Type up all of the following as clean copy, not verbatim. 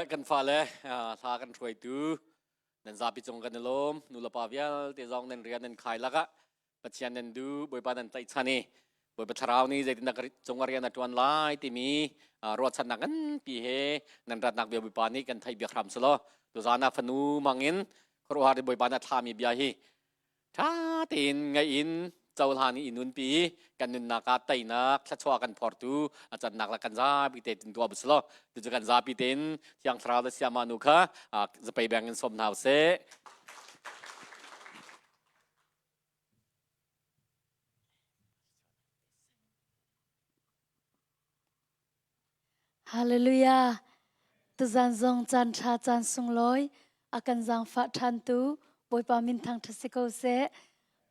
Kan fale hla kan hruaitu nan zapi cung kan i lawm. Nulepa vialte zong nan rian nan khai lakah Pathian nan duh, Bawipa nan tlaihchan i Bawipa Thlarau nih zeitindah ka cung ah rian a ṭuan lai timi ruahchannak nganpi he nan ratnak bia Bawipa nih kan theih biak hram selaw tuzaan ah fanu hmangin khuaruahhar in Bawipa nih a thlami bia hi Ṭha tein ngaih in cohlan i nunpi i kan nunnak ah teinak thluachuah kan phortu a cannak le kan zapi te tin tuah bu law cucu kan zapi tein Thiang Thlarau le Siama nu kha zapei beng in sawm hna usih. Hallelujah! Tuzan zong caan ṭha caan sunglawi a kan zaangfah ṭhantu Bawipa min thangṭhat si ko seh.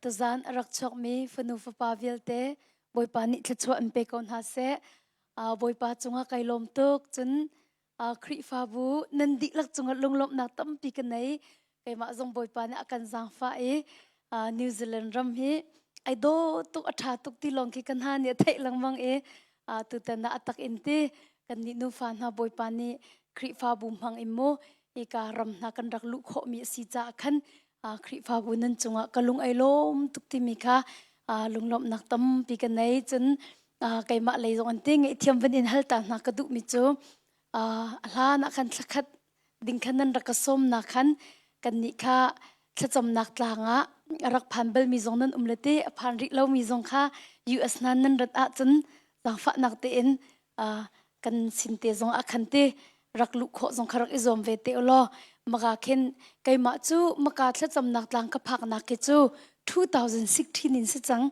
Tuzan a rak chuakmi fanu fapa vialte Bawipa nih thluachuah in pe ko hna seh. Bawipa cungah kai lawm tuk. Cun Khrihfabu nan dihlak cungah lunglawmhnak tampi ka nei. Keimah zong Bawipa nih a kan zaangfah i New Zealand ram hi ai daw tuk a ṭha tuk ti lawng khi kan hna nih a theih lengmang i tutan ah a tak in ti kan nih nufa hna Bawipa nih Khrihfabu hmang in mu hika ram hna kan rak luh khawhmi a si caah khan Khrihfabu nan cungah ka lung ai lawm tuk timi kha lunglawmhnak tampi ka nei cun keimah lei zong an ti ngaihthiam van in hal ta hna ka duhmi cu a hlan ah khan thlakhat ding khan nan rak ka sawmnak khan kannih kha thlacamnak tlang ah a rak phan balmi zong nan um le te a phan rih lomi zong kha US hna nan rat ahcun zaangfahnak tein kan sin te zong ah khan te rak luh khawh zong kha rak i zuam ve te ulaw maka khin keimah cu maka thlacamnak tlang ka phaknak khi cu 2016 in si cang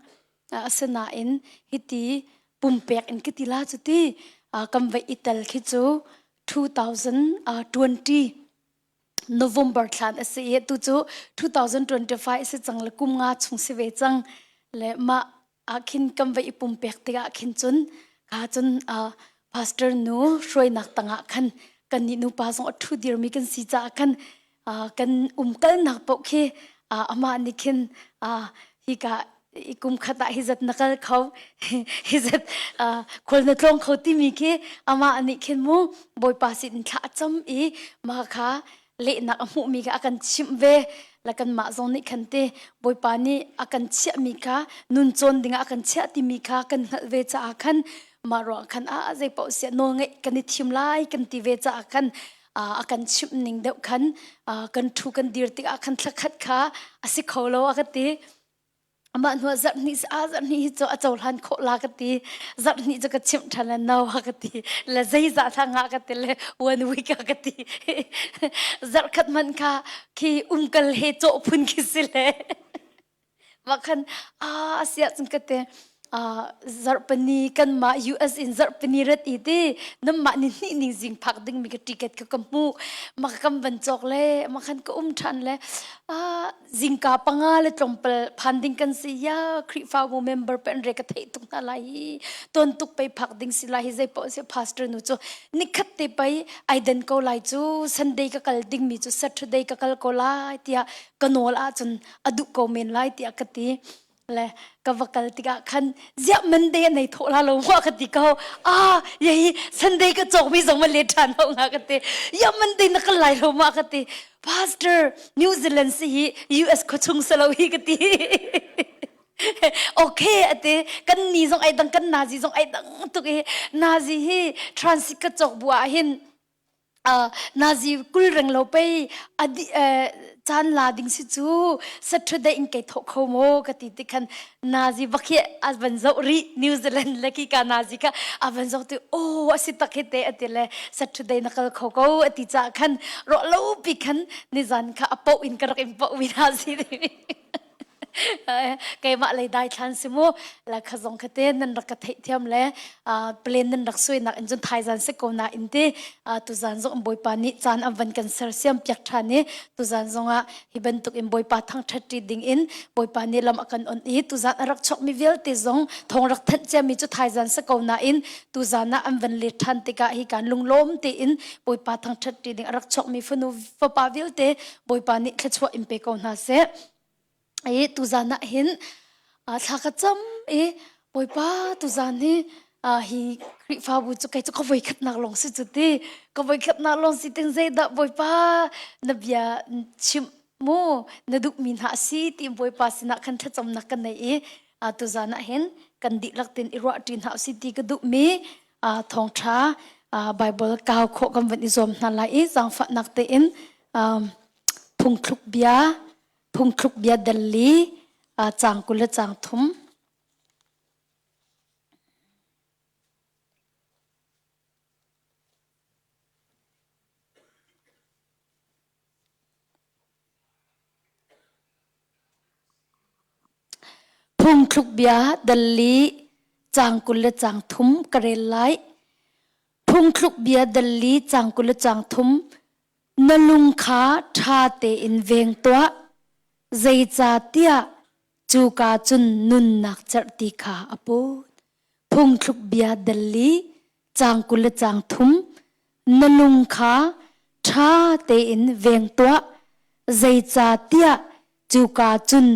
Asinain hiti pumpek in ka ti la cu ti kan vai i tel khi cu 2020 November thlan a si i tu cu 2025 a si cang le kum nga chung si ve cang le mah ah khin kan vai i pumpek tikah khin cun kha cun pastor nu hruainak tangah khan kan nih nupa zong a ṭhu dirmi kan si caah khan kan umkalnak paoh khi amah nih khin hika i kum khat ah hi zat na kal kho hi zat khual na tlawng kho timi khi amah nih khin mu bawipa sin thla a cam i mah kha lehnak a hmuhmi kha a kan chimh ve la kanmah zong nih khan te bawipa nih a kan chiahmi kha nun cawn dingah a kan chiah timi kha kan hngalh ve caah khan mah ruang khan a zei paoh siah nawl ngeih kan i thim lai kan ti ve caah khan a kan chimh ning deuh khan kan thu kan dir tikah khan thlakhat kha a si kho lo a ka ti amah hnuah zarh hnih a zarh hnih hi cu a cohlan khawh la ka ti zarh hnih cu ka chimh ṭhan le no a ka ti le zeizah thla ngah ka ti le one week a ka ti zarh khat hmanh kha khi umkal he cawh phun khi si le Mah khan a siah cun ka te zarhpini kanmah US in zarhpini rat i ti namah ni hnih ning zing phak ding mi ka ticket ka ka hmu ma kam van cawk le ma khan ka um than le zingka panga le tlawmpal phan ding kan si ya Khrihfabu member pen re ka theih tuk hna lai hi ton tuk pei phak ding si lai hi zei paoh si pastor nu cu nikhat te pei ai den ko lai cu Sunday ka kal ding mi cu Saturday ka kal ko lai tiah ka nawl ahcun a duh ko men lai tiah ka ti le ka va kal tikah khan ziah Monday nei thawh la lo ma ka ti ko ah ye Sunday ka cawk mi zong ma le ṭhan ho nga ka ti ya Monday na kal lai lo ma ka ti Pastor New Zealand si hi US khuachung sa lo hi ka ti okay ate kan ni zong ai dang kan nazi zong ai dang tuk i nazi hi transit ka cawk bu ah hin nazi kul reng lo pei adi caan la ding si cu Saturday in kei thawh kho maw ka ti ti khan nazi bak hi a van zoh rih New Zealand le khi ka nazi kha a van zoh ti oh a si tak hi te ati le Saturday na kal kho ko ati ca khan ro lo pi khan nizan kha a poh in ka rak in poh mi nazi Keimah lei dai thlan si mu la kha zong kha te nan rak ka theih thiam le plan nan rak suai nak in cun thaizan si ko na in ti tuzan zong bawipa nih caan an van kan sersiam piak ṭhan i tuzan zong ah hi bantuk in bawipa thangṭhat ṭi ding in bawipa nih lam a kan on i tuzan a rak chawkmi vialte zong thong rak thanh ciami cu thaizan si ko nain tuzan ah an van let ṭhan tikah hi kan lunglawm tein bawipa thangṭhat ṭi ding a rak chawkmi fanu fapa vialte Bawipa nih thluachuah in pe ko hna seh. I tuzan ah hin thla ka cam i Bawipa tuzan hi Hi Khrihfabu cu kei cu ka voikhatnak lawng si cu ti. Ka voikhatnak lawng si tin zeidah Bawipa na bia chimh mu na duhmi hna a si ti Bawipa sinah khan thlacamnak kan nei i tuzan ah hin kan dihlak tin i ruah ṭi hna usih ti ka duhmi thawngṭha Bible kau khawh kan van i zuam hna lai i zaangfahnak tein phungthluk bia phungthluk bia dal li caang 20 le caang thum. Phungthluk bia dal li caang 20 le caang thum ka rel lai. Phungthluk bia dal li caang 20 le caang thum Na lung kha ṭha tein veng tuah, zeicahtiah cuka cun nunnak cerhti kha a put. Phungthluk bia dal li caang 20 le caang thum Na lung kha ṭha tein veng tuah, zeicahtiah cuka cun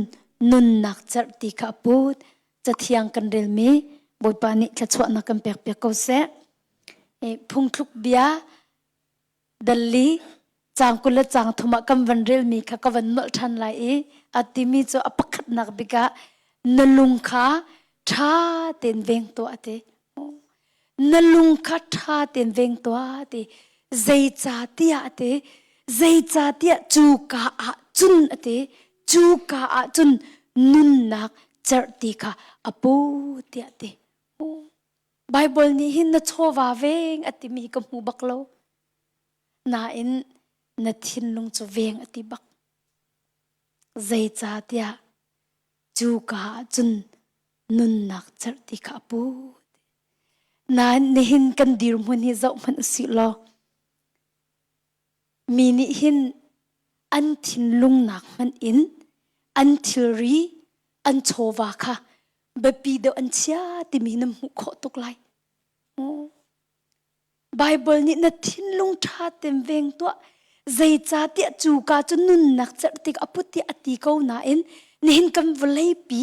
nunnak cerhti kha a put. Cathiang kan relmi Bawipa nih thluachuahnak kan pekpiak ko seh. Phungthluk bia dal li caang 20 le caang thum ah kan van relmi kha ka van nolh ṭhan lai i a timi cu a pakhatnak bik ah na lung kha ṭha tein veng tuah a ti. Na lung kha ṭha tein veng tuah a ti. Zeicahtiah a ti. Zeicahtiah cuka ah cun a ti. Cuka ah cun nunnak cerhti kha a pu tiah a ti. Baibal nih hin na chawva veng a timi ka hmu bak lo. Nain na thinlung cu veng a ti bak. Zeicahtiah cuka ah cun nunnak cerhti kha a put. Nain nihin kan dirhmun hi zoh hmanh usih law mi nih hin an thinlung nak hmanh in an thilri an chawva kha biapi deuh an chia timi na hmuh khawh tuk lai. Baibal nih na thinlung ṭha tein veng tuah. Zeicahtiah cuka cu nunnak cerh tik a put tiah a ti ko nain nihin kan vawleipi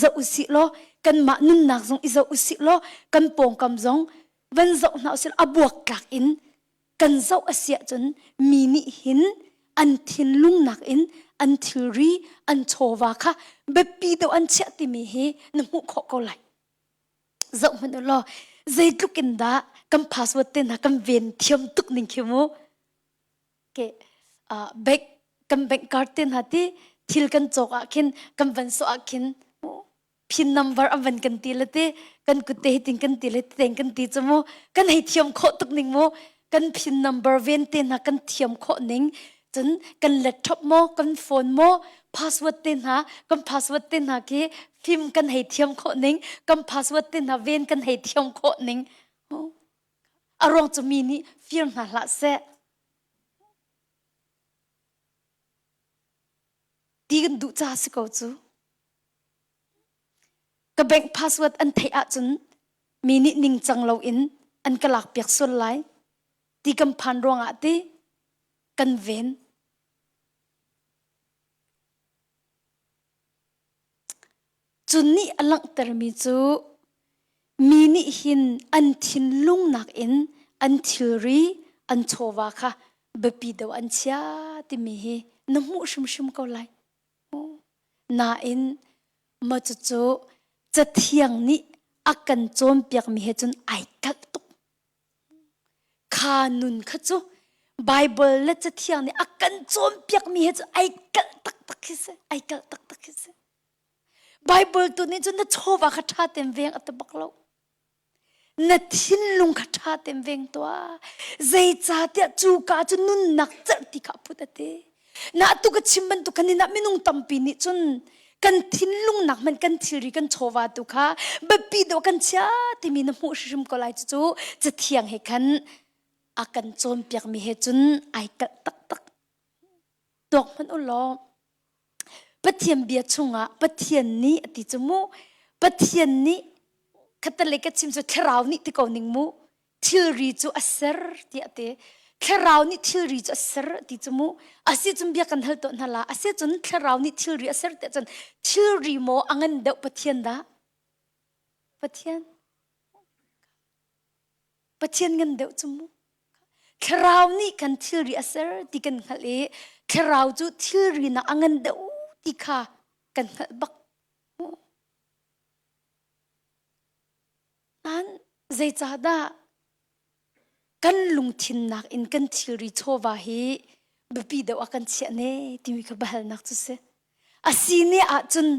zoh usih law kanmah nunnak zong i zoh usih law kan pawngkam zong van zoh hna usih law a buaktlak in kan zoh a si ahcun mi nih hin an thinlung nakin an thilri an chawva kha biapi deuh an chiah timi hi na hmuh khawh ko lai. Zoh hmanh u law zeitluk in dah kan password te hna kan ven thiam tuk ning khi mu. Ke uh, bank kan bank card te hna ti thil kan cawk ah khin kan van sawh ah khin pin number an van kan ti le te kan kut te hitin kan ti le teng kan ti chu mu kan hei thiam khawh tuk ning mu kan pin number ven te hna kan thiam khawh ning cun kan laptop maw kan phone maw password te hna kan password te hna khi fim kan hei thiam khawh ning kan password te hna ven kan hei thiam khawh ning a ruang cu mi nih fir hna hlah seh ti kan duh ca si ko cu Ka bank password an theih ahcun mi nih ningcang loin an ka lakpiak sual lai ti kan phan ruangah ti kan ven. Cu nih a langhtermi cu mi nih hin an thinlung nakin an thilri an chawva kha biapi deuh an chia timi hi na hmuh hrimhrim ko lai. Nain maw cucu Cathiang nih a kan cawnpiakmi he cun ai kalh tuk. Kha nun kha cu Baibal le Cathiang nih a kan cawnpiakmi he cun ai kalh taktak khi si. Ai kalh taktak khi si. Baibal tu nih cun na chawva kha ṭha tein veng a ti bak lo. Na thinlung kha ṭha tein veng tuah. Zeicahtiah cuka cu nunnak cerhti kha a phut a ti. Na atu ka chim bantuk khan nih minung tampi nih cun kan thinlung nak hmanh kan thilri kan chawva tu kha biapi deuh kan chia timi na hmuh hrimhrim ko lai cucu cathiang he khan a kan cawnpiakmi he cun ai kalh taktak. Tuak hmanh u law Pathian bia chungah Pathian nih a ti cu mu Pathian nih khatale ka chim cu thlarau nih ti ko ning mu thilri cu a ser tiah ti thlarau nih thilri cu a ser ti cu mu asi cun bia kan hal tawn hna la asi cun thlarau nih thilri a ser tiah cun thilri maw a ngan deuh Pathian dah Pathian. Pathian ngan deuh cu mu. Thlarau nih kan thilri a ser ti kan hngalh i thlarau cu thilri nak a ngan deuh ti kha kan hngalh bak. Nain zeicahdah kan lungthin nakin kan thilri chawva hi biapi deuh ah kan chiah ne timi kha biahalnak cu si. A si ne ahcun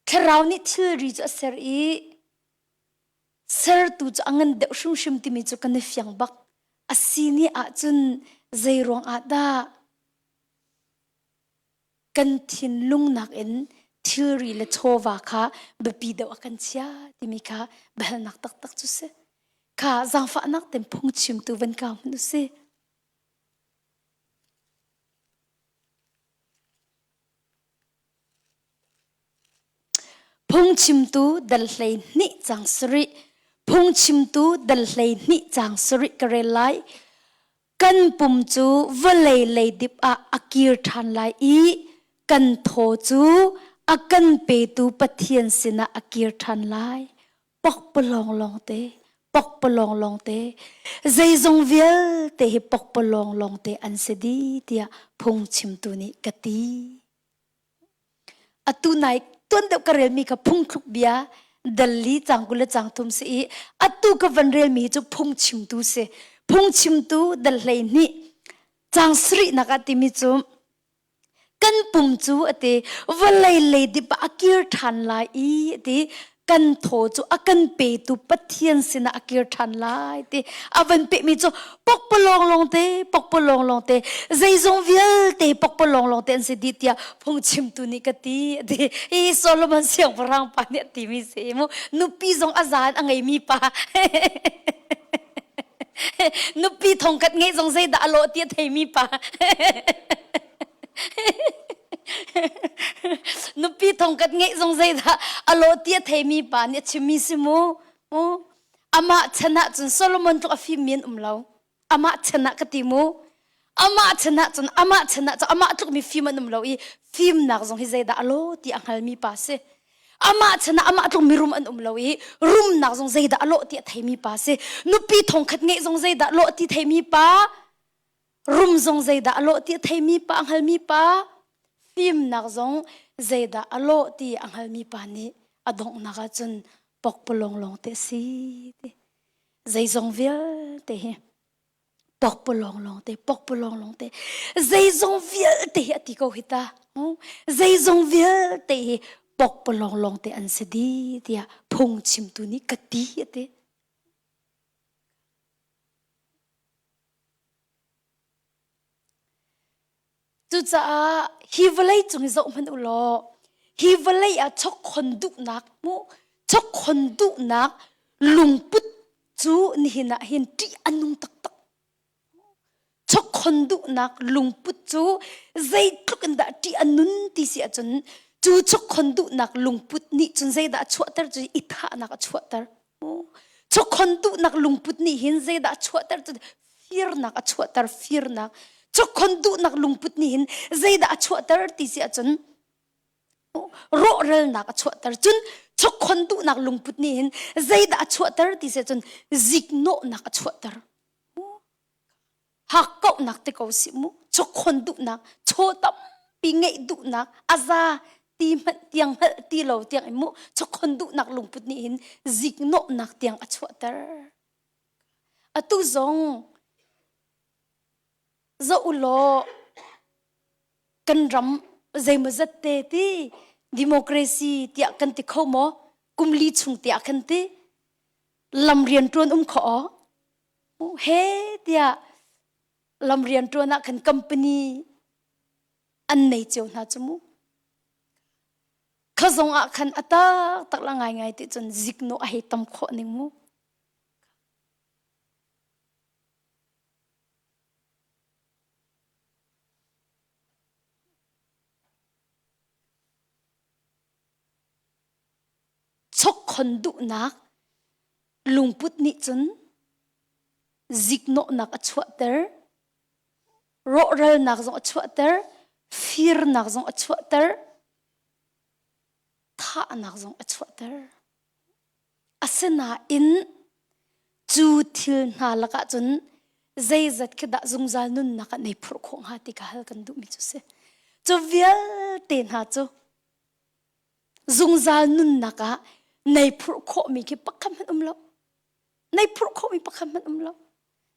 thlarau nih thilri cu a ser i sertu cu a ngan deuh hrimhrim timi cu kan i fiang bak. A si ne ahcun zei ruang ah dah kan thinlung nakin thilri le chawva kha biapi deuh a kan chia timi kha biahalnak taktak cu si. Kha zaangfahnak ten phungchimtu van kau hmanh u si. Phungchimtu dal hlei hnih cang sarih. Phungchimtu dal hlei hnih cang sarih ka rel lai. Kan pum cu vawlei leidip ah a kir ṭhan lai i kan thaw cu a kan petu Pathian sinah a kir ṭhan lai. Pokpalawng lawngte, pokpalawng lawngte, zeizong vialte hi pokpalawng lawngte an si dih tiah phungchimtu nih ka ti. Atu nai tuan deuh ka relmi kha phungthluk bia dal li cang 20 le cang 30 si i atu ka van relmi hi cu phungchimtu si. Phungchimtu dal 12 cang sarihnak ah timi cu kan pum cu a ti vawlei leidip ah a kir ṭhan lai i a ti kan thaw cu a kan petu Pathian sinah a kir ṭhan lai ti a van pehmi cu pokpalawng lawngte pokpalawng lawngte zeizong vialte pokpalawng lawngte an si dih tiah phungchimtu nih ka ti a ti hi Solomon siangpahrang pa nih a timi si mu nupi zong a zaan a ngeimi pa nupi thongkhat ngeih zong zeidah a lawh ti a theimi pa Nupi thongkat ngeih zong zeidah a lawh ti a theimi pa nih a chimmi si mu. Amah chan ah cun Solomon tluk a fimmi an um lo. Amah chan ah ka ti mu. Amah chan ah cun amah chan ah cun amah tluk mi fim an um lo i fimnak zong hi zeidah a lawh ti a hngalmi pa si. Amah chan ah amah tluk mirum an um lo i rumnak zong zeidah a lawh ti a theimi pa si. Nupi thongkhat ngeih zong zeidah lawh ti theimi pa rum zong zeidah a lawh ti a theimi pa a hngalmi pa fimnak zong zeidah a lawh ti a hngalmi pa nih a donghnak ahcun pokpalawng lawng te a si ti zeizong vialte hi pokpalawng lawng te pokpalawng lawng te zeizong vialte hi a ti ko hi ta zeizong vialte hi pokpalawng lawng te an si di tiah phungchimtu nih ka ti a ti Cucaah hi vawlei cung i zoh hmanh u law hi vawlei ah chokkhon duhnak mu chokkhon duhnak lungput cu nihin ah hin ṭih a nung taktak. Chokkhon duhnak lungput cu zeitluk in dah ṭih a nun ti si ahcun cu chokkhon duhnak lungput nih cun zeidah a chuahter cu i thahnak a chuahter. Chokkhon duhnak lungput nih hin zeidah a chuahter cu firnak a chuahter firnak. Chokkhon duhnak lungput nih hin zeidah a chuahter ti si ahcun rawhralnak a chuahter. Cun chokkhon duhnak lungput nih hin zeidah a chuahter ti si ahcun ziknawhnak a chuahter. Hakkauhnak te ko si mu chokkhon duhnak chaw tampi ngeih duhnak a za ti hmanh tiang hngalh ti lo tiang in mu chokkhon duhnak lungput nih hin ziknawhnak tiang a chuahter atu zong zoh u law kan ram zeimawzat te ti democracy tiah kan ti kho maw kum li chung tiah kan ti lam rian ṭuan um kho aw he tiah lam rian ṭuan ah khan company an nei cio hna cu mu kha zong ah khan a taktak la ngaingai ti cun ziknawh a hei tam khawh ning mu chokkhon duhnak lungput nih cun ziknawhnak a chuahter rawhralnak zong a chuahter firnak zong a chuahter thahnak zong a chuahter asinain. Cu thil hna lakah cun zeizat khi dah zungzal nunnak ah nei phurh khawh hnga ti ka hal kan duhmi cu si. Cu vialte hna cu zungzal nunnak ah nei phurh khawhmi khi pakhat hmanh um lo. Nei phurh khawhmi pakhat hmanh um lo.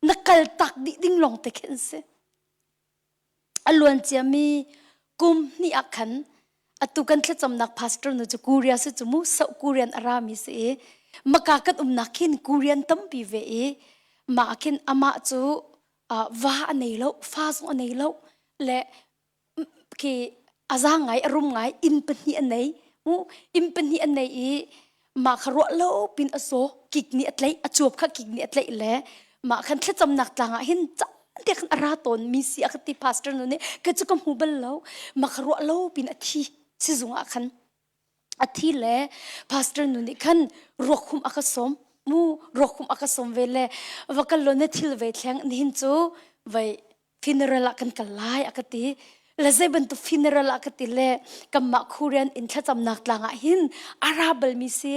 Na kal tak dih ding lawng te khi an si. A luan ciami kum hnih ah khan atu kan thlacamnak pastor nu cu Korea si cu mu South Korean a rami si i maka kan umnak khin Korean tampi ve i mah khin amah cu va a nei lo fa zong a nei lo le khi a za ngai a rum ngai inn pahnih a nei mu inn pahnih a nei i mah kha ruah lo pin a saw kik nih a tlaih a cuap kha kik nih a tlaih le mah khan thlacamnak tlang ah hin caan te khan a ra tawn mi si a ka ti pastor nu nih ka cu ka hmu bal lo mah kha ruah lo pin a thi sizung ah khan a thi le pastor nu nih khan ruakhum a ka sawm mu ruakhum a ka sawm ve le va kal lo na thil ve thleng nihin cu vai funeral ah kan kal lai a ka ti le zei bantuk funeral ah ka ti le kanmah Korean in thlacamnak tlang ah hin a ra balmi si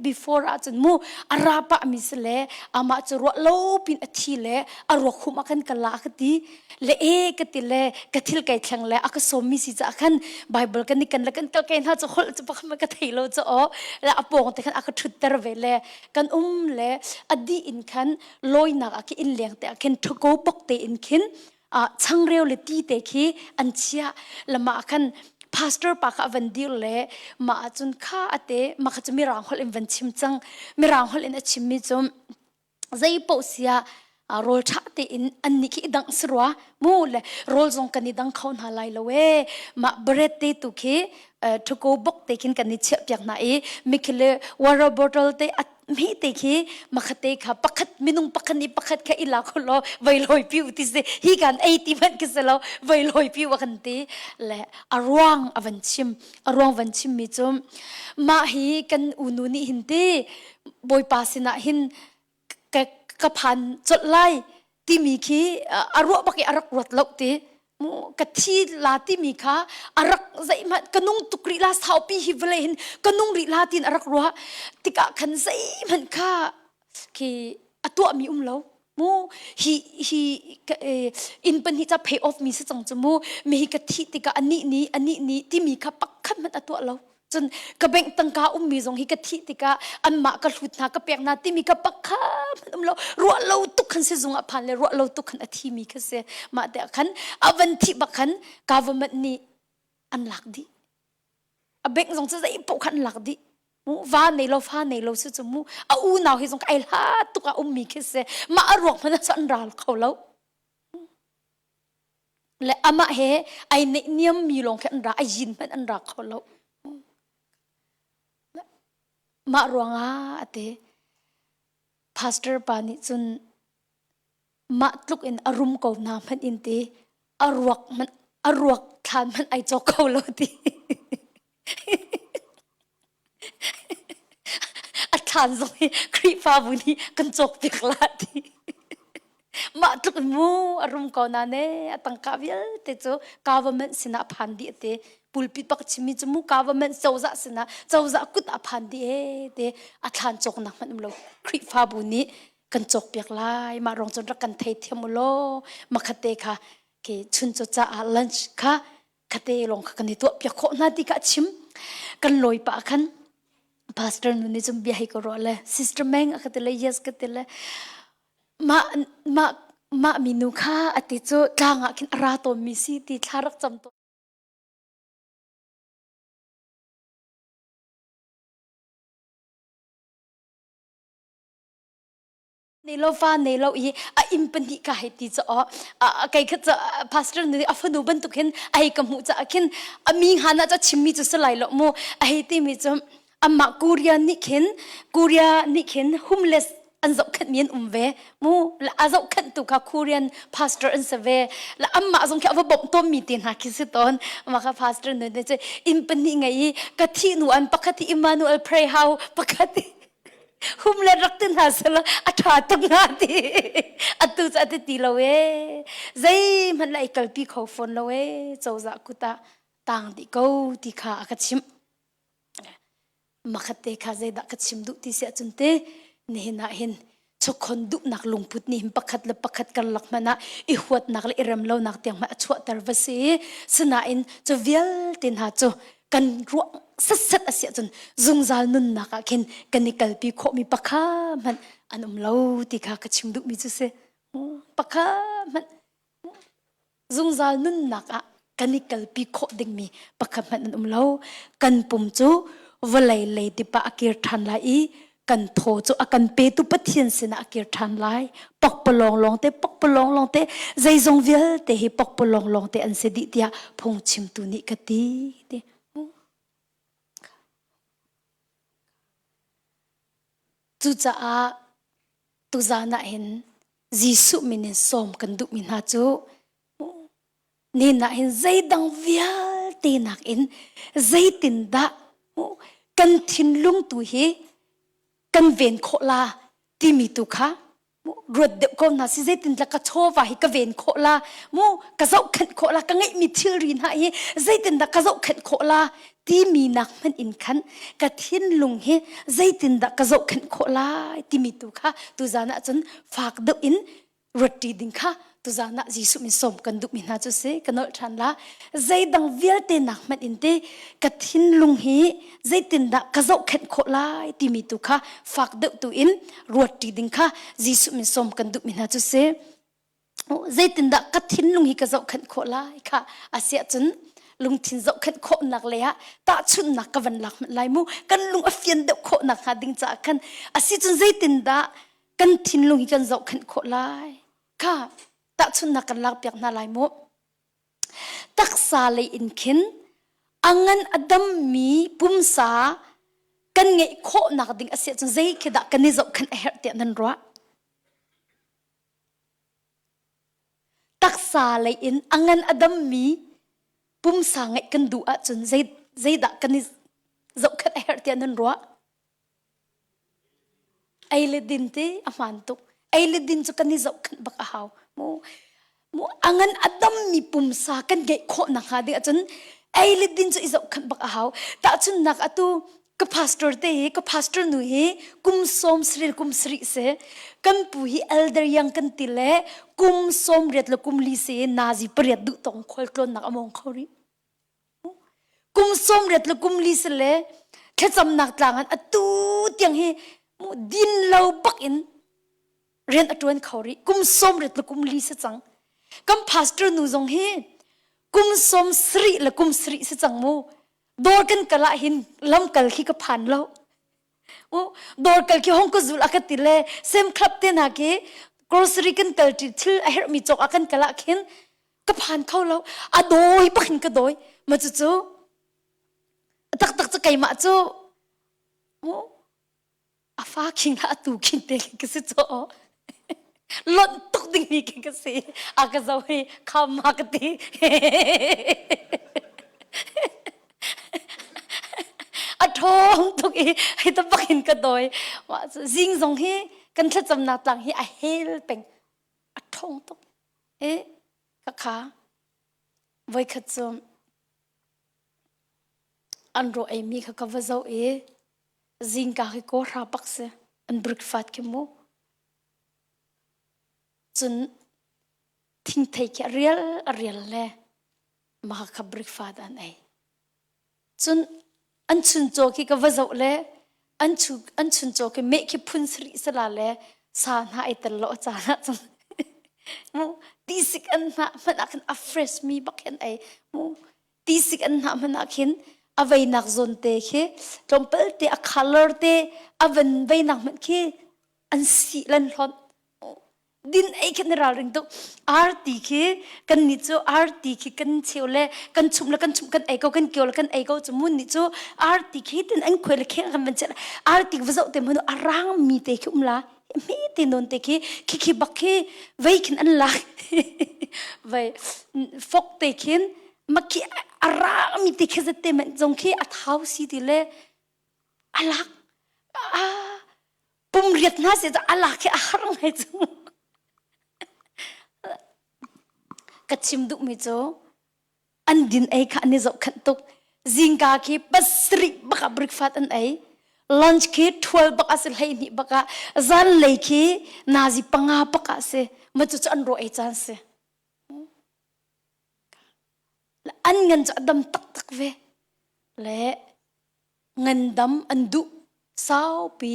before ah cun mu a ra pah mi si le amah cu ruah lo pin a thi le a ruak hum ah kan kal la a ka ti le e ka ti le ka thil kai thleng le a ka sawm mi si caah khan Bible kan i kan le kan kal kai hna cu holh cu pakhat ka thei lo cu aw le a pawng te khan a ka ṭhutter ve le kan um le a dih in khan lawinak ah khi inn leng te ah khin ṭhuko bok te in khin changreu le ti te khi an chiah lama ah khan pastor pa kha van dir le mah ahcun kha ate mah kha cu mirang holh in van chim cang mirang holh in a chimmi cu zei paoh sia rawl ṭha tein an nih khi i dangh si rua mu le rawl zong kan i dang kho hna lai lo e mah bread te tu khi ṭhuko bok te khin kan i chiah piak hna i mikhile water bottle te mi te khi makhate kha pakhat minung pakhat nih pakhat kha i la kho law vai loi piu ti si hi kan ei ti hmanh khi si lo vai loi piu a kan ti le a ruang a van chim a ruang van chim mi cu mah hi kan unu nih hin ti bawipa sinah hin ka ka phan colh lai timi khi a ruah bak i a rak ruat lo ti mu ka thi la timi kha a rak zeihmanh ka nung tuk rih la saupi hi vawlei hin ka nung rih la tin a rak ruah tikah khan zeihmanh kha khi a tuahmi um lo mu hi hi inn pahnih ca pay off mi si cang cu mu mi hi ka thih tikah anih ni anih ni timi kha pakhat hmanh a tuah lo Cun ka bank tangka ummi zong hi ka thih tikah anmah ka hlut hna ka pek hna timi ka pakhat hmanh um lo ruah lo tuk khan sizung ah phan le ruah lo tuk khan a thimi kha si mah te ah khan a van thih bak khan government nih an lak dih a bank zong cu zei paoh khan an lak dih mu va nei lo fa nei lo si cu mu a unau hi zong ai hlat tuk ah ummi khi si mah a ruak hmanh ah an ral kho lo Le amah he ai neihniam mi lawng khi an ra, a yin hmanh an ra kho lo. Mah ruangah a ti. Pastor pa nih cun mah tluk in a rum ko na hmanh in ti a ruak hmanh a ruak thlan hmanh ai cawk kho lo ti. A thlan zong hi Khrihfabu nih kan cawkpiak la ti. Mah tluk in mu a rum ko na ne a tangka vialte cu government sinah phan dih te pulpit bak chimmi cu mu government cozah sinah cozah kut ah phan dih e te a thlan cawknak hmanh um lo Khrihfabu nih kan cawkpiak lai mah rong cun rak kan thei thiam u law makhat te kha ke chun cu caah lunch kha khate lawng kha kan i tuah piak khawh hna ti kha a chim kan lawi pah khan pastor nu nih cun bia hei ka ruah le sister Meng a ka ti le yes ka ti le mah mah mah minu kha a ti cu tlang ah khin a ra tawn mi si ti thla rak cam tawn nei lo fa nei lo i a inn pahnih ka hei ti cu aw kei kha cu pastor nih a fanu bantuk hin a hei ka hmuh caah khin a mi han ah cu chimmi cu si lai lo mu a hei timi cu amah Korea nih khin Korea nih khin homeless an zohkhenh mi an um ve mu a zohkhenh tu kha Korean pastor an si ve la amah zong khi a va bawmh tawn mi te hna khi si tawn mah kha pastor nu nih cu inn pahnih ngei i ka thih nu an pakhat hi Emmanuel pray how pakhat hi hum le rak ti hna selaw a ṭha tuk hnga ti atu cu a ti ti lo ee zeihmanh lai kalpi kho fawn lo ee cozah kut ah tang dih ko ti kha a ka chimh makhat te kha zeidah ka chim duh ti si ahcun te nihin ah hin. Chawkhon duhnak lungput nih hin pakhat le pakhat karlak hmanh ah i huatnak le i remlonak tiang hmanh a chuahter va si. Sinain cu vialte hna cu kan ruah setset a si ahcun zungzal nunnak ah khin kan i kalpi khawhmi pakha hmanh an um lo ti kha ka chim duhmi cu si. Pakha hmanh zungzal nunnak ah kan i kalpi khawh dingmi pakhat hmanh an um lo. Kan pum cu vawlei leidip ah a kir ṭhan lai i kan thaw cu a kan petu Pathian sinah a kir ṭhan lai. Pokpalawng lawngte, pokpalawng lawngte, zeizong vialte hi pokpalawng lawngte an si dih tiah phungchimtu nih ka ti. Ti. Cucaah tuzan ah hin Jesuh min in sawm kan duhmi hna cu nin ah hin zeidang vialte nakin zeitindah kan thinlung tu hi kan ven khawh la timi tu kha ruat deuh ko hna si zeitindah ka chawva hi ka ven khawh la mu ka zohkhenh khawh la ka ngeihmi thilri hna hi zeitindah ka zohkhenh khawh la timi nak hmanh in khan ka thinlung hi zeitindah ka zohkhenh khawh lai timi tu kha tuzan ah cun fak deuh in ruatti ding kha tuzan ah Jesuh min sawm kan duhmi hna cu si ka nolh ṭhan la zeidang vialte nak hmanh in te ka thinlung hi zeitindah ka zohkhenh khawh lai timi tu kha fak deuh tu in ruatti ding kha Jesuh min sawm kan duhmi hna cu si zeitindah ka thinlung hi ka zohkhenh khawh lai kha asiah cun lungthin zohkhenh khawhnak lei ah tahchunhnak ka van lak hmanh lai mu kan lung a fian deuh khawhnak hnga ding caah khan asi cun zeitindah kan thinlung hi kan zohkhenh khawh lai kha tahchunhnak kan lak piak hna lai mu taksa lei in khin a ngan a dammi pumsa kan ngeih khawhnak ding a si ahcun zei khi dah kan i zohkhenh a herh tiah nan ruah Taksa lei in a ngan a dammi pumsa ngeih kan duh ahcun zei zeidah kan i zohkhenh a herh tiah nan ruah? Ei le din ti a hmaan tuk. Ei le din cu kan i zohkhenh bak a hau. Mu mu a ngan a dammi pumsa kan ngeih khawh nakhnga ding ahcun ei le din cu i zohkhenh bak a hau. Tahchunhnak atu ka pastor te hi ka pastor nu hi kum sawm saril kum sarih si kan pu hi elder yang kan ti le kum sawm riat le kum li si nazi pariat duh tong khual tlawnnak a mong kho rih kum sawm riat le kum li si le thlacamnak tlang an atu tiang hi mu din lo bak in rian a ṭuan kho rih kum sawm riat le kum li si cang kan pastor nu zong hi kum sawm sarih le kum sarih si cang mu dawr kan kal ah hin lamkal khi ka phan lo u dawr kal khi hong ka zul a ka ti le sem club te hna khi grocery kan kal ti thil a herhmi cawk a kan kal ah khin ka phan kho lo a dawi bakin ka dawi ma cu cu taktak cu keimah cu mu a fa khing la atu khing te ka si cho lonh tuk ding mi khi ka si a ka zo hi kham ma ka ti a ṭhawng tuk i hi ta bakin ka dawi wa zing zong hi kan thlacamnak tlang hi a hel peng a ṭhawng tuk e ka kha voikhat cu an ro ei mi kha ka va zoh i Zingka khi kawhra bak si. An breakfast khi mu. Cun thingthei khi a rial a rial le mah kha breakfast an ei. Cun an chuncaw khi ka va zoh le an chu an chuncaw khi meh khi phun sarih sala le sa hna ai tel lo a caan ah cun mu tisik an hnah hmanh ah khan a fresh mi bak hin ei mu tisik an hnah hmanh ah khin a veinak zawn te khi tlawmpal te a color te a van veinak hmanh khi an sih lan hlonh din ei khi na ralring tuk arti khi kan ni cu arti khi kan cheu le kan chum le kan chum kan ei ko kan kio le kan ei ko cu mun ni cu arti khi tin an khuai le kheng kan van chet arti va zoh te mun a rang mi te khi um la mi te non te khi khi khi bak khi vei khin an lak vei fok te khin makhi a rami te khi zette men zong khi a thau si ti le alak a pum riat hna se alak khi a har ngai cu ka chim duh mi cu an din ei kha an i zohkhenh tuk. Zingka khi pasarih bak ah breakfast an ei. Lunch khi 12 bak a si 12 bak ah zanlei khi nazi panga bak ah si. Ma cu cu an ro ei caan si. An ngan cu a dam taktak ve. Le ngandam an duh saupi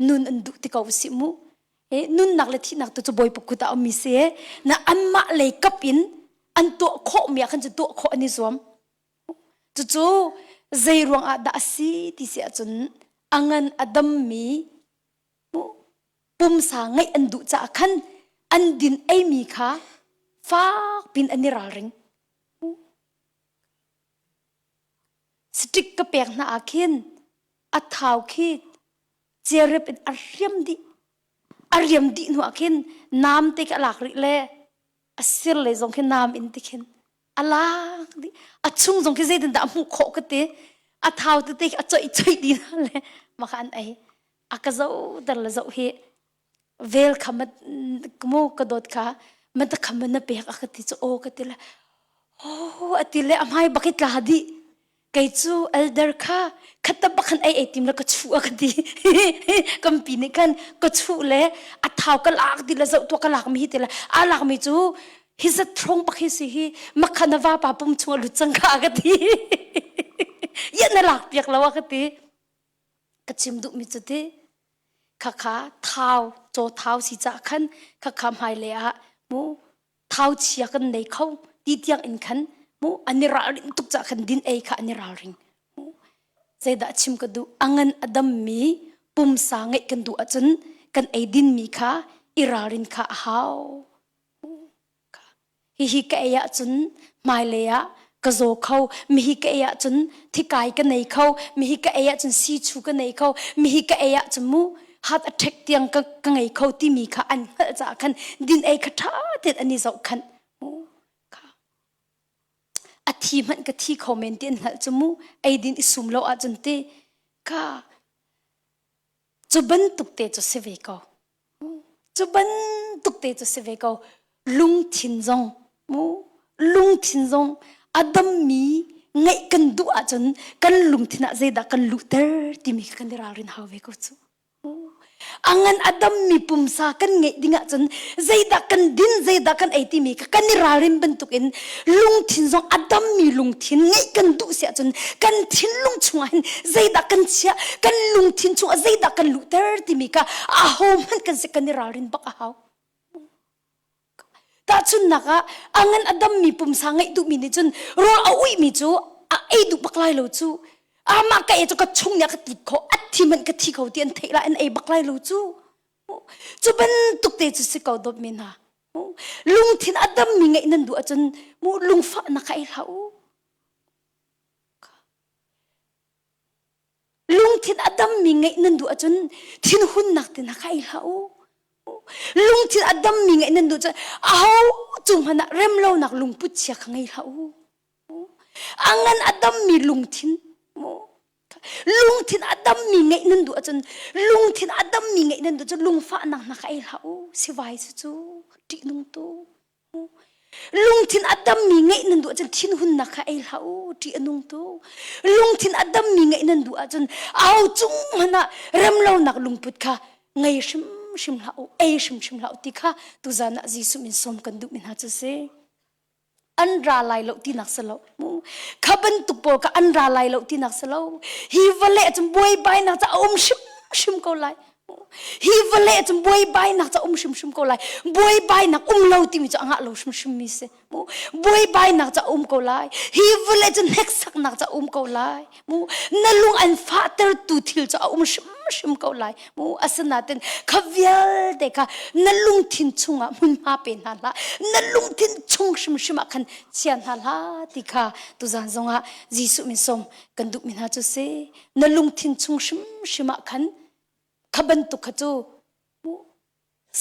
nun an duh ti ko si mu. E nunnak le thihnak tu cu Bawipa kut ah ummi si na anmah lei kap in an tuah khawh mi ah khan cu tuah khawh an i zuam. Cucu zei ruang ah dah a si ti si ahcun a ngan a dammi pumsa ngeih an duh caah khan an din eimi kha fak pin an i ralring. Stick ka pek hna ah khin a thau khi cerep in a riam dih. A riam dih hnu ah khin nam te khi a lak rih le a sir lei zong khi nam in ti khin a lak dih a chung zong khi zeitin dah a hmuh khawh ka ti a thau tete khi a coih coih dih hna le mah kha an ei a ka zoh ter le zoh hi vel kha ma mu ka dawt kha ma ta kha ma na pek a ka ti cu aw ka ti le oh a ti le a hmai bak i tla dih Kei cu elder kha khatta bakhan ei ei tim le ka chuh a ka ti. Kampi nih khan ka chuh le a thau ka lak ti le zoh tua ka lak mi hi ti le a lak mi cu hi zat throng bak hi si hi makhan a vapa pum chung a lut cang kha a ka ti. Ya na lak piak lo a ka ti. Ka chim duh mi cu ti khakha thau caw thau si ca khan khakha hmai le ah mu thau chia kan nei kho ti tiang in khan mu an i ralrin tuk ca khan din ei kha an i ralring zeidah chim ka duh angan a dammi pumsa ngeih kan duh ahcun kan ei din mi kha i ralrin kha a hau hihi ka ei ahcun hmailei ah ka zaw kho mihi ka ei ahcun thikai ka nei kho mihi ka ei ahcun sichu ka nei kho mihi ka ei ahcun mu heart attack tiang ka, ka ngei kho timi kha an hngalh caah khan din ei kha ṭha tein an i zohkhanh mu kha a thi hmanh ka thi kho men ti an hngalh cu mu ei din i sum lo ahcun ti kha Cu bantuk te cu si ve ko. Cu bantuk te cu si ve ko. Lungthin zong, mu, lungthin zong a dammi ngeih kan duh ahcun kan lungthin ah zeidah kan luhter timi kan i ralrin hau ve ko cu. A ngan a dammi pumsa kan ngeih ding ahcun zeidah kan din, zeidah kan ei timi kha kan i ralrin bantukin lungthin zong a dammi lungthin ngeih kan duh si ahcun kan thinlung chungah hin zeidah kan chiah kan lungthin chungah zeidah kan luhter timi kha aho hmanh kan si kan i ralrin bak a hau tahchunnak ah a ngan a dammi pumsa ngeih duhmi nih cun rawl a uihmi cu a ei duh bak lai lo cu amah ka ei cu ka chung nih a ka tlik kho a thi hmanh ka thi kho ti an theih lai an ei bak lai lo cu cu bantuk te cu si ko dawtmi hna lungthin a dammi ngeih nan duh ahcun mu lungfahnak kha ei hlah u Lungthin a dammi ngeih nan duh ahcun thinhunnak te hna kha ei hlah u. Lungthin a dammi ngeih nan duh cun aho cung hmanh ah remlonak lungput chia kha ngei hlah u. A ngan a dammi lungthin lungthin a dammi ngeih nan duh ahcun lungthin a dammi ngeih nan duh cun lungfahnak hna kha ei hlah u. Sivai cu cu ṭihnung tu. Lungthin a dammi ngeih nan duh ahcun thinhunnak kha ei hlah u, ṭih a nung tuk. Lungthin a dammi ngeih nan duh ahcun aho cung hmanh ah remlonak lungput kha ngei hrimhrim hlah u, ei hrimhrim hlah u ti kha tuzan ah Jesuh min sawm kan duhmi hna cu si. An ra lai lo tinak si lo. Kha bantuk pawl kha an ra lai lo tinak si lo. Hi vawlei cun buaibainak ca a um hrimhrim ko lai. Hi vawlei cun buaibainak ca um hrimhrim ko lai. Buaibainak um lo timi cu a ngah lo hrimhrim mi si. Mu buaibainak ca um ko lai. Hi vawlei cun hneksaknak ca um ko lai. Mu na lung an fahtertu thil cu a um hrimhrim ko lai. Mu asinain kha vialte kha na lungthin chungah hmunhma pe hna hlah. Na lungthin chung hrimhrim ah khan chia hna hlah ti kha tuzan zongah Jesuh min sawm kan duhmi hna cu si. Na lungthin chung hrimhrim ah khan kha bantuk kha cu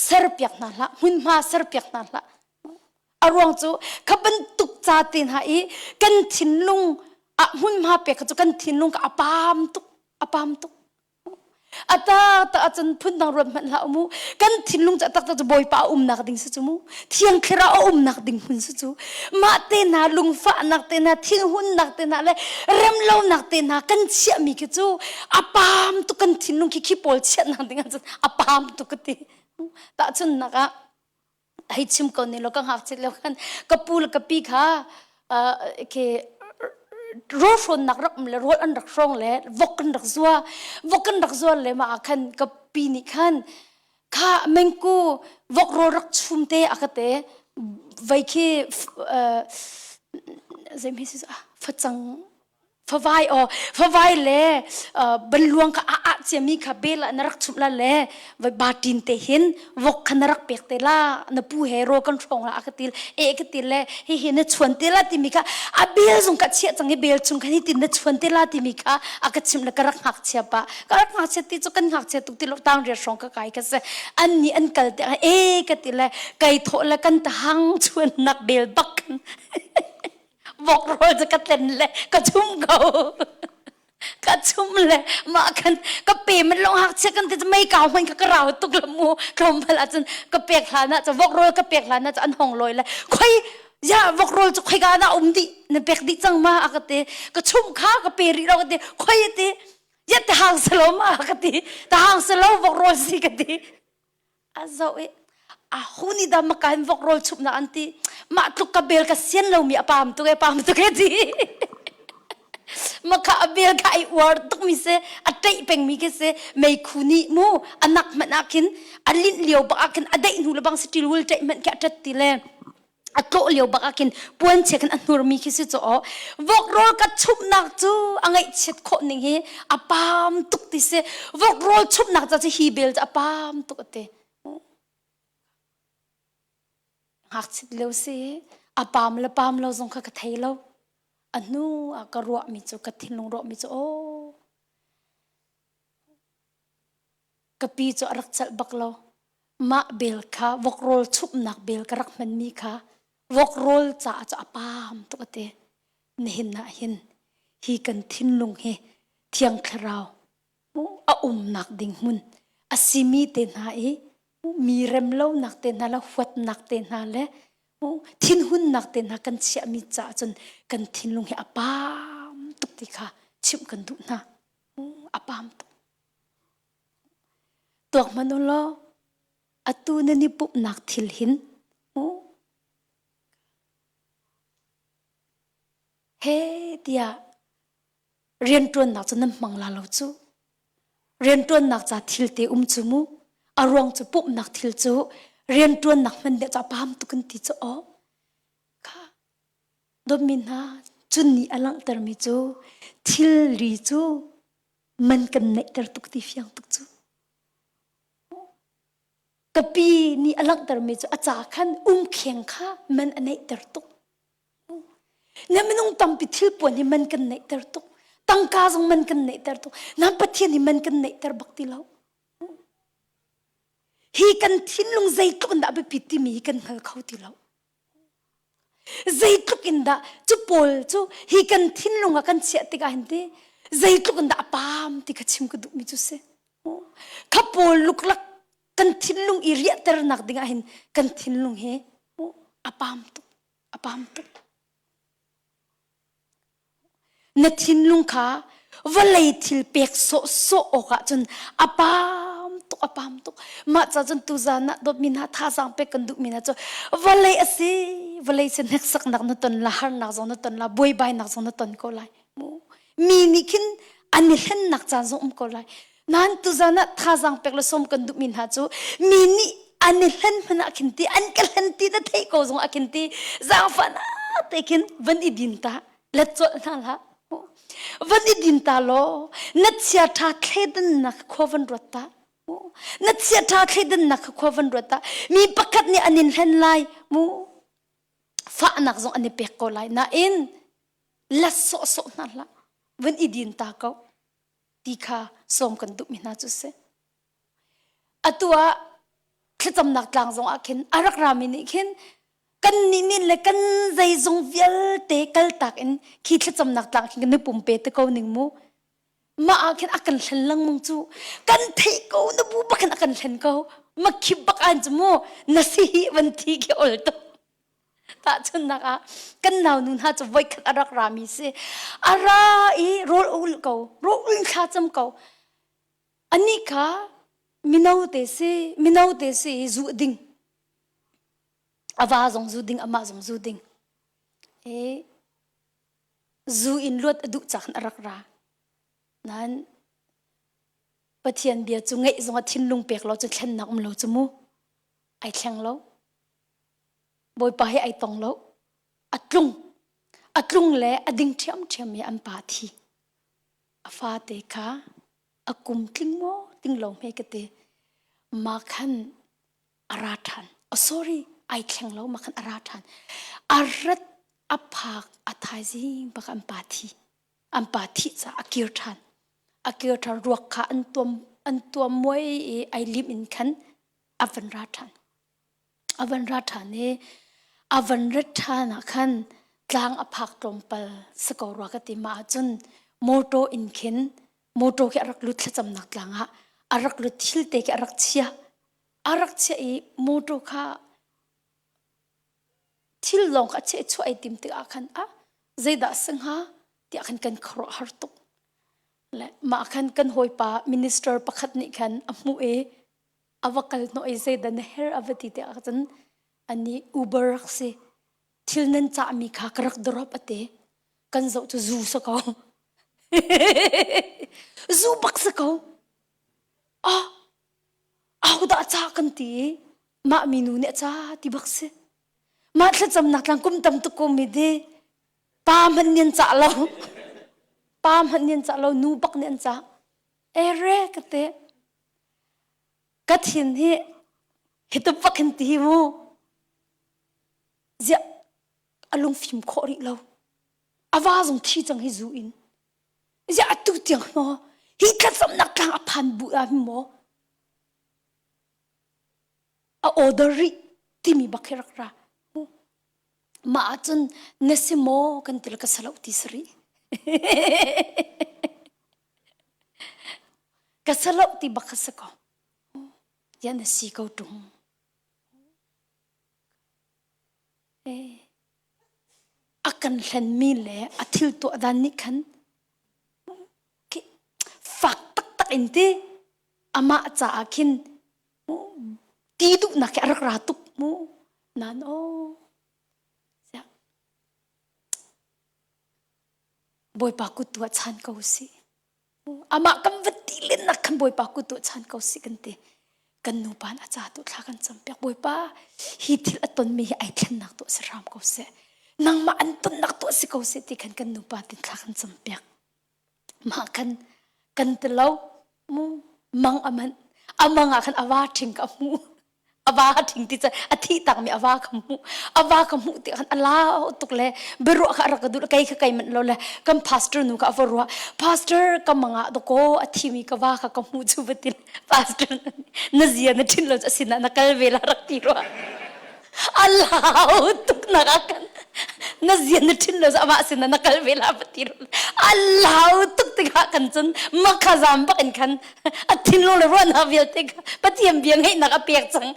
serpiak hna hlah hmunhma serpiak hna hlah a ruang cu kha bantuk ca te hna i kan thinlung ah hmunhma pek kha cu kan thinlung kha a pam tuk a pam tuk. Ata ta ahcun phundang ruat hmanh hlah mu. Kan thinlung cu taktak cu Bawipa a umnak ding si cu mu. Thiang Thlarau a umnak ding hmun si cu. Mah te hna lungfahnak te hna thinhunnak te hna le remlonak te hna kan chiahmi khi cu a pam tuk kan thinlung khi khi pawl chiahnak ding ahcun a pam tuk ka ti. Tahchunhnak ah hei chim ko ne law ka ngakchit lio khan ka pu le ka pi kha ke rawl hrawnnak rak um le rawl an rak hrawng le vok kan rak zua vok kan rak zuar le mah ah khan ka pi nih khan kha mengku vok rawl rak chum te a ka te vei khi zei hme si facang favai aw favai le banluang kha a ah ciami kha bel ah na rak chumh la le vai batin te hin vok kha na rak pek te la na pu he ro kan hrawng la ka til e ka til le hi hi na chuan te la timi kha a bel zong ka chiah cang i bel chung kha hi tin na chuan te la timi kha a ka chimh le ka rak ngak chia pa ka rak ngak chia ti chu kan ngak chia tuk ti lo tang ria hrawng ka kai ka se an ni an kal te e ka ti le kai tho le kan ta hang chuan nak bel bak vok rawl cu ka tlen le ka chum ko ka chum le mah khan ka pe man long hak chia kan ti mei kau hman ka ka rau tuk la mu tlawmpal ahcun ka pek hlan ah cu vok rawl ka pek hlan ah cu an hong loi le khoi ya vok rawl cu khoi ka na um dih na pek dih cang ma a ka ti ka chum kha ka pe rih lo ka ti khoi ti ya ta hang salo ma ka ti ta hang salo vok rawl si ka ti a zoh i a hu nih dah maka hin vok rawl chumhnak an ti mah tluk ka bel ka sian lomi a pam tuk e pam tuk e ti maka a bel kha ai uar tuk mi si a ṭeih pengmi khi si meikhu nih mu a nak hmanh ah khin a linh lio bak ah khin a deih hnu le bang si ṭil wul ṭeih hmanh khi a ṭet ti le a tlawh lio bak ah khin puan chia khin a hnurmi khi si cu aw vok rawl ka chumhnak cu a ngaihchiat khawh ning hi a pam tuk ti si vok rawl chumhnak ca cu hi bel cu a pam tuk a ti ngakchit lio si a pam le pam lo zong kha ka thei lo a hnu ah ka ruahmi cu ka thinlung ruahmi cu aw Ka pi cu a rak celh bak lo. Mah bel kha vok rawl chumhnak bel ka rak hmanmi kha vok rawl caah cu a paam tuk a ti. Nihin ah hin hi kan thinlung hi Thiang Thlarau a umnak ding hmun a simi te hna i mi remlonak te hna le huatnak te hna le thinhunnak te hna kan chiahmi caah cun kan thinlung hi a paam tuk ti kha chimh kan duh hna. A paam tuk. Tuak hmanh u law atu nan i pumhnak thil hin he tiah rianṭuannak cu nan hmang la lo cu. Rianṭuannak ca thil te um cu mu. A ruang cu pumhnak thil cu rianṭuannak hman deuh ca pam tuk in ti cu aw. Kha dawtmi hna cun nih a langhtermi cu thilri cu man kan neihter tuk ti fiang tuk cu. Ka pi nih a langhtermi cu a ca khan umkheng kha man a neihter tuk. Na minung tampi thil puan hi man kan neihter tuk. Tangka zong man kan neihter tuk. Nan Pathian hi man kan neihter bak ti lo. Hi kan thinlung zeitluk in dah biapit timi hi kan hngal kho ti lo. Zeitluk in dah cu pawl cu hi kan thinlung ah kan chiah tikah hin ti zeitluk in dah a paam ti kha chim ka duhmi cu si. Kha pawl luklak kan thinlung i riahternak ding ah hin kan thinlung hi a paam tuk a paam tuk. Na thinlung kha vawlei thil pek sawhsawh awkah cun a pam tuk a pam tuk. Mah ca cun tuzan ah dawtmi hna thazaang pek kan duhmi hna cu vawlei a si vawlei si hneksaknak na ton la harnak zong na ton la buaibainak zong na ton ko lai. Mi nih khin an i hlennak caan zong um ko lai. Nain tuzan ah thazaang pek le sawm kan duhmi hna cu mi nih an i hlen hmanh ah khin ti an ka hlen ti na theih ko zong ah khin ti zaangfahnak te khin van i din ta let colh hna hlah van i din ta law na chia ṭha thleidannak khua van ruat ta na chia ṭha thleidannak khua van ruat ta mi pakhat nih an in hlen lai mu fahnak zong an i pek ko lai nain let sawhsawh hna hlah van i din ta ko ti kha sawm kan duhmi hna cu si. Atu ah thlacamnak tlang zong ah khin a rak rami nih khin kan nih nih le kan zeizong vialte kaltak in khi thlacamnak tlang khin kan i pumpe te ko ning mu. Mah ah khin a kan hlen lengmang cu. Kan theih ko na bu bak in a kan hlen ko. Ma khip bak an cu mu na si hi van thi khi ol tuk. Tahchunhnak ah kan nau nu hna cu voikhat a rak rami si. A ra i rawl ul ko, rawl ul thla cam ko. Anih kha mino te si, mino te si i zu ding. A va zong zu ding, amah zong zu ding. E, zu in luat a duh cak a rak ra. Nain Pathian bia cu ngeih zong a thinlung pek lo cu thlennak um lo cu mu. Ai thleng lo. Bawipa hi ai tong lo. A tlung. A tlung le a ding ṭhiamṭhiam i an pa thi. A fate kha a kum tling maw tling lo hme ka ti. Ma khan a ra ṭhan. Oh, sorry, ai thleng lo ma khan a ra ṭhan. A rat a phak a thaizing bak an pa thi. An pa thi ca a kir ṭhan. A kir ṭhan ruak kha an tuam an tuam muai i ai lim in khan a van ra ṭhan. A van ra ṭhan i a van rat ṭhan ah khan tlang a phak tlawmpal si ko rua ka ti mah ahcun motor in khin motor khi a rak lut thlacamnak tlang ah a rak lut thil te khi a rak chia a rak chiah i motor kha thil lawng kha a chiah i chuah ai tim tikah khan ah zeidah si hnga tiah khan kan khuaruah har tuk le mah khan kan hawipa minister pakhat nih khan a hmuh i a va kal hnawh i zeidah na herh a va ti tikah cun ani Uber rak si thil nan cahmi kha ka rak drop a ti kan zoh cu zu si ko zu bak si ko ah ahodah a cah kan ti i mah minu nih a ca ti bak si mah thlacamnak tlang kum tam tuk ko mi di pa hmanh nih an cah lo pa hmanh nih an cah lo nu bak nih an cah ere ka te Ka thin hi hi tuk bak hin ti hi mu. Ziah a lungfim khawh rih lo. A va zong thi cang hi zu in. Ziah atu tiang maw hi thlacamnak tlang a phan bu ah hin maw a order rih timi bak hi rak ra. Mah ahcun na si maw kan ti le ka salo ti si rih. Ka saloh ti bak kha si ko. Tiah na si ko ṭung. A kan hlenmi le a thil tuah dan nih khan fak taktak in ti amah caah khin ti duhnak hi a rak ra tuk mu nan aw Bawipa kut tu ah chan ko usih. Amah kan va ti lennak khan Bawipa kut tu ah chan ko usih kan ti. Kan nupa a ca tu thla kan campiak. Bawipa hi thil a tonmi hi ai thlennak tu si hram ko seh. Nangmah an tonnak tu si ko seh ti khan kan nupa tin thla kan campiak. Mah khan kan ti lo mu mang aman amang ah khan awa ṭhing ka hmu. A va ṭhing ti cun a thih takmi a va ka hmuh a va ka hmuh ti khan a lau tuk le biaruah kha a rak ka duh kei kha kei manh lo le kan pastor nu kha a va ruah pastor ka mang ah dakaw a thimi ka va kha ka hmuh cu va ti pastor na zia na ṭhin lo cu a sinah na kal ve la rak ti rua a lau tuk nak ah kan na zia na ṭhin lo cu amah sinah na kal ve la va ti rua a lau tuk tikah kan cun makha zam bak in khan a thinlung le ruahnak vialte kha Pathian bia ngeihnak a pek cang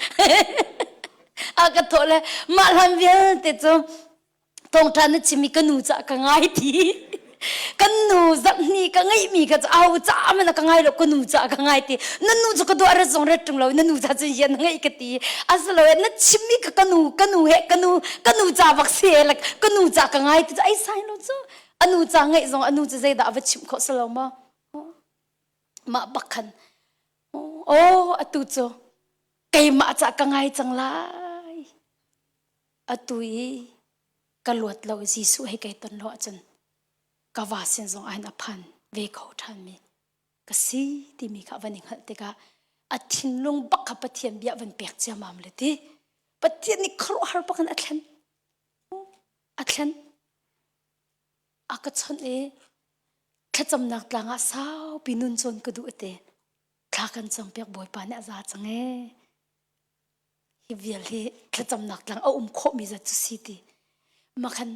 a ka thawh le mah hlan vialte cu thawngṭha na chimmi ka nu ca ka ngai ti kan nu zarhni ka ngeihmi kha cu au ca man ka ngai lo ka nu ca ka ngai ti na nu cu ka duah rat zong rat ṭung lo na nu ca cun hian na ngeih ka ti asilo na chimmi ka ka nu ka nu he ka nu ka nu ca bak si he like ka nu ca ka ngai ti cu ai sai lo cu anu ca ngeih zong anu cu zeidah a va chimh khawh si lo maw Mah bak khan oh atu cu keimah cah ka ngai cang lai. Atu i ka luat lo Jesuh he kai ton lo ahcun ka va sin zong ah hin a phan ve kho ṭhanmi ka si timi kha van i hngalh tikah a thinlung bak kha Pathian bia van pek ciamam le ti Pathian nih khuaruahhar bak in a thlen a thlen a ka chawnh i thlacamnak tlang ah saupi nun cawn ka duh ate thla kan campiak bawipa nih a za cang ee hi vial hi thlacamnak tlang a um khawhmi zat cu si ti makhan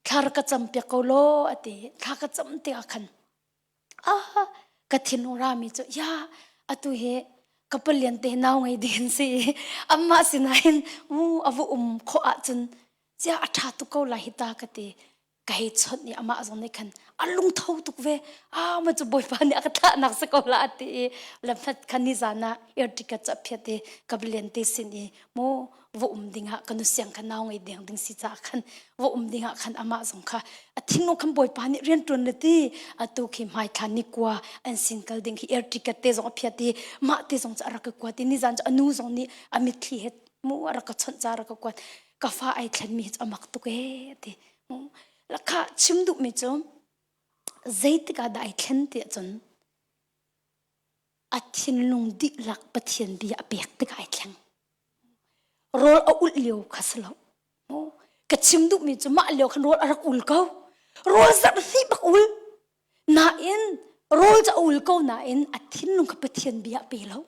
thla rak ka campiak ko law ati thla ka cam tikah khan. Ah, ka thinlung rami cu ya atu hi ka palian te nau ngei ding an si i amah sinain mu a va um khawh ahcun cia a ṭha tuk ko lai hi ta ka ti. Ka hei chawnh i amah zong nih khan a lungtho tuk ve. Ah, ma cu Bawipa nih a ka thlahnak si ko la a ti i lamhlat khan nizan ah air ticket cu a phiat i ka palian te sin i mu va um dingah ka nu siang kha nau ngei deng ding si caah khan va um dingah khan amah zong kha a thinlung khan bawipa nih rian ṭuan le ti atu khi hmaithla ni kua an sin kal ding khi air ticket te zong a phiat i mah te zong cu a rak ka kuat i nizan cu a nu zong nih a mitthli he mu a rak ka chawnh ca rak ka kuat ka fa ai thlen mi hi cu a mak tuk ee ti lakha chim duh mi cu zeitik ah dah ai thlen ti ahcun a thinlung dihlak Pathian bia a pek tikah ai thleng Rawl a ulh lio kha si lo. Ka chim duhmi cu mah lio khan rawl a rak ul ko. Rawl zarh hnih bak ul. Nain rawl cu a ul ko nain a thinlung kha Pathian bia a pe lo.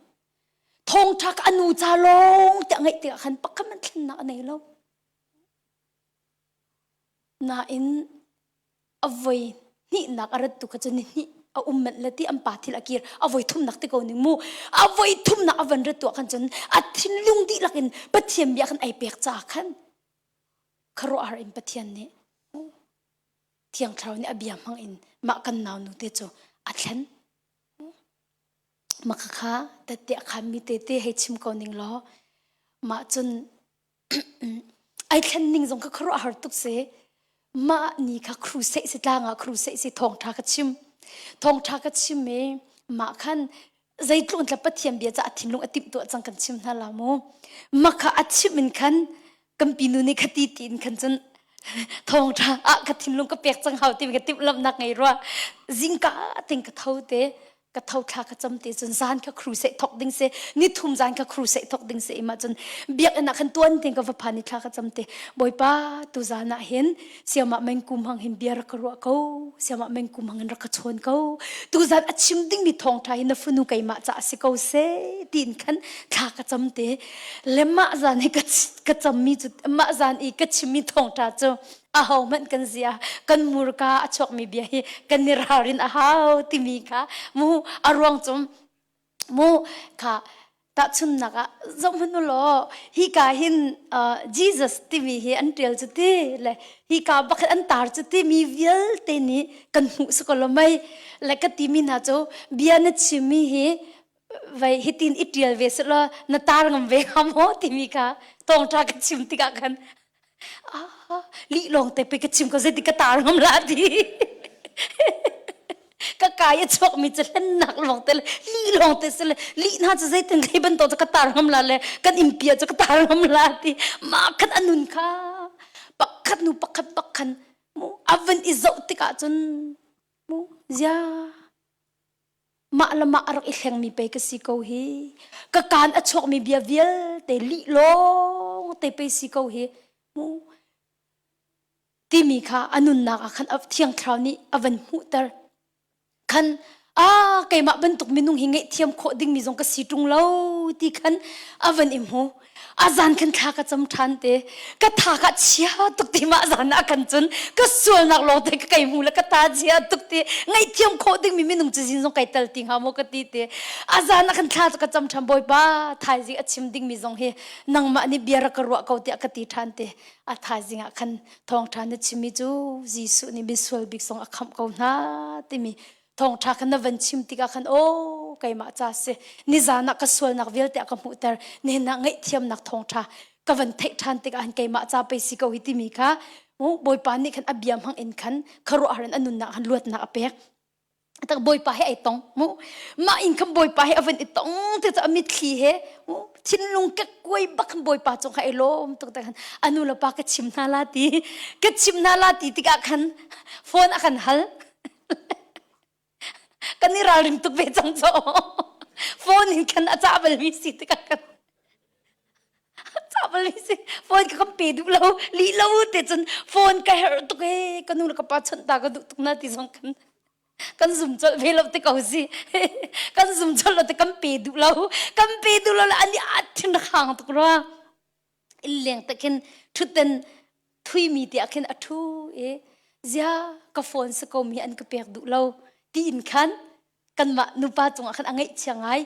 Thawngṭha kha a nu ca lawng te a ngaih tikah khan pakhat hmanh thlennak a nei lo. Nain a voi hnihnak a rat tu kha cu ni hnih a um manh le ti an pa thil a kir a voi thumnak ti ko ning mu a voi thumnak a van rat tu ah khan cun a thinlung dihlak in Pathian bia khan ai pek caah khan khuaruahhar in Pathian nih Thiang Thlarau nih a bia hmang in mah kan nau nu te cu a thlen maka kha tette a khan mi te te hei chim ko ning law mah cun Ai thlen ning zong kha khuaruahhar tuk si. Mah ni kha crusade si tlang ah crusade si thawngṭha ka chim. Thawngṭha ka chim i mah khan zeitluk in tla Pathian bia ca a thinlung a timhtuah cang kan chim hna la mu. Mah kha a chim in khan kan pinu nih kha ti tiin khan cun thawngṭha ah ka thinlung ka pek cang hau timi ka timhlamhnak ngei rua. Zingka ting ka tho te ka tho thla ka cam te cun zan kha crusade thok ding se ni thum zan kha crusade thok ding se ima cun biakinn ah khan tuan ting ka va phan i thla ka cam te bawipa tu zan ah hin siama meng kum hang hin bia rak ka ruah ko siama meng kum hang in rak ka chawn ko tu zan a chim ding mi thawngtha hi na funu keimah ca a si ko se tiin khan thla ka cam te le mah zan hi ka ka cam mi cu mah zan i ka chim mi thawngtha cu ahohmanh kan zia kan murka a chuakmi bia hi kan i ralrin a hau timi kha mu a ruang cu mu kha tahchunnak ah zohhmanh u law hika hin Jesus timi hi an tial cu ti le hika bakhat an tar cu ti mi vialte nih kan hmuh si ko lo mei le ka timi hna cu bia na chimmi hi vai hitin i tial ve se law na tar ngam ve hnga maw timi kha tawngṭha ka chim tikah khan ah lih lawng te pe ka chim ko zeiti ka tar ngam la ti ka kai a chuak mi cu hlennak lawng te le lih lawng te se le lih hna cu zeitin thei bantuk cu ka tar ngam la le kan innpi cu ka tar ngam la ti mah khan anun kha pakhat nu pakhat bak khan mu a van i zoh tikah cun mu zia Mah le mah a rak i hlengmi pei ka si ko hi. Ka kaan a chuakmi bia vialte lih lawng te pei si ko hi. Mu. Timi kha a nunnak ah khan a Thiang Thlarau nih a van hmuhter. Khan ah keimah bantuk minung hi ngaihthiam khawh dingmi zong ka si ṭung lo ti khan a van i hmu. A zan khan thla ka cam ṭhan te. Ka tha ka chia tuk ti mah zan ah khan cun ka sualnak lawng te ka kai hmu le ka ta chia tuk ti ngaihthiam khawh dingmi minung cazin zong kai tel ti hnga maw ka ti te. A zan ah khan thla cu ka cam ṭhan Bawipa thaizing a chim dingmi zong hi nangmah nih bia rak ka ruah ko tiah ka ti ṭhan te. A thaizing ah khan thawngṭha na chimmi cu Jesuh nih misual bik zong a khamh ko hna timi thawngṭha khan na van chim tikah khan aw keimah ca si nizan ah ka sualnak vialte a ka hmuhter nihin ah ngaihthiamnak thawngṭha ka van theih ṭhan tikah han keimah ca pei si ko hi timi kha Bawipa nih khan a bia hmang in khan khuaruahhar in a nunnak khan luatnak a pek tak Bawipa he ai tong mu mah in khan Bawipa he a van i tong te cu a mitthli he mu thinlung kekkuai bak khan Bawipa cung kha ai lawm tuk te khan a nu le pa ka chim hna la ti ka chim hna la ti tikah khan phone a kan hal kan i ralring tuk ve cang caw phone in khan a cah balmi si tikah kan cah balmi si phone ka kan pe duh lo lih lo te cun phone ka herh tuk e ka nu le ka pa chawnh ta ka duh tuk na ti zong kan kan zum colh ve lo te ko si kan zum colh lo te kan pe duh lo kan pe duh lo le ani a thin hang tuk rua Innleng te khin ṭhutden thuimi te ah khin a ṭhu i zia ka phone si ko mi an ka pek duh lo. Tiin khan kanmah nupa cungah khan a ngaihchia ngai.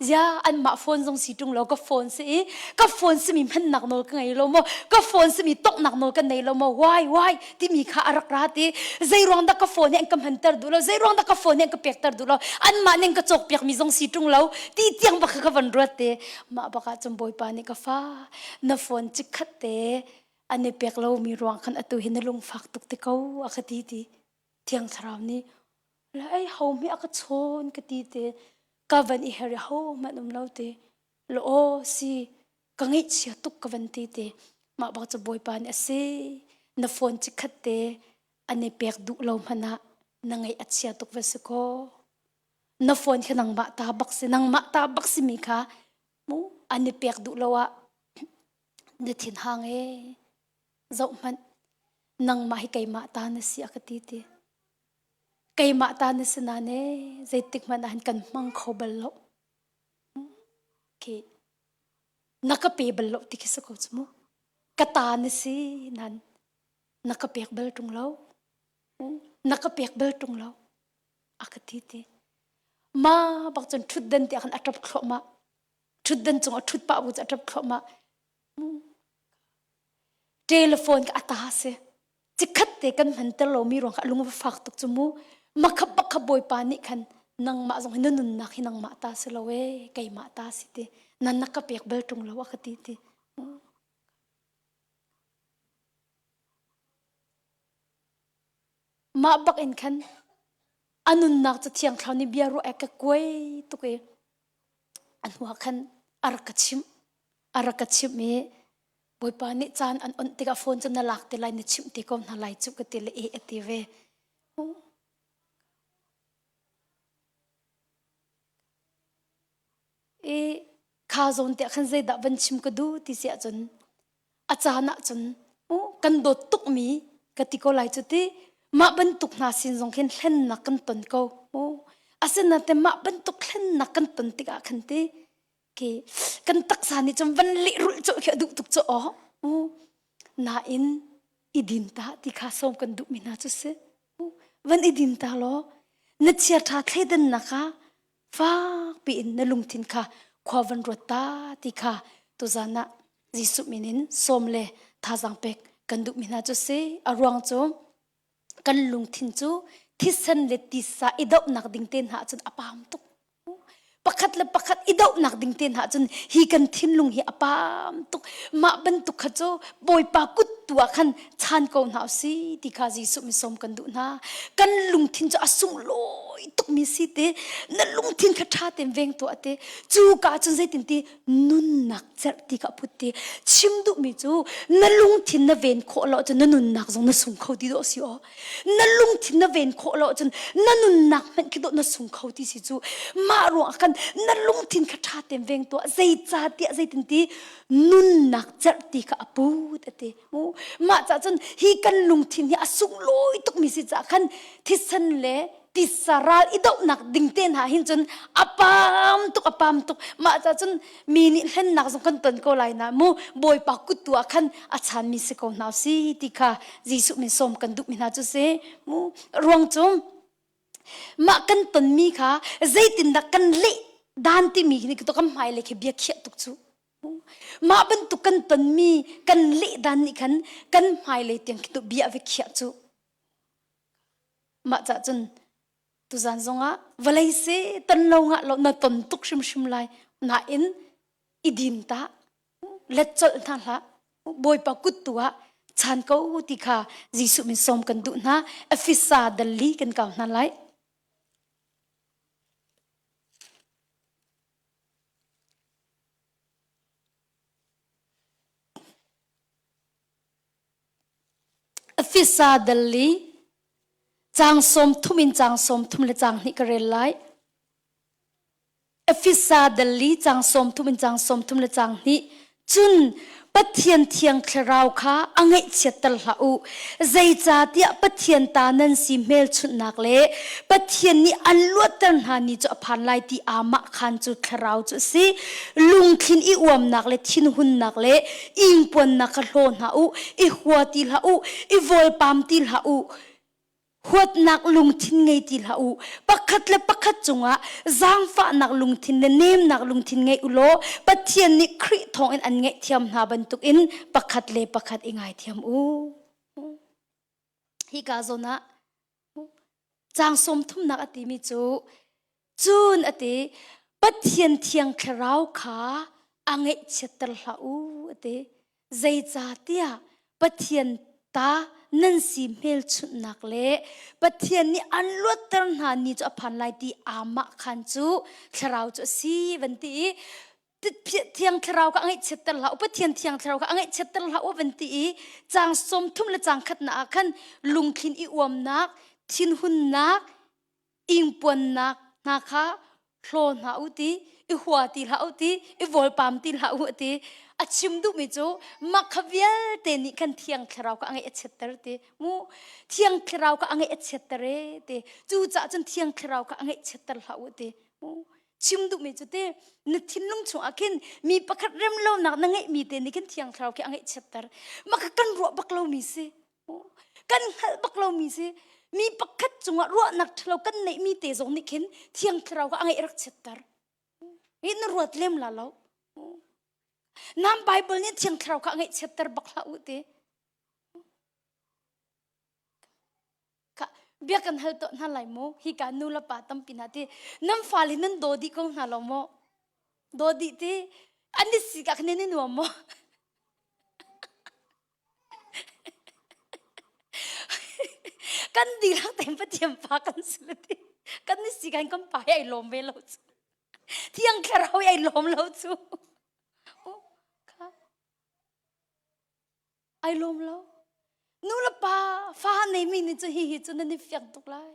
Zia anmah phone zong si ṭung lo ka phone si i ka phone simi hmannak nawl ka ngei lo maw ka phone simi tonghnak nawl ka nei lo maw why why timi kha a rak ra ti zei ruang dah ka phone hi an ka hmanter duh lo zei ruang dah ka phone hi an ka pekter duh lo anmah ning ka cawkpiak mi zong si ṭung lo ti tiang bak kha ka van ruat te mah bak ah cun bawipa nih ka fa na phone chikkhat te an i pek lo mi ruang khan atu hi na lungfak tuk te ko a ka ti ti thiang thlarau nih la ei ho mi a ka chawn ka ti te ka van i her ho man um lo te lo aw si ka ngaihchia tuk ka van ti te mah bak cu bawipa nih a si na phone chikkhat te an i pek duh lo hmanh ah na ngaih a chia tuk va si kaw na phone kha nangmah ta bak si nangmah ta bak si mi kha mu an i pek duh lo ah na thin hang e zoh hmanh nangmah hi keimah ta na si a ka ti ti keimah ta na si na ne zeitik hmanh ah hin kan hmang kho bal lo khi na ka pe bal lo ti khi si ko cu mu ka ta na si nan na ka pek bal ṭung lo na ka pek bal ṭung lo a ka ti ti ma bak cun ṭhutdan ti ah khan a ṭap thluahmah ṭhutdan cung a ṭhut pah bu cu a ṭap thluahmah Telephone ka a ta si. Cikhat te kan hmanter lomi ruang kha a lung va fak tuk cu mu. Makhap bakhap bawipa nih khan nangmah zong hi na nunnak hi nangmah ta si lo ee keimah ta si ti. Nan na ka pek bal ṭung lo a ka ti ti. Mah bak in khan a nunnak cu thiang thlarau nih bia ruah e ka kuai tuk i a hnuah khan a rak ka chimh. A rak ka chimh i Bawipa nih caan an onh tikah phone cu na lak te lai na chimh te ko hna lai cu ka ti le e a ti ve. I kha zawn te khan zeidah van chim ka duh ti si ahcun a caan ahcun kan dawt tukmi ka ti ko lai cu ti mah bantuk hna sin zong khin hlennak kan ton ko. Asinain mah bantuk hlennak kan ton tikah khan ti Ke kan taksa nih cun van lehrulh cu khi a duh tuk cu aw. Nain i din ta ti kha sawm kan duhmi hna cu si. Van i din ta law na chiaṭha thleidannak kha fak piin na lungthin kha khua van ruat ta ti kha tuzan ah Jesuh min in sawm le thazaang pek kan duhmi hna cu si. A ruang cu kan lungthin cu thisen le tisa i dohnak ding te hna ahcun a pam tuk. Pakhat le pakhat i dohnak ding te hna ahcun hi kan thinlung hi a pam tuk. Mah bantuk kha cu Bawipa kut tu ah khan chan ko hna usih ti kha Jesuh misawm kan duh hna. Kan lungthin cu a sunglawi tukmi si te. Na lungthin kha ṭha tein veng tuah te. Cu ka cun zeitin ti nunnak cerh ti ka put ti chim duhmi cu na lungthin na ven khawh lo cun na nunnak zong na sung kho ti dawh si aw na lungthin na ven khawh lo cun na nunnak hmanh khi dawh na sung kho ti si cu mah ruang khan na lungthin kha ṭha tein veng tuah zeicahtiah zeitin ti nunnak cerh ti kha a put a ti mah cah cun hi kan lungthin hi a sunglawi tukmi si cah khan thisen le tisa ral i dohnak ding te hna hin cun a pam tuk a pam tuk mah ca cun mi nih hlennak zong kan ton ko lai na mu bawipa kut tu ah khan a chanmi si ko hna si ti kha Jesuh min sawm kan duhmi hna cu si mu ruang cu mah kan tonmi kha zeitindah kan leh dan timi hi to kan hmai le khi bia khiah tuk cu mah bantuk kan tonmi kan leh dan nih khan kan hmailei tiang khi tu bia ve khiah cu Mah cah cun tuzan zongah vawlei si ton lo ngah lo na ton tuk hrimhrim lai nain i din ta let colh hna hlah Bawipa kut tu ah chan ko ti kha Jesuh min sawm kan duh hna Efesa dalli kan kau hna lai Fisa dal li caang 30 in caang 30 le caang hnih ka rel lai. Efesa dal li caang 30 in caang 30 le caang hnih cun Pathian thiang thlarau kha a ngaihchiatter hlah u. Zeicahtiah Pathian ta nan si hmelchunhnak le Pathian nih an luatter hna ni cu a phan lai ti aamah khan cu thlarau cu a si. Lungthin i uamnak le thinhunnak le ingpuannak kha hlaw hna u, i hua ti hlah u, i vawlpam ti hlah u. Huatnak lungthin ngei ti hlah u. Pakhat le pakhat cungah zaangfahnak lungthin le nemnak lungthin ngei u law Pathian nih Khrih thawngin an ngaihthiam hna bantukin pakhat le pakhat i ngaithiam u. Hika zawn ah caang sawm thumnak a timi cu cun a ti Pathian thiang thlarau kha a ngaihchiatter hlah u a ti. Zeicahtiah Pathian ta nan si hmelchunhnak le Pathian nih an luatter hna ni cu a phan lai ti amah khan cu thlarau cu a si van ti i thiang thlarau kha a ngaihchiatter hlah u Pathian thiang thlarau kha a ngaihchiatter hlah u van ti i caang sawm thum le caang khatnak ah khan lungthlin i uamnak thinhunnak ingpuannak hna kha hlaw hna u ti i hua ti hlah u ti i vawlpam ti hlah u ti a chim duhmi cu mah kha vialte nih khan thiang thlarau kha a ngaih a chiatter ti mu thiang thlarau kha a ngaih a chiatter e ti cucaah cun thiang thlarau kha a ngaih chiatter hlah u ti mu chim duhmi cu te na thinlung chungah khin mi pakhat rem lonak na ngeihmi te nih khin thiang thlarau khi a ngaih chiatter mah kha kan ruah bak lomi si kan hngalh bak lomi si mi pakhat cungah ruahnak ṭhalo kan neihmi te zong nih khin thiang thlarau kha a ngaih rak chiatter hi na ruat lem la lo nam Bible nih thiang thlarau kha a ngaih chiatter bak hlah u ti Kha bia kan hal tuah hna lai mu hi ka nu le pa tampi hna ti nan fale nan daw dih ko hna lo maw daw dih ti an i si ka khan nan i nuam maw kan dihlak tein Pathian pa kan si le ti kan i si kan kan pa hi ai lawm ve lo cu thiang thlarau hi ai lawm lo cu Ai lawm lo. Nu le pa fa neimi nih cu hihi cu nan i fiang tuk lai.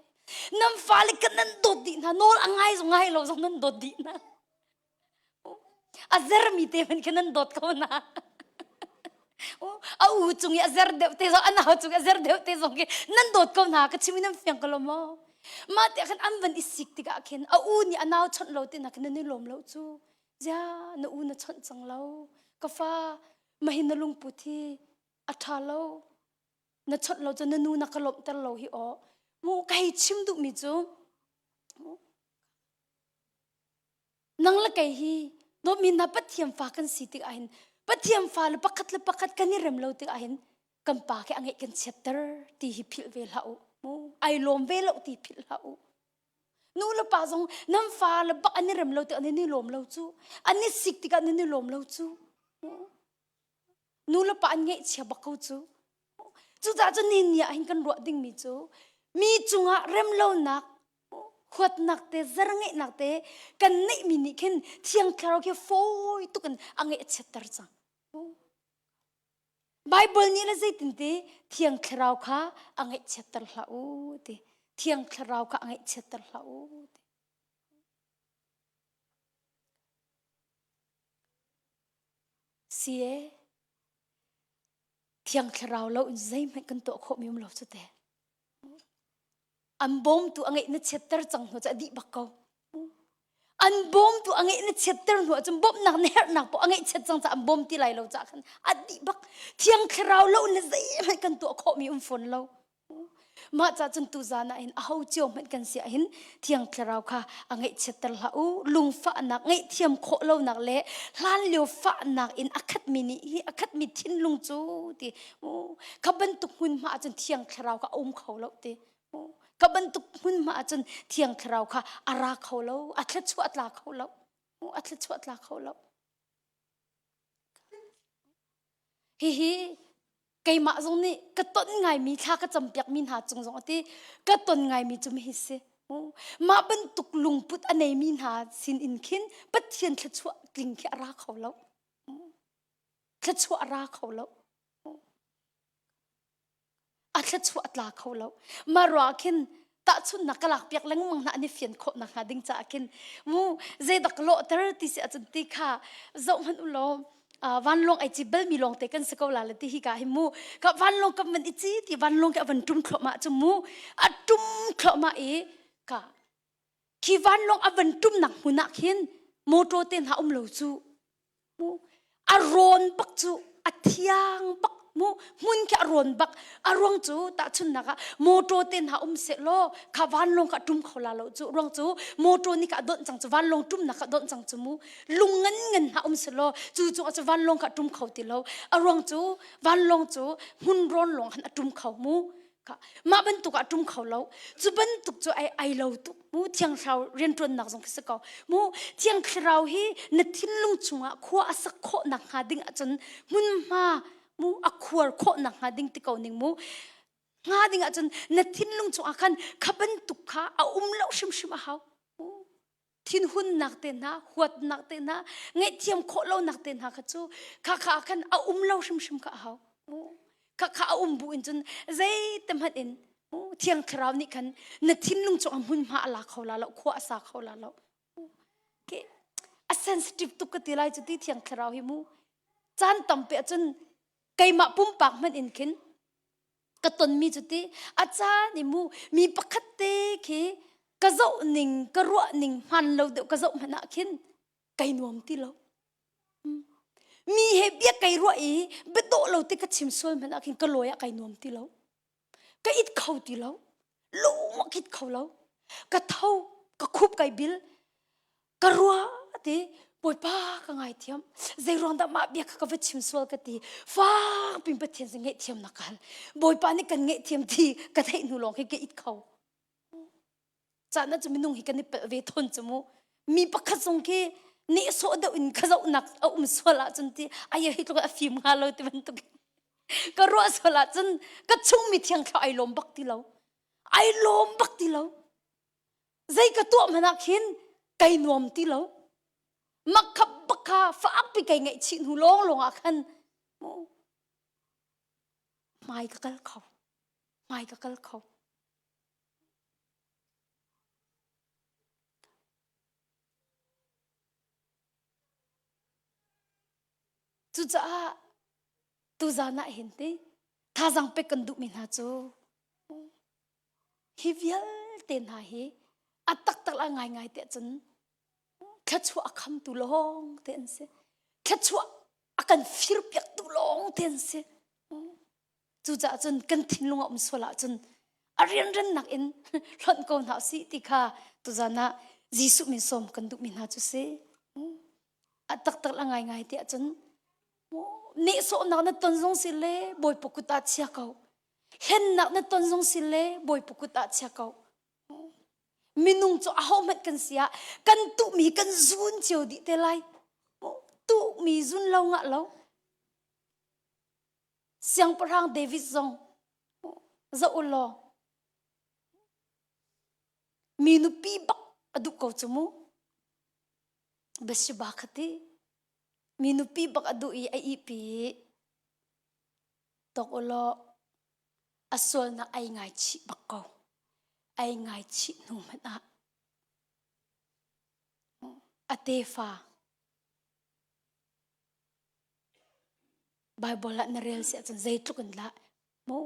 Nan fale kan nan dawt dih hna. Nawl a ngai zong ngai lo zong nan dawt dih hna. A zermi te hmanh khi nan dawt ko hna. A u cung i a zer deuh te zong a nau cung i a zer deuh te zong khi nan dawt ko hna ka chim i nan fiang ko lo maw? Mah tiah khan an van i sik tikah khin a u nih a nau chawnh lo ti na khin nan i lawm lo cu. Zia na u na chawnh cang lo. Ka fa mahi na lungput hi a ṭha lo na chawnh lo cu na nu na ka lawmhter lo hi aw mu ka hei chim duhmi cu nang le kei hi dawtmi hna Pathian fa kan si tik ahhin Pathian fa le pakhat le pakhat kan i rem lo tik ahhin kan pa khi a ngeih kan chiatter ti hi philh ve hlah u mu ai lawm ve lo ti philh hlah u nu le pa zong nan fa le bak an i rem lo tik an i lawm lo cu an i sik tikah nan i lawm lo cu nu le pa an ngeihchia bak ko cu cucaah cun ni ni ah hin kan ruah dingmi cu mi cungah remlonak huatnak te zer ngeihnak te kan neihmi nih khin thiang thlarau khi fawi tuk in a ngeih a chiatter cang Bible nih le zeitin ti thiang thlarau kha a ngeihchiatter hlah u ti thiang thlarau kha a ngeihchiatter hlah u ti Si e, thiang thlarau lo in zeihmanh kan tuah khawhmi um lo cu te. An bawmtu a ngeih na chiatter cang hnu cu a dih bak ko. An bawmtu a ngeih na chiatter hnu ahcun bawmhnak na herhnak poh a ngeih chiat cang caah an bawm ti lai lo caah khan a dih bak. Thiang thlarau lo in zeihmanh kan tuah khawhmi um fawn lo. Mah ca cun tuzan ah hin aho cio hmanh kan si ahhin Thiang Thlarau kha a ngaihchiatter hlah u. Lungfahnak ngaihthiam khawh lonak le hlanlio fahnak in a khatmi nih hi a khatmi thinlung cu ti kha bantuk hmunhma ahcun Thiang Thlarau kha a um kho lo ti. Kha bantuk hmunhma ahcun Thiang Thlarau kha a ra kho lo, a thluachuah tla kho lo. A thluachuah tla kho lo. Hihi keimah zong nih ka ton ngaimi thla ka campiakmi hna cung zong ati ka ton ngaimi cu hi si mah bantuk lungput a neimi hna sin in khin Pathian thluachuah tling khi a ra kho lo thluachuah a ra kho lo a thluachuah a tla kho lo mah ruah khin tahchunhnak ka lak piak lengmang hna an i fian khawh nak hnga ding caah khin mu zeidak lawhter ti si ahcun ti kha zoh hmanh u law vanlawng ai ci balmi lawng te kan si ko la le ti hi ka hi mu ka vanlawng kam van i ci ti vanlawng ke van tum thluahmah cu mu a tum thluahmah i ka khi vanlawng a van tumnak hmun ah khin motor te hna um lo cu mu a rawn bak cu a thiang bak. Mu hmun khi a rawn bak. A ruang cu tahchunnak ah motor te hna um seh law kha vanlawng kha tum kho la lo cu ruang cu motor nih kha a donh cang cu vanlawng tumnak kha donh cang cu mu lung ngan ngan hna um seh law cu cu cu vanlawng kha tum kho ti lo a ruang cu vanlawng cu hmun rawn lawng han a tum kho mu mah bantuk ah tum kho lo cu bantuk cu ai ai lo tuk mu thiang thlarau rianṭuannak zong khi si ko mu thiang thlarau hi na thinlung chungah khua a sak khawh nak hnga ding ahcun hmunhma mu a khuar khawh nak hnga ding ti ko ning mu hnga ding ahcun na thinlung chungah khan kha bantuk kha a um lo hrimhrim a hau thinhunnak te hna huatnak te hna ngaihthiam khawh lonak te hna kha cu kha kha ah khan a um lo hrimhrim kha a hau kha kha a um bu in cun zeite hmanh in thiang thlarau nih khan na thinlung cu a hmunhma a la kho la lo khua a sa kho la lo ke a sensitive tuk ka ti lai cu ti thiang thlarau hi mu caan tampi ahcun keimah pumpak hmanh in khin ka tonmi cu ti a caan i mu mi pakhat te khi ka zoh ning ka ruah ning hman lo deuh ka zoh hmanh ah khin kai nuam ti lo mi he bia kai ruah i biadawh lo te ka chim sual hmanh ah khin ka lawi ah kai nuam ti lo ka it kho ti lo lung a kit kho lo ka tho ka khup kai bil ka ruah ti bawipa ka ngaithiam zei ruang dah mah bia kha ka va chim sual ka ti fak pin pathian sin ngaihthiam nak ka hal bawipa nih kan ngaihthiam ti ka theih hnu lawng hi ka it kho caan ah cu minung hi kan i pelh ve thon cu mu mi pakhat zong khi nehsawh deuh in ka zohnak a um sual ahcun ti ai hi tluk a fim hnga lo ti bantuk ka ruah sual ahcun ka chung mi thiang thlarau ai lawm bak ti lo ai lawm bak ti lo zei ka tuah hmanh ah khin kai nuam ti lo mak khap bak kha fakpi kai ngaihchih hnu lawng lawng ah khan hmai ka kal kho hmai ka kal kho Cucaah tuzan ah hin ti thazaang pek kan duhmi hna cu hi vialte hna hi a taktak la ngaingai tiah cun thluachuah a khamtu lawng te an si. Thluachuah a kan firpiaktu lawng te an si. Cucaah cun kan thinlung a um sual ahcun a rianrennak in hlonh ko hna usih ti kha tuzan ah Jesuh min sawm kan duhmi hna cu si. A taktak la ngaingai tiah cun nehsawhnak na ton zong si le Bawipa kut ah chia ko. Hlennak na ton zong si le Bawipa kut ah chia ko. Minung cu ahohmanh kan si ah kan tuhmi kan zun cio dih te lai. Tuhmi zun lo ngah lo. Siangpahrang David zong zoh u law mi nupi bak a duh ko cu mu. Bathsheba kha ti mi nupi bak a duh i a ihpi i tawk u law a sualnak ai ngaichih bak ko. Ai ngaichih hnu hmanh ah a tefa Bible ah na rel si ahcun zeitluk in dah mu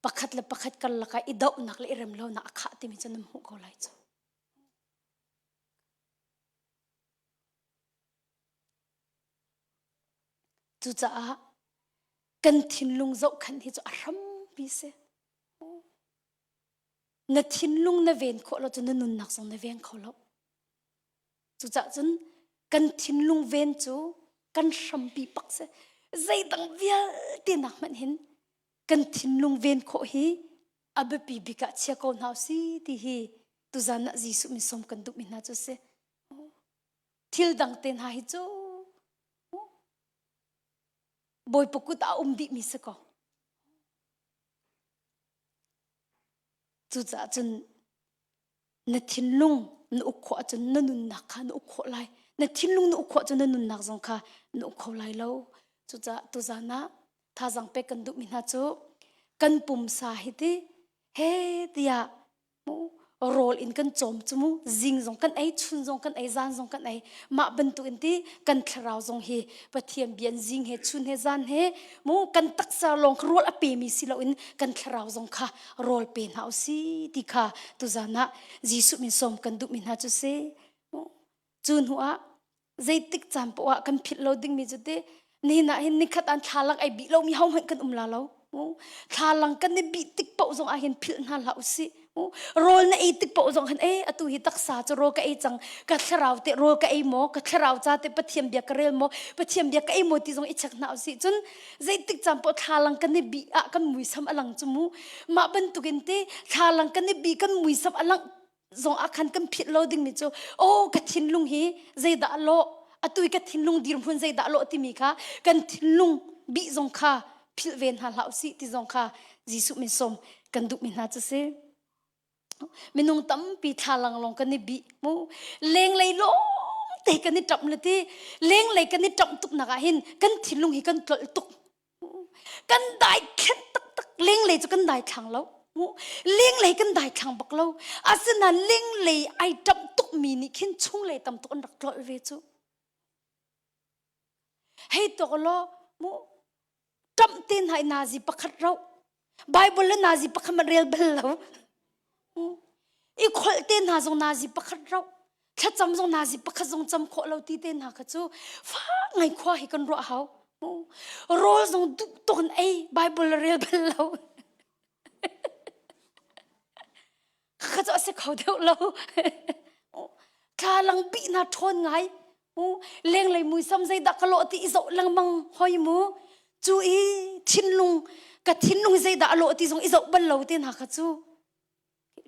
pakhat le pakhat karlak ah i dohnak le i remlonak a khah timi cu nan hmuh ko lai cu. Cucaah kan thinlung zohkhenh hi cu a hrampi si. Na thinlung na ven khawh lo cu na nunnak zong na veng kho lo. Cucaah cun kan thinlung ven cu kan hrampi bak si. Zeidang vialte nak hmanh hin kan thinlung ven khawh hi a biapi bik ah chia ko hna si ti hi tuzan ah Jesuh min sawm kan duhmi hna cu si. Thil dang te hna hi cu Bawipa kut ah um dihmi si ko. Cucaah cun na thinlung na uk khawh ahcun na nunnak kha na uk khawh lai na thinlung na uk khawh ahcun na nunnak zong kha na uk kho lai lo cucaah tuzan ah thazaang pek kan duhmi hna cu kan pumsa hi ti he tiah rawl in kan cawm cu mu zing zong kan ei chun zong kan ei zan zong kan ei mah bantuk in ti kan thlarau zong hi Pathian bian zing he chun he zan he mu kan taksa lawng kha rawl a pemi si loin kan thlarau zong kha rawl pe hna u si ti kha tuzan ah Jesuh min sawm kan duhmi hna cu si. Cu hnu ah zeitik caan poah ah kan philh lo dingmi cu ti. Nihin ah hin nikhat an thlalang ai bih lomi ho hmanh kan um la lo. Thlalang kan i bih tik paoh zong ah hin philh hna hlah usih. Rawl na ei tik paoh zong hin e atu hi taksa cu rawl ka ei cang ka thlarau te rawl ka ei maw ka thlarau ca te Pathian bia ka rel maw Pathian bia ka ei maw ti zong i check hna usih cun zeitik caan paoh thlalang kan i bih ah kan muisam a lang cu mu mah bantukin te thlalang kan i bih kan muisam a lang zong ah khan kan philh lo dingmi cu oh ka thinlung hi zeidah a lawh atu i ka thinlung dirhmun zeidah a lawh timi kha kan thinlung bih zong kha philh ve hna hlah usih ti zong kha Jesuh min sawm kan duhmi hna cu si minung tampi thlalang lawng kan i bih mu lenglei lawng te kan i ṭamh le ti lenglei kan i ṭamh tuk nak ah hin kan thinlung hi kan tlolh tuk Kan dai thlen taktak lenglei cu kan dai thlang lo. Lenglei kan dai thlang bak lo. Asinain lenglei ai ṭamh tukmi nih khin chunglei tam tuk an rak tlolh ve cu. Hei tok law mu ṭamh te hna i nazi pakhat rauh. Bible le nazi pakhat man rel bal lo. I kholh te hna zong nazi pakhat rauh. Thlacam zong nazi pakhat zong cam khawh lo ti te hna kha cu fak ngai khua hi kan ruah hau. Rawl zong duh tuk in ei Bible le rel bal lo. Kha cu a si kho deuh lo. Thlalang bih na ṭhawn ngai. Lenglei muisam zeidah ka lawh ti i zoh lengmang hoi mu. Cu i thinlung ka thinlung zeidah a lawh ti zong i zoh bal lo te hna kha cu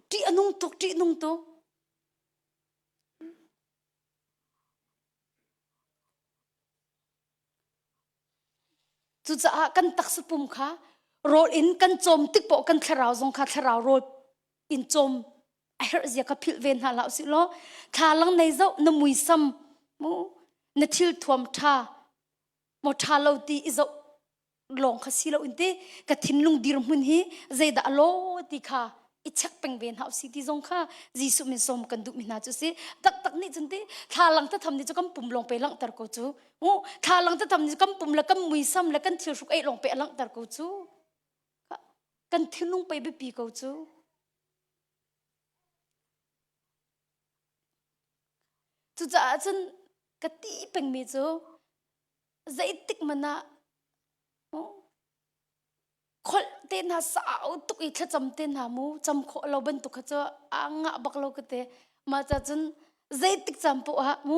ṭih a nung tuk ṭih nung tuk. Cucaah kan taksa pum kha rawl in kan cawm tik paoh kan thlarau zong kha thlarau rawl in cawm a herh zia kha philh ve hna hlah usih law thlalang nei zoh na muisam mu na thil thuam ṭha maw ṭha lo ti i zoh lawng kha si lo in ti ka thinlung dirhmun hi zeidah a law ti kha i check peng ve hna usih ti zong kha Jesuh min sawm kan duhmi hna cu si taktak nih cun ti thlalang tatham nih cu kan pum lawng pe langhter ko cu mu thlalang tatham nih kan pum le kan muisam le kan thil hruk ei lawng pe a langhter ko cu kan thinlung pe biapi ko cu cucaah cun ka ti pengmi cu zeitik man ah kholh te hna sau tuk i thlacam te hna mu cam khawh lo bantuk kha cu a ngah bak lo ka te mah ca cun zeitik caan poah ah mu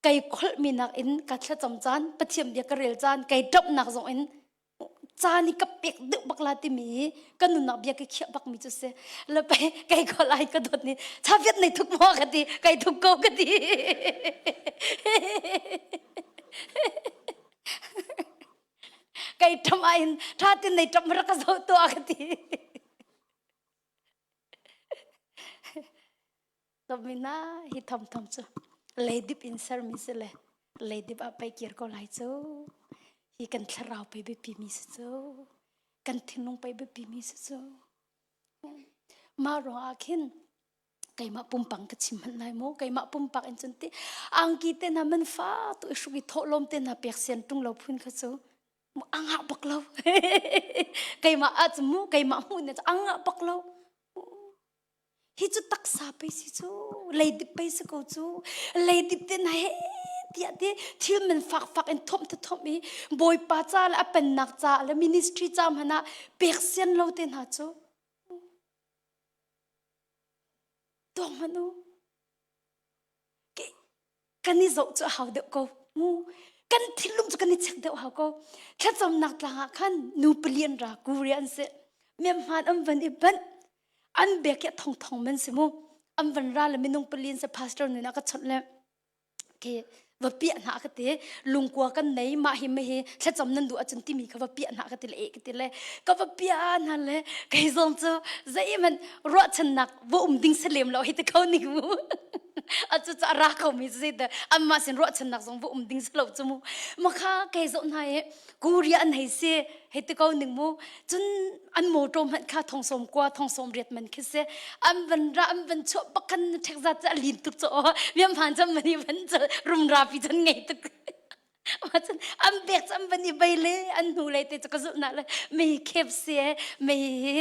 kai kholh mi nak in ka thlacam caan pathian bia ka rel caan kai ṭamhnak zong in caan i ka pek deuh bak la timi hi ka nunnak bia ka khiah bak mi cu si le pe kai kholh ai ka dawt ni chaviat nei thuk maw ka ti kai thuk ko ka ti Kai ṭam ah hin ṭha tin nei ṭam rak ka zoh tuah ka ti. Domina hi thom thom cu leidip in sermi si le leidip ah pei kir ko lai cu. Hi kan thlarau pei biapi mi si cu. Kan thinlung pei biapi mi si cu. Mah ruang ah khin keimah pumpang ka chim hmanh lai maw keimah pumpak in cun ti angki te hna man fa tu i hruk i thawhlawm te hna pek sian tung lo phun kha cu angah bak lo keimah ah cu mu keimah hmuh ne cu angah bak lo hi cu taksa pei si cu leidip pei si ko cu leidip te na he tiah ti thil man fak fak in thomh te thomh i bawipa ca le a pennak ca le ministry ca hmanh ah pek sian lo te hna cu Tuak hmanh u. Kan i zoh cu a hau deuh ko. Mu. Kan thinlung cu kan i check deuh hau ko. Thlacamnak tlang ah khan nu pali an ra kuri an si. Miamhman an van i banh. An bek hi a thong thong man si mu. An van ra le minung pali an si pastor nun ah ka chawnh le khi va piah hna ka ti lungkua kan nei mah hi ma hi thlacam nan duh ahcun timi kha va piah hna ka ti le e ka ti le ka va piah hna le kei zong cu zeihmanh ruahchannak va um ding si lem lo hi te kho ning mu a cu ca ra ko mi si te anmah sin ruahchannak zong va um ding si lo cu mu ma kha kei zoh hna i Korea an hei si hei ti ko ning mu cun an motor hmanh kha thong sawm kua thong sawm riat man khi si an van ra an van chuah bakhan ṭhek zat cu a lin tuk cu aw miam han cam mani van cu rumra pi cun ngei tuk. Cun an bek cu an van i bei le an hnu lei te cu ka zulh na le mei khep si e mei hi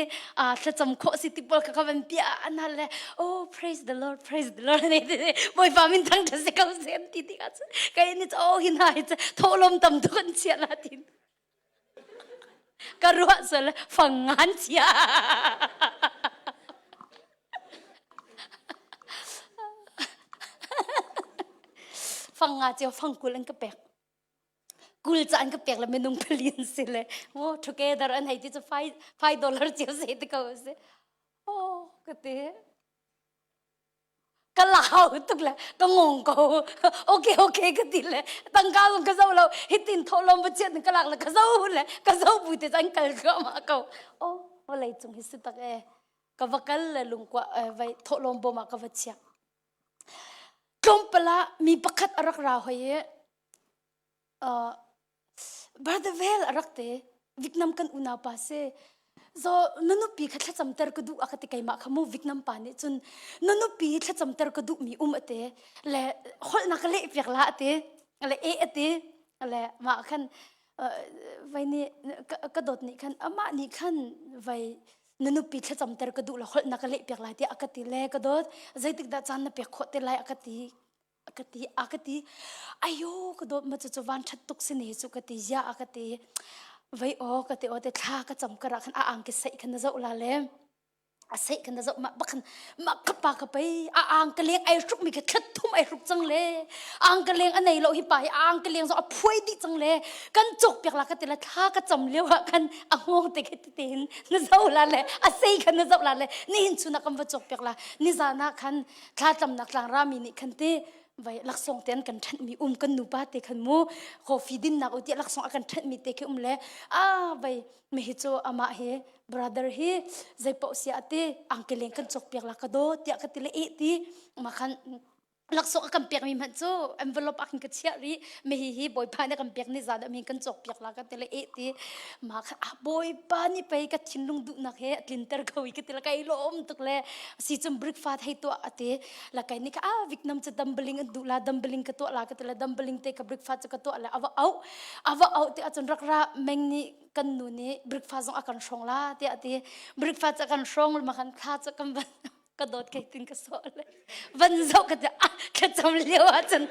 thlacam khawh si ti pawl kha ka van piah an hal le oh praise the Lord praise the Lord ne ti Bawipa min thangṭhat si ko seh an ti tikah cun kei nih cu oh hi hna hi cu thawhlawm tam tuk an chiah la tin ka ruah sual fang ngan chia Fang nga cio fang 20 an ka pek. 20 ca an ka pek le minung pali an si le oh together an hei ti cu $5 cio se ti ko si. Oh ka ti. Ka lau tuk le ka ngong ko. Okay okay ka ti le tangka zong ka zo lo hitin tholom va chiat ka lak le ka zo le ka zo bu te an kal ka ma ko. Oh vawlei cung hi si tak e. Ka va kal le lungkua vai thawhlawm bawm ah ka va chiah. Tlawmpal ah mi pakhat a rak ra hoi i uh, Brother Vel a rak te Vietnam kan unau pa si. Zo na nupi kha thlacam ter ka duh a ka ti keimah kha mu Vietnam pa nih cun na nupi thlacam ter ka duh mi um ate le holh na ka leh piak la ate le e ate le mah khan vai nih ka dawt nih khan amah nih khan vai na nupi thlacamter ka duh la holh na ka leh piak lai tiah a ka ti le ka dawt zeitik dah caan na pek khawh te lai a ka ti a ka ti a ka ti ayo ka dawt ma cu cu van that tuk si ne cu ka ti ya a ka ti vei o ka ti o te thla ka cam ka ra khan a ang ki sei khan na zoh la le a sei khan na zoh ma bakhan ma ka pa ka pei a ang ka leng ai hruk mi ka thlat thum ai hruk cang le ang ka leng a nei lo hi pa hi ang ka leng zo a phuai dih cang le kan cok piak la ka ti la thla ka cam lio ah khan a ngong te ke tein na zoh la le a sei khan na zoh la le nihin chun ah kan va cawk piak la nizan ah khan thla tlamnak tlang rami nih khan te vai laksawng te an kan ṭhenhmi um kan nupa te khan mu coffee dinnak u tiah laksawng a kan ṭhenhmi te khi um le a vai mi hi cu amah hi brother hi zei paoh sia ate angkeleng kan cawk piak la ka do tiah ka ti le eh ti ma khan laksawng a kan pekmi hmanh cu envelope ah khin ka chiah rih mi hi hi bawipa nih a kan pek ni zan ah mi kan cawk piak la ka ti le eh ti ma kha ah bawipa nih pei ka thinlung duhnak he a tlinter ko i ka ti le kai lawm tuk le si cun breakfast hei tuah ati la kai ni ka ah Vietnam cu dumpling an duh la dumpling ka tuah la ka ti le dumpling te ka breakfast cu ka tuah le ava au ava au ti ahcun rak ra meng nih kan nu nih breakfast zong a kan hrawng la tiah ti breakfast a kan hrawng ma kan thla cu kan van ka dawt kei tin ka sawh le van zoh ka ti ah thlacam lio ahcun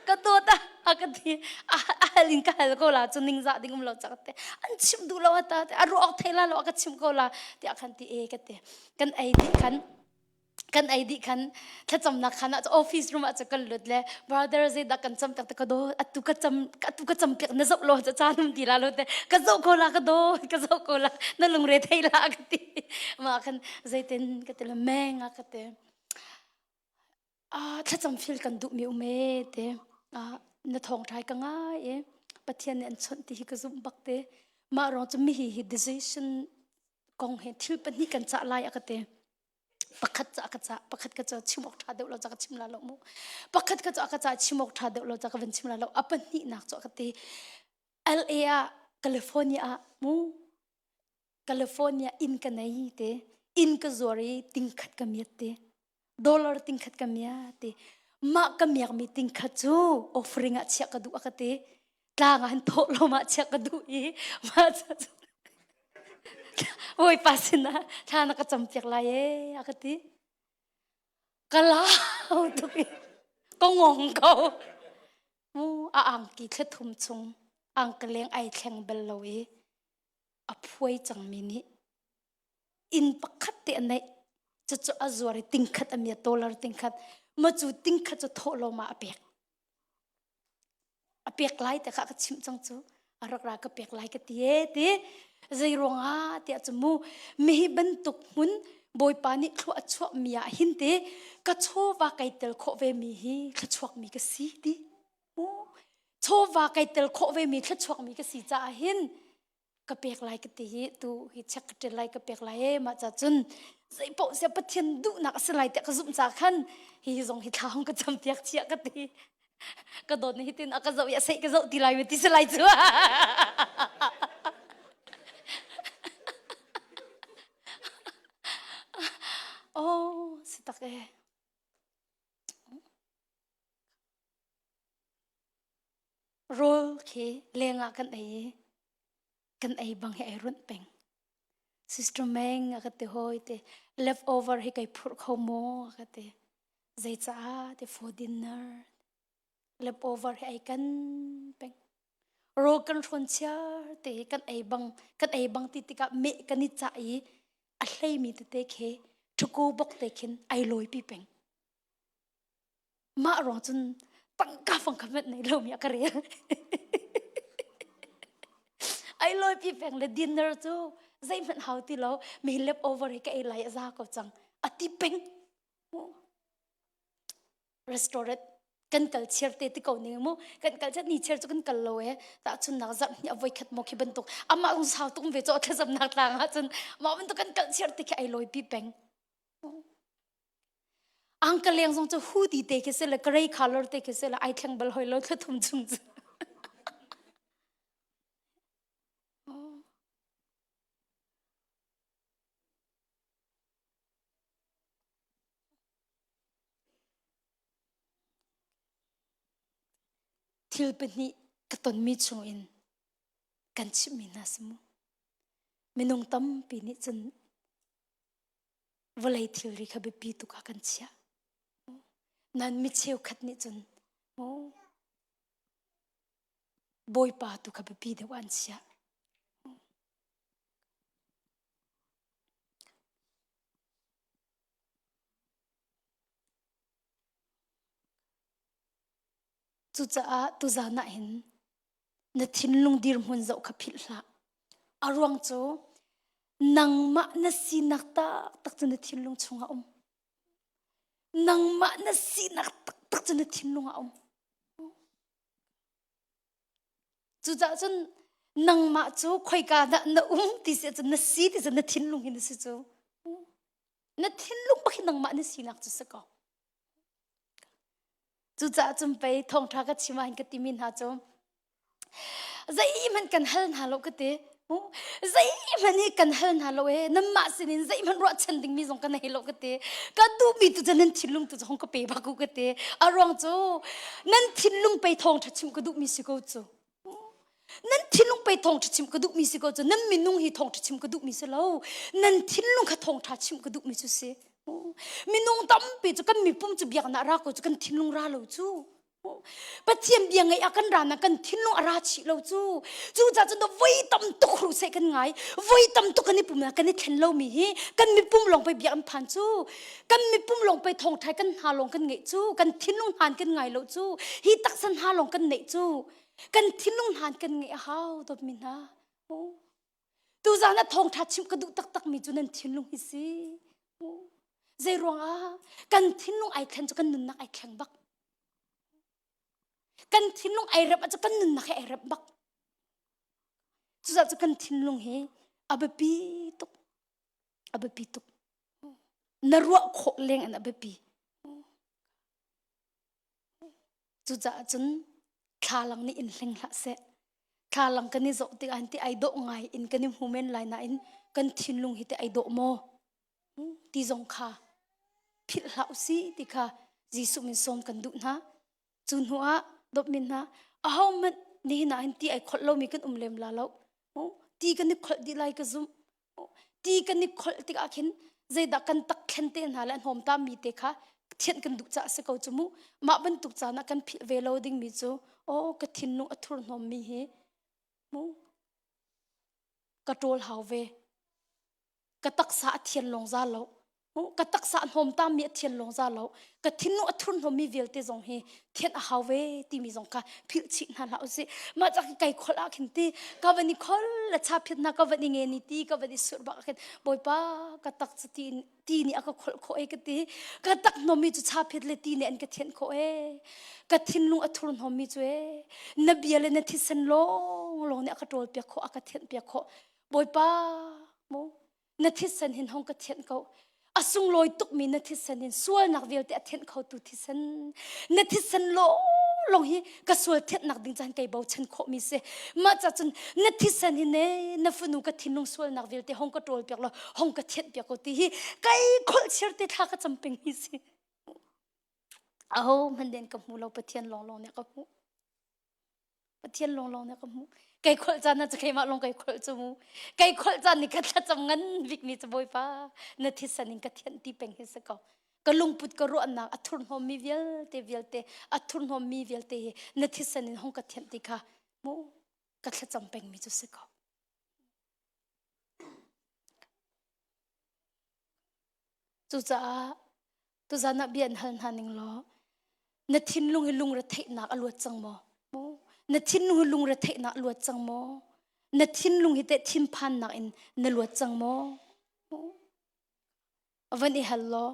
ka dawt ah a ka ti a hal in ka hal ko la cu ningzah ding um lo cak te an chim duh lo ata te a ruak thei la lo a ka chim ko la tiah khan ti e ka ti kan ei dih khan kan ei dih khan thlacamnak khan ah office room ah cu kan lut le brother zeidah kan cam tak te ka dawt atu ka cam atu ka cam piak na zoh lo ca caan um ti la lo te ka zoh ko la ka dawt ka zoh ko la na lungre thei la ka ti mah khan zeitin ka ti le meng a ka ti ah thlacam fil kan duh mi um e te ah na thawng thai ka ngai e pathian nih an chawnh ti hi ka zumh bak te mah rong cu mi hi hi decision kong he thil pahnih kan cah lai a ka ti pakhat ca ka ca pakhat ka ca chim awk ṭha deuh lo ca ka chim la lo mu pakhat ka ca ka ca chim awk ṭha deuh lo ca ka van chim la lo a pahnihnak cu ka ti LA ah California ah mu California inn ka nei te inn ka zuar i tingkhat ka miat te dollar tingkhat ka miat te mah ka miak mi tingkhat cu offering ah chiah ka duh a ka ti tlang ah hin thawh lo ma chiah ka duh i mah Bawipa sinah thla na ka campiak lai e a ka ti ka lau tuk i ka ngong ko mu a angki thla thum chung angkaleng ai thleng bal lo i a phuai cangmi nih inn pakhat te a neih cucu a zuar i tingkhat a mia dollar tingkhat ma cu tingkhat cu thawh lo ma a pek a pek lai te kha ka chimh cang cu a rak ra ka pek lai ka ti e ti zei ruangah tiah cu mu mihi bantuk hmun bawipa nih thlua a chuah mi ah hin te ka chawva kai tel khawh ve mi hi thluachuak mi ka si ti mu chawva kai tel khawh ve mi thluachuak mi ka si caah hin ka pek lai ka ti hi tu hi check ka ṭial lai ka pek lai e mah ca cun zei paoh sia Pathian duhnak a si lai tiah ka zumh ca khan hi zong hi thla hong ka cam piak chiah ka ti ka dawt nih hitin a ka zoh i a seih ka zoh ti lai ti si lai cu oh si tak e Rawl khi leng ah kan ei i kan ei bang hi ai runh peng. Sister Meng a ka ti hawi te leftover hi kai phurh kho maw a ka ti. Zeicaah ti for dinner. Leftover hi ei kan peng. Rawl kan hrawn chiar te kan ei bang kan ei bang ti tikah meh kan i cah i a hleimi tete khi ṭhuku bok te khin ai lawi pi peng. Mah ruang cun tangka fang kha hmanh nei lomi a ka rel. Ai lawi pi peng le dinner cu zeihmanh hau ti lo mi leftover hi ka ei lai a za ko cang a ti peng. Restaurant kan kal chiar te ti ko ning mu kan kal chat ni chiar cu kan kal lo e ta chun nak zarh ni avoi khat mo khi bantuk amah zong sau tuk ve cho thlazam nak tlang ah cun mah bantuk kan kal chiar te khi ai lawi pi peng. Angka leng zong cu hoodie te khi si le grey color te khi si le ai thleng bal hoi lo thla thum chung cu. Thil pahnih ka tonmi chungin kan chimhmi hna si mu. Minung tampi nih cun vawlei thilri kha biapi tuk ah kan chiah. Nan mi cheukhat nih cun Bawipa tu kha biapi deuh an chiah. Cucaah tuzan ah hin na thinlung dirhmun zoh kha philh hlah. A ruang cu nangmah na sinak taktak cu na thinlung chungah um. Nangmah na sinak taktak cu na thinlung ah um. Cucaah cun nangmah cu khoika dah na um ti si ahcun na si ti cu na thinlung hi na si cu. Na thinlung bak hi nangmah na sinak cu si ko. Cucaah cun pei thawngṭha ka chim ah hin ka timi hna cu zeihmanh kan hal hna lo ka ti. Zeihmanh hi kan hal hna lo ee nanmah sinin zeihmanh ruahchan dingmi zong ka nei lo ka ti. Ka duhmi tu cu nan thinlung tu cu hong ka pe bak u ka ti. A ruang cu nan thinlung pei thawngṭha chim ka duhmi si ko cu. Nan thinlung pei thawngṭha chim ka duhmi si ko cu nan minung hi thawngṭha chim ka duhmi si lo. Nan thinlung kha thawngṭha chim ka duhmi cu si. Minung tampi cu kan mipum cu biaknak ra ko cu kan thinlung ra lo cu. Pathian bia ngeih ah kan ra na kan thinlung a ra chih lo cu. Cucaah cun voi tam tuk hru seh kan ngai. Voi tam tuk kan i pum kan i thlen lomi hi kan mipum lawng pei biak an phan cu. Kan mipum lawng pei thawngṭha kan hna lawng kan ngeih cu. Kan thinlung hnan kan ngai lo cu. Hi taksa hna lawng kan neih cu. Kan thinlung hnan kan ngeih a hau dawtmi hna. Tuzaan ah thawngṭha chimh ka duh taktakmi cu nan thinlung hi si. Zei ruangah kan thinlung ai thlen cu kan nunnak ai thleng bak. Kan thinlung ai rep ahcun kan nunnak hi ai rep bak. Cucaah cu kan thinlung hi a biapi tuk. A biapi tuk. Na ruah khawh leng in a biapi. Cucaah cun thlalang nih in hleng hlah seh. Thlalang kan i zoh tikah hin ti ai dawh ngai in kan i hmu men lai nain kan thinlung hi ti ai dawh maw? Ti zong kha philh hlah usih ti kha Jesuh min sawm kan duh hna. Cu hnu ah dawtmi hna ahohmanh nihin ah hin ti ai kholh lomi kan um lem la lo. Ti kan i kholh dih lai ka zumh. Ti kan i kholh tikah khin zeidah kan tak thlen te hna le hnawm ta mi te kha thianh kan duh caah si ko cu mu. Mah bantuk caan ah kan philh ve lo dingmi cu aw ka thinlung a thurhnawm mi hi mu ka ṭawl hau ve. Ka taksa a thian lawng za lo. Ka taksa a hnawm ta mi a thian lawng za lo. Ka thinlung a thurhnawm mi vialte zong hi thianh a hau ve timi zong kha philh chih hna hlah usih. Mah cak kai kholh ah khin ti ka van i khol le cha phiat hna ka van i nge ni ti ka van i surh bak ah khin Bawipa ka tak cu ti ti nih a ka kholh khawh e ka ti. Ka tak hnawm mi cu cha phiat le ti nih an ka thianh khawh e. Ka thinlung a thurhnawm mi cu e na bia le na thisen lawng lawng nih a ka ṭawl piak khawh a ka thianh piak khawh. Bawipa mu na thisen hin hong ka thianh ko a sunglawi tukmi na thisen in sualnak vialte a thianh khotu thisen na thisen lawng hi ka sual thianhnak ding caan kei bochan khawhmi si mah ca cun na thisen hi ne na fanu ka thinlung sualnak vialte hong ka ṭawl piak law hong ka thianh piak ko ti hi kai kholh chiar te thla ka cam peng hi si aho hmanh den ka hmu lo pathian lawnglawng nih ka hmuh. Pathian lawnglawng nih a ka hmuh. Kei kholh caan ah cu keimah lawng kei kholh cu mu. Kei kholh caan nih ka thlacam ngan bikmi cu Bawipa na thisen in ka thianh ti peng hi si ko. Ka lungput ka ruahnak a thurhnawmmi vialte vialte a thurhnawmmi vialte hi na thisen in hong ka thianh ti kha mu ka thlacam pengmi cu si ko. Cucaah tuzan ah bia an hal hna ning law na thinlung hi lungretheihnak a luat cang maw? Na thinlung hi lungretheihnak a luat cang maw? Na thinlung hi teh thinphannak in na luat cang maw? Van i hal law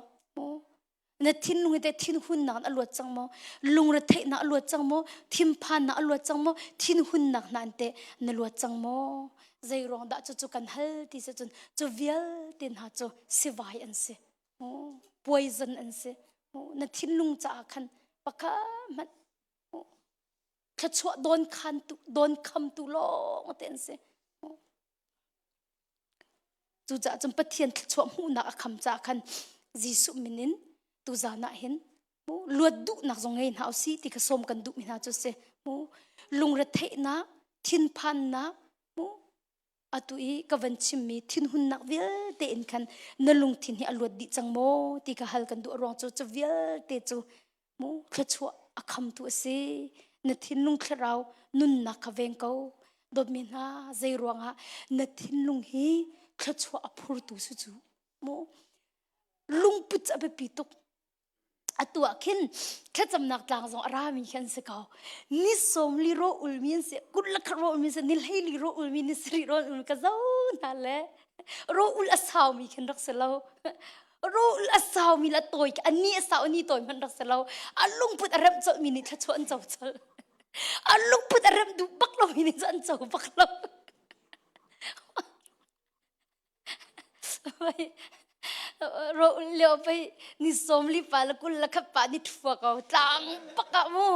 na thinlung hi teh thinhunnak in a luat cang maw? Lungretheihnak a luat cang maw? Thinphannak a luat cang maw? Thinhunnak hna in teh na luat cang maw? Zei ruang dah cucu kan hal ti si cun cu vialte hna cu sivai an si. Poison an si. Na thinlung caah khan pakhat hmanh thluachuah dawn khan tu dawn khamtu lawng te an si. Cucaah cun Pathian thluachuah hmuhnak a kham caah khan Jesuh min in tuzan ah hin luat duhnak zong ngei hna usih ti kha sawm kan duhmi hna cu si. Lungretheihnak, thinphannak, atu i ka van chimmi thinhunnak vialte in khan na lungthin hi a luat dih cang maw ti kha hal kan duh ruang cu cu vialte cu mu thluachuah a khamtu a si na thinlung thlarau nunnak kha veng ko dawtmi hna zei ruangah na thinlung hi thluachuah a phurtu su cu mu lungput a biapi tuk atu ah khin thlacamnak tlang zong a rami khi an si ko ni sawm li ro ulmi an si kut le khat ro ulmi an si ni hlei li ro ulmi ni sarih ro ulmi ka zo hna le ro ul a saumi khin rak si lo ro ul a saumi le tawi a ni a sau ni tawi hmanh rak si lo a lungput a remh colhmi nih thluachuah an co colh a lungput a remh duh bak lomi nih an co bak lo Ro lio pei ni sawm li pa le 20 le khat pa ni thua ko tlang bak ah mu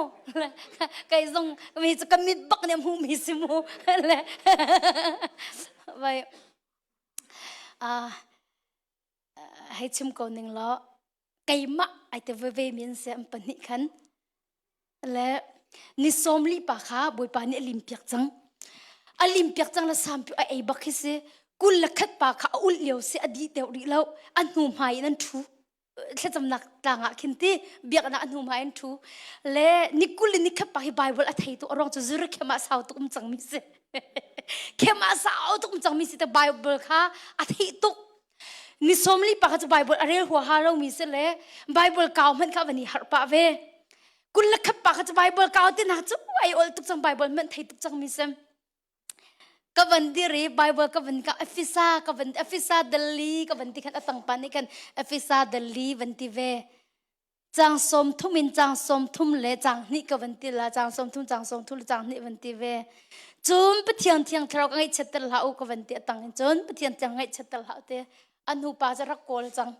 kei zong mi cu ka mit bak nih a hmuh mi si mu le vai ah hei chim ko ning law keimah ai te veve mi an si an pahnih khan le ni sawmli pa kha bawipa nih a lim piak cang a lim piak cang le sampi a ei bak hi si 21 pa kha a ulh lio si a dih deuh rih lo a hnu hmai in an ṭhu thlacamnak tlang ah khin ti biaknak a hnu hmai in ṭhu le ni 20 le ni khat pa hi Bible a thei tu a ruang cu zurich khem ah sau tuk um cang mi si khem ah sau tuk um cang mi si te Bible kha a theih tuk Ni sawmli pa kha cu Bible a rel huaha lomi si le Bible kau hmanh kha van i harh pah ve. 21 pa kha cu Bible kau ti na cu ai ol tuk cang Bible hmanh thei tuk cangmi si. Ka van dir i Bible ka van ka Efesa ka van Efesa Delhi ka van ti khan a tang pa nih khan Efesa Delhi van ti ve. Cang 30 in cang 30 le cang hnih ka van ti la cang 30 cang 30 le cang hnih van ti ve cun Pathian thiang thlarau ka ngaihchiatter hlah u ka van ti a tang in cun Pathian thiang ngaihchiatter hlah u ti a hnu pa cu rak kawl cang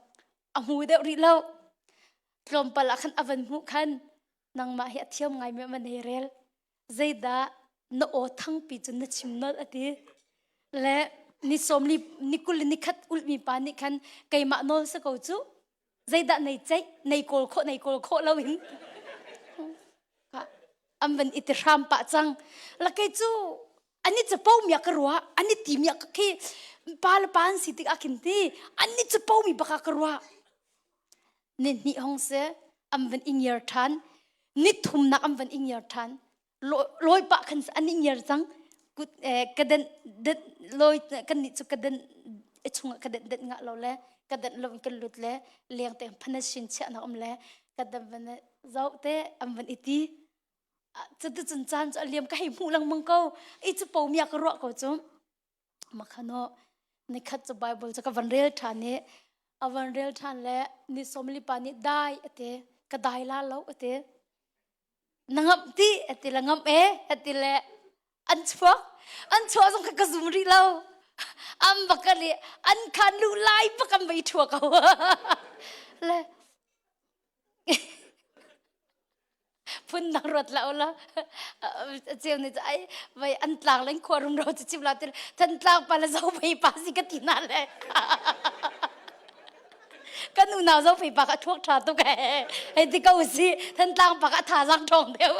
a hmu deuh rih lo tlawmpal ah khan a van hmuh khan nangmah hi a thiam ngai mi man hei rel zeidah na aw thangpi cun na chim nolh a ti le ni sawmli ni 20 le ni khat ulhmi pa nih khan keimah nawl si ko cu zeidah nei ceih nei kawl khawh nei kawl khawh loin an van i ti hram pah cang la kei cu ani capo mi ka ruah ani ti mi ka khi pa le pa an si tik ah khin ti ani capo mi baka ka ruah ni hnih hong se an van i ngiar ṭhan ni thumnak an van i ngiar ṭhan lawi pah khan an i ngiar cang kut ka den den lawi kan nih cu ka den i chungah ka den den ngah lo le ka den lo in kan lut le leng te phanashin chiahnak um le ka den van zoh te an van i ti cuticun caan cu a liam ka hei hmuh lengmang ko i cu po mia ka ruah ko cu Makhano nikhat cu Bible cu ka van rel ṭhan i a van rel ṭhan le ni sawmli pa nih dai a ti ka dai la lo a ti na ngamh ti a ti le ngamh e a ti le an chuak an chuah zong kha ka zum rih lo an bak a an khan lu lai bak an vei ṭhua ko le phun dang ruat la ula cheu ni ai vai an tlang leng khua rum ro chu chim la til than tlang pa le zo phei pa si ka ti na le kan unau zo phei pa ka thuak tha tuk he hei ti ko si than tlang pa ka tha zang thong deu.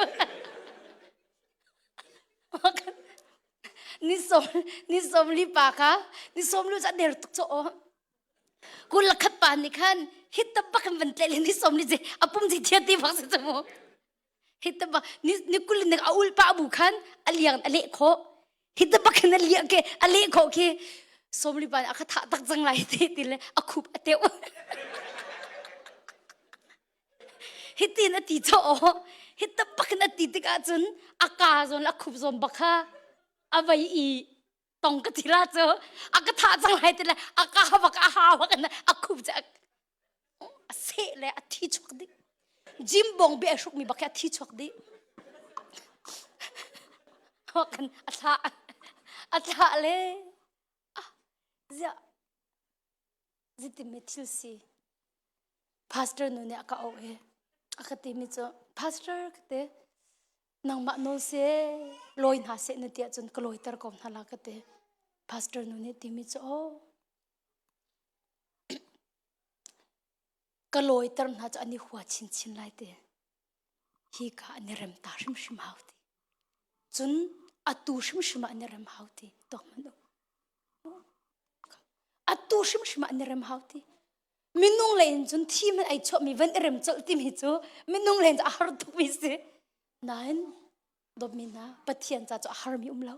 Ni som ni som li pa kha ni som lu cha der tuk cho kul la khat pa nih khan hit ta bak in van tle le ni som li je apum ji thia ti bak se chu hit ta bak ni ni kul ni a ul pa bu khan a liang a le kho hit ta bak in a liang ke a le kho khi som li pa a kha tha tak chang lai ti ti le a khup a teu hitin a ti cho hit ta bak in a ti tik ahcun a ka zawn a khup zawn bak kha a vai i tong ka ti la cu a ka thah cang lai ti le a ka bak a ha bak in a khup cu a seh le a thi chuak dih jim bong bi a hruk mi bak a thi chuak dih kan a thlah a thlah le ah ziah Zeitin thil si? Pastor nu nih a ka auh i a ka timi cu pastor ka ti nangmah nawl seh lawi hna seh na ti ahcun ka lawiter ko hna la ka ti. Pastor nu nih timi cu aw ka lawiter hna cu an i hua chinchin lai ti. Hi ka an i rem ta hrimhrim hau ti. Cun atu hrimhrim ah an i rem hau ti. Tuak hmanh u. Atu hrimhrim ah an i rem hau ti. Minung lei in cun thi hmanh ai chuahmi van i rem colh timi cu minung lei in a har tukmi si. Nain dawtmi hna Pathian ca cu a harmi um lo.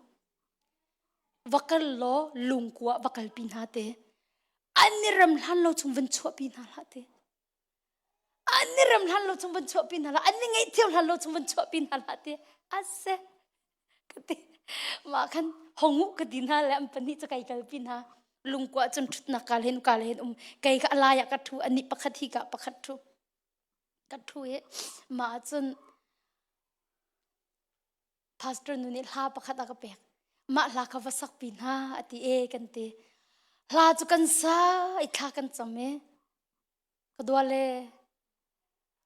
Va kal law lungkua va kalpi hna te. An i rem hlan lo chung van chuahpi hna hlah te. An i rem hlan lo chung van chuahpi hna hlah. An i ngaihthiam hlan lo chung van chuahpi hna hlah te. Ase. Ka ti mah khan hong u ka ti hna le an pahnih cu kai kalpi hna lungkua cun ṭhutnak kaal hin kaal hin um kei ka alai ah ka ṭhu anih pakhat hi ka pakhat ṭhu ka ṭhu i mah cun pastor nu nih hla pakhat a ka pek mah hla kha va sakpi hna a ti e kan ti hla cu kan sa i thla kan cam i Ka dua le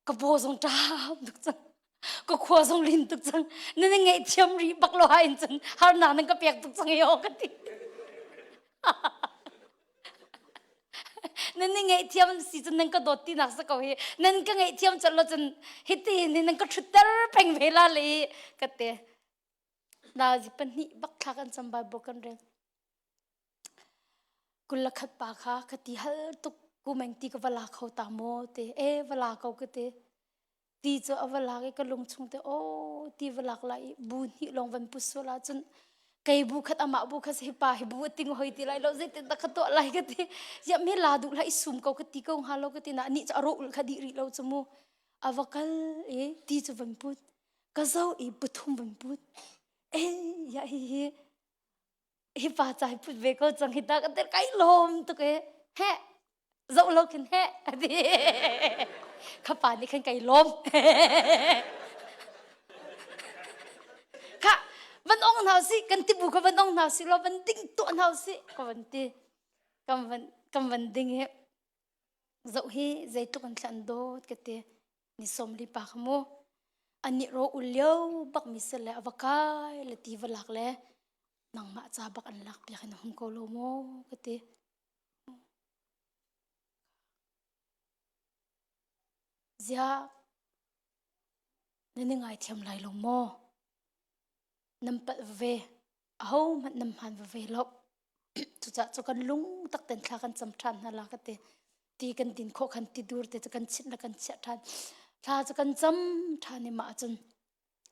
ka paw zong ṭam tuk cang. Ka khua zong lin tuk cang. Na na ngaihthiam rih bak lo ha in cun harnak nan ka pek tuk cang i aw ka ti. Nan ni ngaihthiam si cun nan ka dawt tinak sa ko hi. Nan ka ngaihthiam colh lo cun hiti ni nan ka ṭhutter peng ve la le ka ti. Nazi pahnih bak thla kan cam Bible kan rel. 21 pa kha ka ti hal tuk kumeng ti ka va la kho ta maw ti e va la ko ka ti ti cu a va lak i ka lung chung te o ti va lak lai i bu hnih lawng van put sual ahcun kei bu khat amah bu khat hi pa hi bu a ting hoi ti lai lo zeitin dah ka tuah lai ka ti ya me la duh la i sum ko ka ti ko hnga lo ka ti na ni cu a ro ul kha dih rih lo cu mu a va kal i ti cu van put ka zo i pathum van put e ya hi hi hi pa ca hi put ve ko cang hi ta ka tel kai lawm tuk e he zoh lo khin he ati kha pa nih khan kai lawm kha van ong hna si kan ti bu kha van ong hna si lo van ding tuah hna si ka van ti kan van kan van ding he Zoh hi zeitluk in thla an dawt ka ti. Ni 40 pa kha mu. Anih ro ul lio bak mi si le a va kai le ti va lak le nangmah ca bak an lak piak in hung ko lo maw ka ti. Ziah na ni ngaithiam lai lo maw? Nan palh ve. Ahohmanh nan hmaan veve lo. Cucaah cu kan lung tak ten thla kan cam ṭhan hna la ka ti. Ti kan din khawh khan ti dur te cu kan chinh le kan chiah ṭhan. Thla cu kan cam ṭhan i mah cun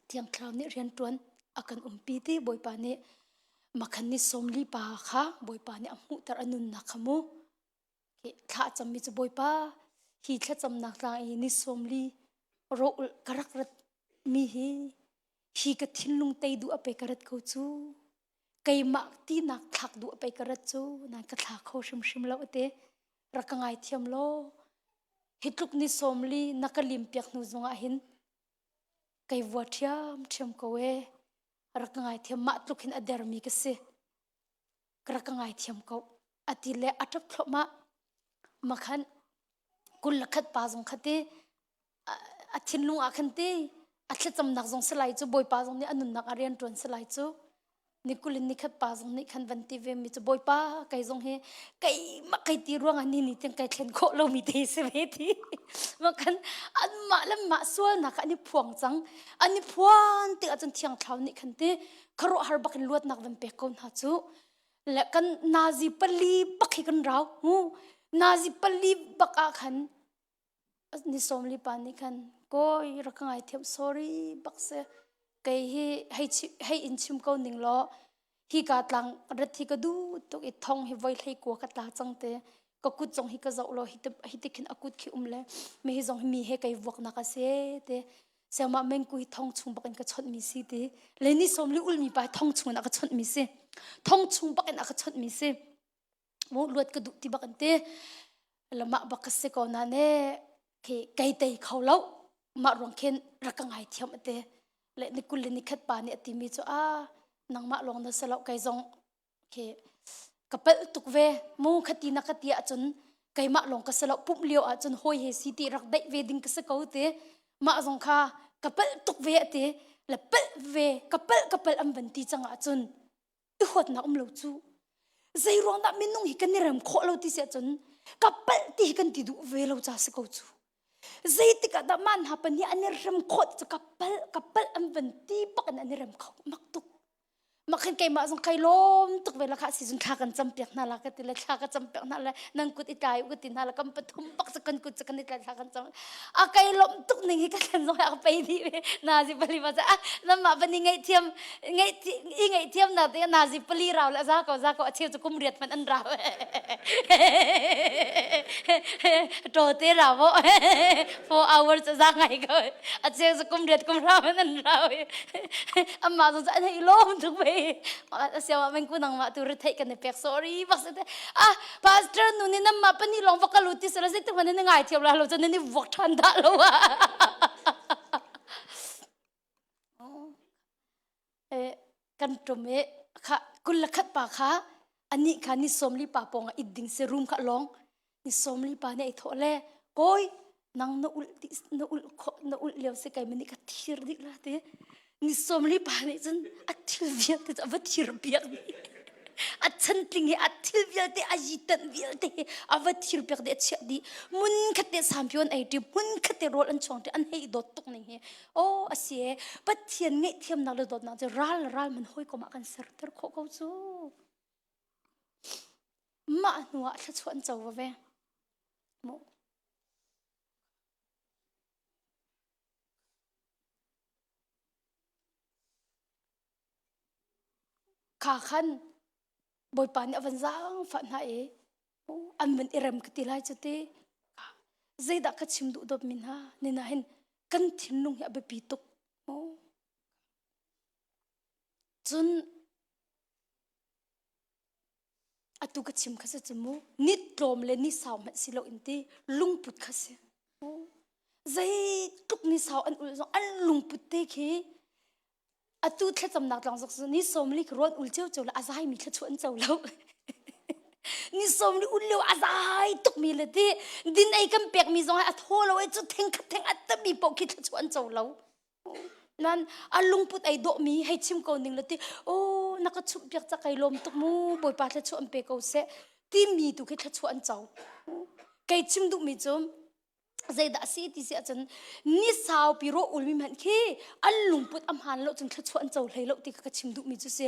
Thiang Thlarau nih rian ṭuan a kan umpi ti Bawipa nih makhan ni 40 pa kha Bawipa nih a hmuhter a nunnak kha mu. Thla a cammi cu Bawipa hi thlacamnak tlang i ni 40 rawh ulh ka rak rat mi hi hi ka thinlung tei duh a pe ka rat ko cu keimah tinak thlak duh a pe ka rat cu nan ka thla kho hrimhrim lo ate rak ka ngai thiam law hi tluk ni 40 na ka lim piak hnu zongah hin kei vua ṭhiam ṭhiam ko e rak ka ngai thiam mah tluk hin a dermi ka si ka rak ka ngai thiam ko ati le a ṭap thluahmah makhan 21 pa zong kha ti a thinlung ah khan ti a thlacamnak zong si lai cu bawipa zong nih a nunnak a rian ṭuan si lai cu. Ni kul in nikhat pa zong nih khan van ti ve mi cu Bawipa kei zong hi keimah kei ti ruangah ni ni tiang kai thlen khawh lomi te si ve ti. Ma khan anmah le mah sualnak an i phuang cang. An i phuan tik ahcun Thiang Thlarau nih khan ti khuaruahhar bak in luatnak van pek ko hna cu. Le kan nazi pali bak hi kan rau. Hu nazi pali bak ah khan Ni 40 pa nih khan kawi rak ka ngaithiam sorry bak si kei hi hei hei in chim ko ning law hi ka tlang rat hi ka duh tuk i thong hi voi hlei kua ka tla cang te ka kut zong hi ka zoh law hi hi ti khin a kut khi um le mi hi zong hi mi he kei vuak nak a si te siamah mengku hi thong chung bak in ka chawnh mi si ti le ni 40 ul mi pa thong chung in a ka chawnh mi si thong chung bak in a ka chawnh mi si mu luat ka duh ti bak an ti lamah bak ka si ko na ne khi kei tei kho lo mah ruang khin rak ka ngai thiam ate le ni kul le ni khat pa nih ati mi cu a nangmah lawng na salo kei zong khi ka palh tuk ve mu khati na ka ti ahcun keimah lawng ka salo pumh lio ahcun hawi he si ti rak daih ve ding ka si ko ti mah zong kha ka palh tuk ve ati le palh ve ka palh ka palh an van ti cang ahcun i huatnak um lo cu zei ruang dah minung hi kan i rem khawh lo ti si ahcun ka palh ti hi kan ti duh ve lo ca si ko cu zeitik ah dah man ha pan hi an i rem khawh cu ka palh ka palh an van ti bak in an i rem kho mak tuk mak khin keimah zong kai lawm tuk ve la kha si zun thla kan cam piak hna la ka ti le thla ka cam piak hna le nan kut i tlai u ka ti hna la kan pathum bak cu kan kut cu kan i tlai thla kan cam a kai lawm tuk ning hi ka thlen zong a ka pei dih ve nazi pali ma ah namah bani ngaihthiam i ngaihthiam nak te nazi pali rau le za ko za ko a cheu cu kum riat hmanh an rau to te rau mo 4 hours za ngai ko a cheu cu kum riat kum rau an rau amma zong an hei lawm tuk ve asiawa men ku nangmah tu rethei kan i pek sorry bak se te ah pastor nu nih namah pani lawng va kal u ti sala zeitik hmanh na ngai thiam la lo cun nan i vuak ṭhan dah lo eh kan tum e kha kul le khat pa kha ani kha ni 40 pa pong it ding se room kha long ni 40 pa ne tho le koi nang na ul ti na ul kho na ul lio se kai mani ka thir dik la te ni 40 pa nih cun a thil vialte cu a va thir piak dih a chantling hi a thil vialte a yitan vialte hi a va thir piak dih a chiah dih mun khat te sampion ei ṭi mun khat te rawl an chuang ṭi an hei dawt tuk ning hi oh a si e pathian ngaihthiamnak le dawtnak cu ral ral man hawikom ah kan serter khawh ko cu mah hnu ah thluachuah an co ve mu Kha khan Bawipa nih a van zaangfah hna i an van i rem ka ti lai cu ti. Zeidah ka chim duh dawtmi hna ni na hin kan thinlung hi a biapi tuk. Cun atu ka chim kha si cu mu ni tlawm le ni sau hmanh si lo in ti lungput kha si zeitluk ni sau an ul zong an lungput te khi atu thlacamnak tlawng zok ni 40 rawn ul cio cio le a zai mi thluachuah an co lo ni 40 ul lio a zai tuk mi le ti din ei kan pek mi zong a thaw lo e cu theng khat theng a tami poh khi thluachuah an co lo Nan a lungput ei dawhmi hei chim ko ning le ti oh na ka chumh piak ca kai lawm tuk mu bawipa thluachuah an pe ko seh timi tu khi thluachuah an co kei chim duhmi cu zeidah a si ti si ahcun ni saupi rawh ulmi hmanh khi an lungput a hmaan lo cun thluachuah an co hlei lo ti kha ka chim duhmi cu si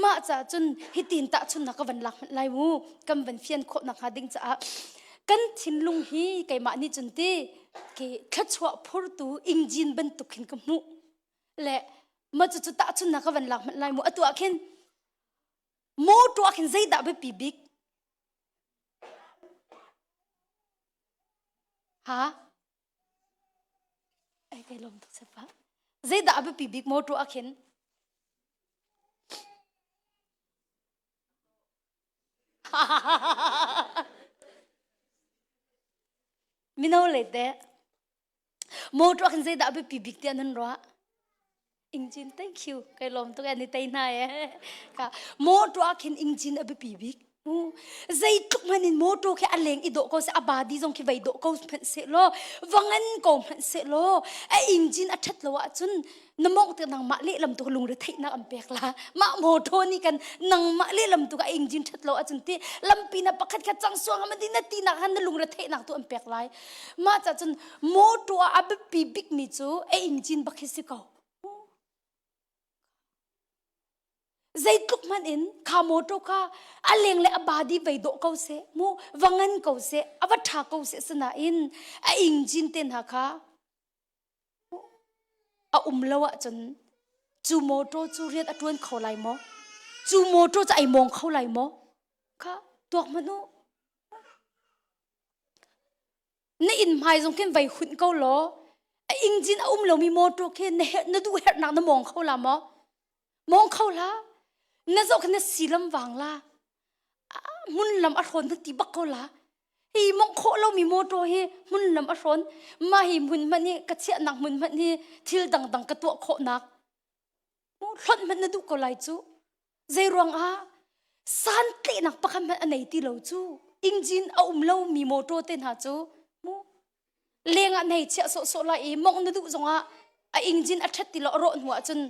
mah caah cun hitin tahchunnak ka van lak hmanh lai mu kan van fian khawh nakhnga ding caah kan thinlung hi keimah nih cun ti ke thluachuah phurtu engine bantuk khin ka hmuh le ma cu cu tahchunnak ka van lak hmanh lai mu atu ah khin motor ah khin zeidah biapi bik ha ai kai lom tuk sepa zeidah biapi bik motor ah khin Mino le teh motor khin zeidah biapi bik tiah nan ruah? Engine thank you kai lawm tuk ani tei hna e. Ka motor khin engine a biapi bik. Zeitluk hmanh in motor khi a leng i dawh ko seh, a body zong khi vei dawh ko hmanh seh law, va ngan ko hmanh seh law, a engine a ṭhat lo ahcun na mawngh tik nangmah lehlam tu lungre theihnak an pek la. Mah motor nih kan nangmah lehlam tu ka engine ṭhat lo ahcun ti lampi na pakhat khat cang suang ma na ti nak han na lungre theihnak tu an pek lai. Mah ca cun motor ah a biapi bikmi cu a engine bak hi si ko. Zeitluk hmanh in kha motor kha a leng le a body vei dawh ko seh mu va ngan ko seh a va ṭha ko seh sinain a engine te hna kha a um lo ahcun cu motor cu rian a ṭuan kho lai maw? Cu motor cu ai mawng kho lai maw? Kha tuak hmanh u. Na inn hmai zong khin vei hunh ko law a engine a um lomi motor khi na herh na duh herhnak na mawng kho la maw? Mawng kho la. Na zoh khan na silam vang la. Hmun lam a hrawn na ti bak ko la. Hi mawngh khawh lomi motor hi hmun lam a hrawn. Mah hi hmun hmanh hi ka chiahnak hmun hmanh hi thil dangdang ka tuah khawhnak. Hlonh hmanh na duh ko lai cu. Zei ruangah santlehnak pakhat hmanh a nei ti lo cu. Engine a um lomi motor te hna cu mu leng ah nei chiah sawhsawh lai i mawngh na duh zongah a engine a ṭhat ti lo a rawh hnu ahcun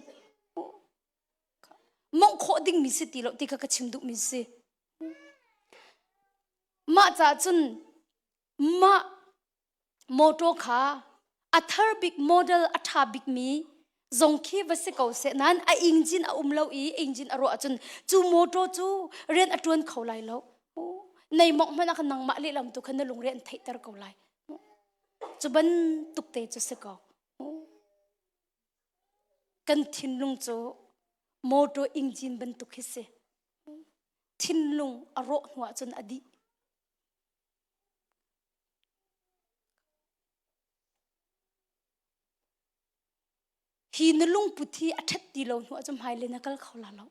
mawngh khawh dingmi si ti lo ti kha ka chim duhmi si. Mah caah cun mah motor kha a thar bik model a ṭha bikmi zong khi va si ko seh nain a engine a um lo i engine a ruah ahcun cu motor cu rian a ṭuan kho lai lo. Nei mawngh hmanh ah khan nangmah lehlam tu khan na lungre an theihter ko lai. Cu bantuk te cu si ko. Kan thinlung cu motor engine bantuk hi si. Thinlung a rawh hnu ahcun a dih. Hi na lungput hi a ṭhat ti lo hnu ahcun hmailei na kal kho la lo.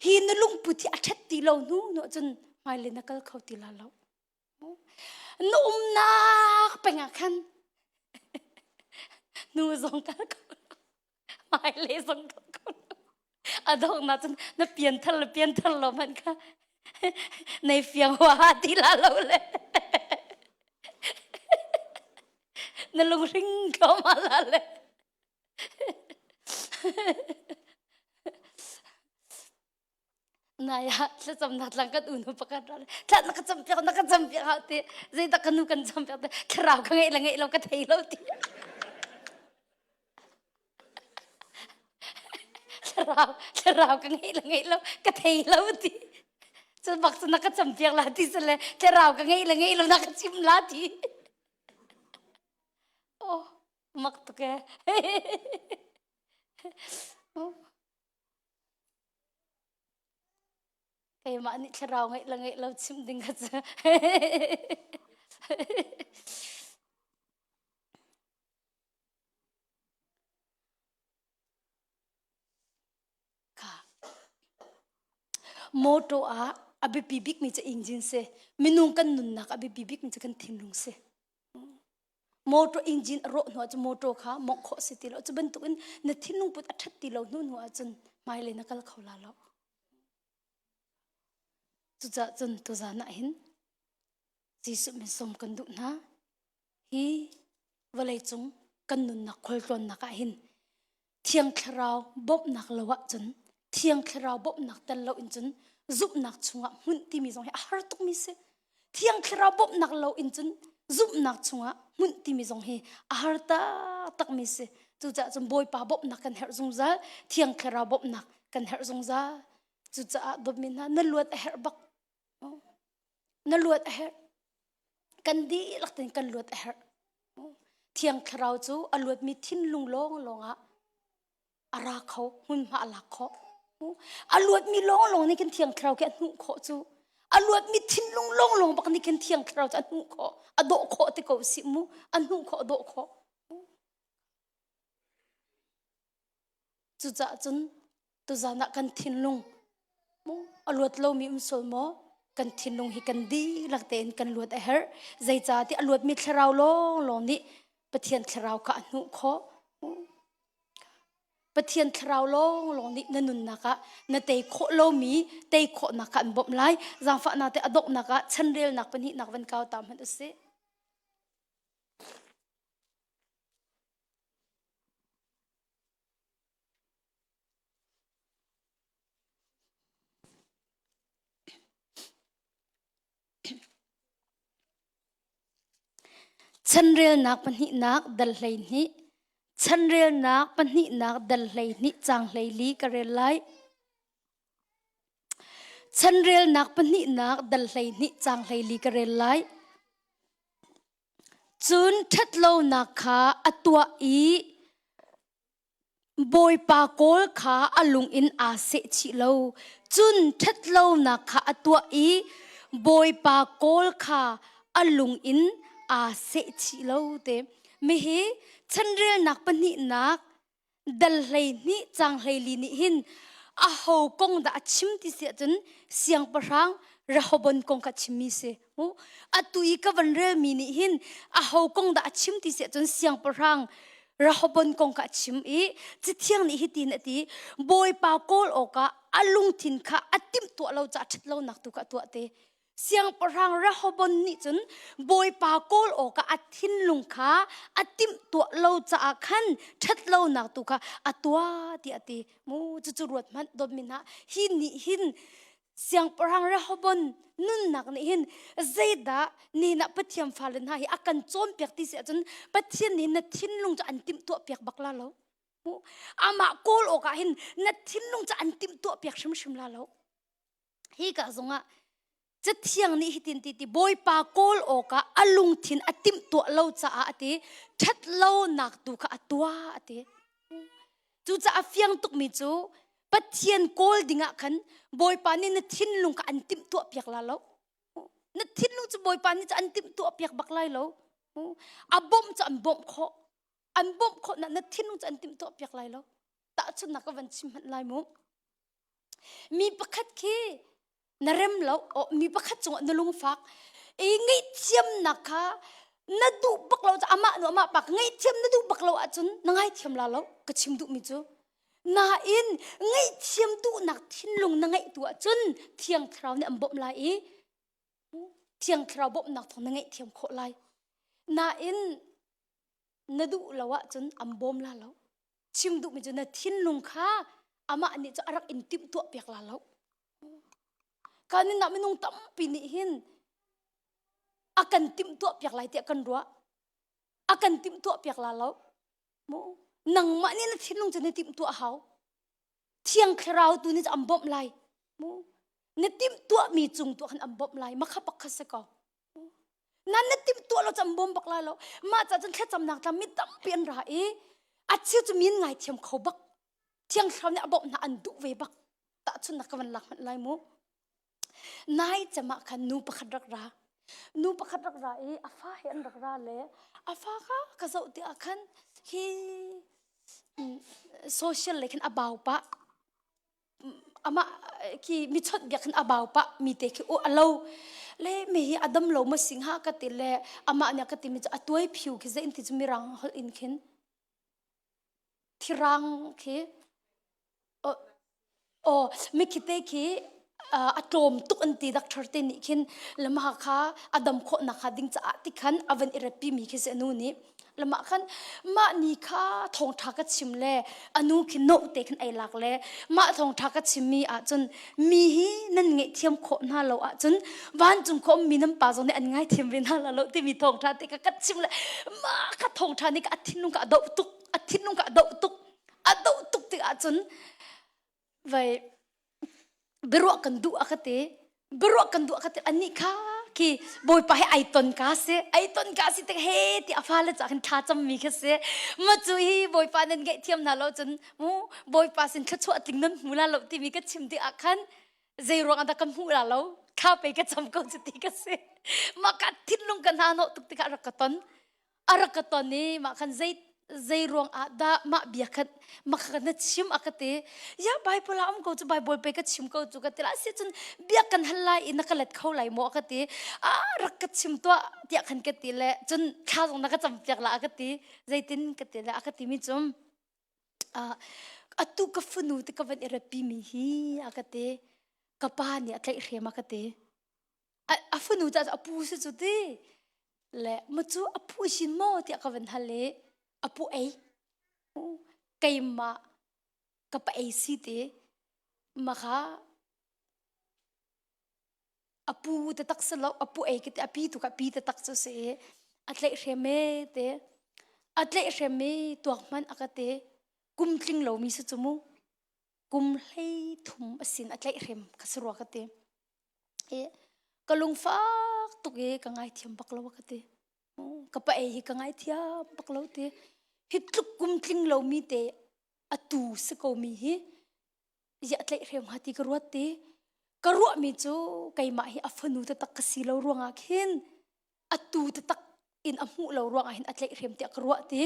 Hi na lungput hi a ṭhat ti lo hnu hnu ahcun hmailei na kal kho ti la lo. Na umnak peng ah khan nu zong kal kho lo, hmailei zong kal kho lo. A donghnak cun na pianthar le pianthar lo hmanh kha nei fiang huaha ti la lo le na lunghring thluahmah la le Nai ah thlacamnak tlang kan unu pakhat ra thla na ka campiak na ka campiak ha ti zeidah ka nu kan campiak te thlarau ka ngeih le ngeih lo ka thei lo ti thlarau thlarau ka ngeih le ngeih lo ka thei lo ti cu bak cu na ka campiak la ti sale thlarau ka ngeih le ngeih lo na ka chim la ti oh mak tuk e Keimah nih thlarau ngeih le ngeih lo chimh ding kha cu. Kha. Motor ah a biapi bikmi cu engine si. Minung kan nunnak a biapi bikmi cu kan thinlung si. Motor engine a rawh hnu ahcun motor kha mawngh khawh si ti lo. Cu bantukin na thinlung put a ṭhat ti lo hnu hnu ahcun hmailei na kal kho la lo. Cucaah cun tuzan ah hin Jesuh min sawm kan duh hna. Hi vawleicung kan nunnak khualtlawnnak ah hin Thiang Thlarau bawmhnak lo ahcun Thiang Thlarau bawmhnak tel lo in cun zumhnak chungah hmunh timi zong hi a har tukmi si. Thiang Thlarau bawmhnak lo in cun zumhnak chungah hmunh timi zong hi a har taktakmi si. Cucaah cun Bawipa bawmhnak kan herh zungzal, Thiang Thlarau bawmhnak kan herh zungzal. Cucaah dawtmi hna na luat a herh bak. Na luat a herh. Kan dihlak tein kan luat a herh. Thiang Thlarau cu a luatmi thinlung lawnglawng ah a ra kho, hmunhma a lak khawh. A luatmi lawnglawng nih khin Thiang Thlarau khi a hnuh khawh cu. A luatmi thinlung lawnglawng bak nih khin Thiang Thlarau cu a hnuh khawh, a dawh khawh ti ko sih mu, a hnuh khawh, a dawh khawh. Cucaah cun tuzan ah kan thinlung a luat lomi um sual maw? Kan thinlung hi kan dihlak tein kan luat a herh. Zeicahtiah a luatmi thlarau lawnglawng nih Pathian thlarau kha a hnuh khawh. Pathian thlarau lawnglawng nih na nunnak ah na tei khawh lomi tei khawhnak kha an bawmh lai. Zaangfahnak te a donghnak ah chanrelnak pahnihnak van kau ta hmanh usih. Chanrelnak pahnihnak dal 12 Chanrelnak pahnihnak dal 12 caang 14 ka rel lai. Chanrelnak pahnihnak dal 12 caang 14 ka rel lai. Cun ṭhatlonak kha a tuah i Bawipa kawl kha a lung in aa seh chih lo. Cun ṭhatlonak kha a tuah i Bawipa kawl kha a lung in aa seh chih lo te. Mihi chanrelnak pahnihnak dal 12 caang 14 nih hin aho kong dah a chim ti si ahcun siangpahrang Rehoboam kong kha chimmi si. Atu i ka van relmi nih hin aho kong dah a chim ti si ahcun siangpahrang Rehoboam kong kha a chim i Cathiang nih hitin a ti Bawipa kawl awkah a lungthin kha a timhtuah lo caah ṭhatlonak tu kha a tuah te. Siangpahrang Rehoboam nih cun Bawipa kawl awkah a thinlung kha a timhtuah lo caah khan ṭhatlonak tu kha a tuah tiah a ti. Mu cucu ruat hmanh dawtmi hna hi nih hin Siangpahrang Rehoboam nunnak nih hin zeidah ni nah Pathian fale hna hi a kan cawnpiak ti si ahcun Pathian nih na thinlung cu an timhtuah piak bak la lo. Amah kawl awkah hin na thinlung cu an timhtuah piak hrimhrim la lo. Hi ka zongah Cathiang nih hitin ti ti Bawipa kawl awkah a lungthin a timhtuah lo caah a ti ṭhatlonak tu kha a tuah a ti. Cucaah a fiang tukmi cu Pathian kawl dingah khan Bawipa nih na thinlung kha an timhtuah piak la lo. Na thinlung cu Bawipa nih cu an timhtuah piak bak lai lo. A bawmh cu an bawmh khawh. An bawmh khawh na na thinlung cu an timhtuah piak lai lo. Tahchunhnak ka van chim hmanh lai mu. Mi pakhat khi na rem lo mi pakhat cungah na lungfak i ngaihthiamnak kha na duh bak lo amah nu amah pa ngaihthiam na duh bak lo ahcun na ngaithiam la lo ka chim duhmi cu nain ngaihthiam duhnak thinlung na ngeih tu ahcun thiang thlarau nih an bawmh lai i thiang thlarau bawmhnak thawng na ngaihthiam khawh lai nain na duh lo ahcun an bawm la lo chim duhmi cu na thinlung kha amah nih cu a rak in timhtuah piak la lo kan inn ah minung tampi nih hin a kan timhtuah piak lai tiah kan ruah a kan timhtuah piak la lo mu nangmah nih na thinlung cu na timhtuah hau thiang thlarau tu nih an bawmh lai mu na timhtuahmi cung tuah khan an bawmh lai makha pakhat si ko Nan na timh tuah lo cam bawm bak lai lo. Mah ca cun thlacamnak tlam mi tampi an ra i a cheu cu min ngai thiam kho bak. Thiang thlarau nih a bawmh hna an duh ve bak. Tahchunhnak ka van lak hmanh lai mu. Nai cem ah khan nu pakhat rak ra. Nu pakhat rak ra i a fa he an rak ra le a fa kha ka zoh ti ah khan hi social lei khin a bau pah. amah khi mi chawnh biak hin a bau pah mi te khi u a lo le mi hi a dam lo ma sing ha ka ti le amah nih ka ti mi cu a tuai phiu khi zein ti cu mirang holh in khin thirang khi oh mi khi te khi a tlawm tuk an ti doctor te nih khin lama kha a dam khawh nak kha ding caah ti khan a van i repi mi khi si anu nih Lamah khan mah ni kha thawngṭha ka chim le a nu khi no te khin ei lak le mah thawngṭha ka chimmi ahcun mi hi nan ngaihthiam khawh hna lo ahcun vancung khua ummi nan pa zong nih an ngaithiam ve hna la lo timi thawngṭha te ka ka chim le mah ka thawngṭha nih ka a thinlung ka a doh tuk a thinlung ka a doh tuk a doh tuk tik ahcun vai biaruah kan duh a ka ti biaruah kan duh a ka ti anih kha khi bawipa he ai ton ka si ai ton ka si tik he ti a fale ca khin thla cam mi kha si ma cu hi bawipa nan ngeih thiam hna lo cun mu bawipa sin thluachuah tling nan hmu la lo timi ka chim tik ah khan zei ruang ah dah kan hmuh la lo thla pe ka cam ko cu ti ka si mah ka thinlung ka hna hnawh tuk tikah rak ka ton a rak ka ton i mah khan zei zei ruang ah dah mah bia khan mah kha na chim a ka ti ya bible ah um ko cu bible pe ka chim ko cu ka ti la si cun bia kan hal lai i na ka let kho lai maw a ka ti a rak ka chim tuah tiah khan ka ti le cun thla zong na ka cam piak la a ka ti zeitin ka ti le a ka ti mi cu. Atu ka fanu te ka van i ratpi mi hi a ka ti. Ka pa nih a tlaihhrem a ka ti. A fanu ca cu a pu si cu ti. Le ma cu a pu sin maw tiah ka van hal i a pu ei. Keimah ka pa ei si ti. Ma kha a pu taktak si lo a pu ei ka ti a pi tu ka pi taktak cu si i a tlaihhrem e te a tlaihhrem i tuak hmanh a ka ti kum tling lomi si cu mu kum hlei thum a sin a tlaihhrem ka si rua ka ti i ka lungfak tuk i ka ngaithiam bak lo ka ti ka pa ei hi ka ngaithiam bak lo ti hi tluk kum tling lomi te atu si ko mi hi ziah tlaihhrem hnga ti ka ruat ti ka ruahmi cu keimah hi a fanu taktak ka si lo ruangah khin atu taktak in a hmuh lo ruangah hin a tlaihhrem tiah ka ruah ti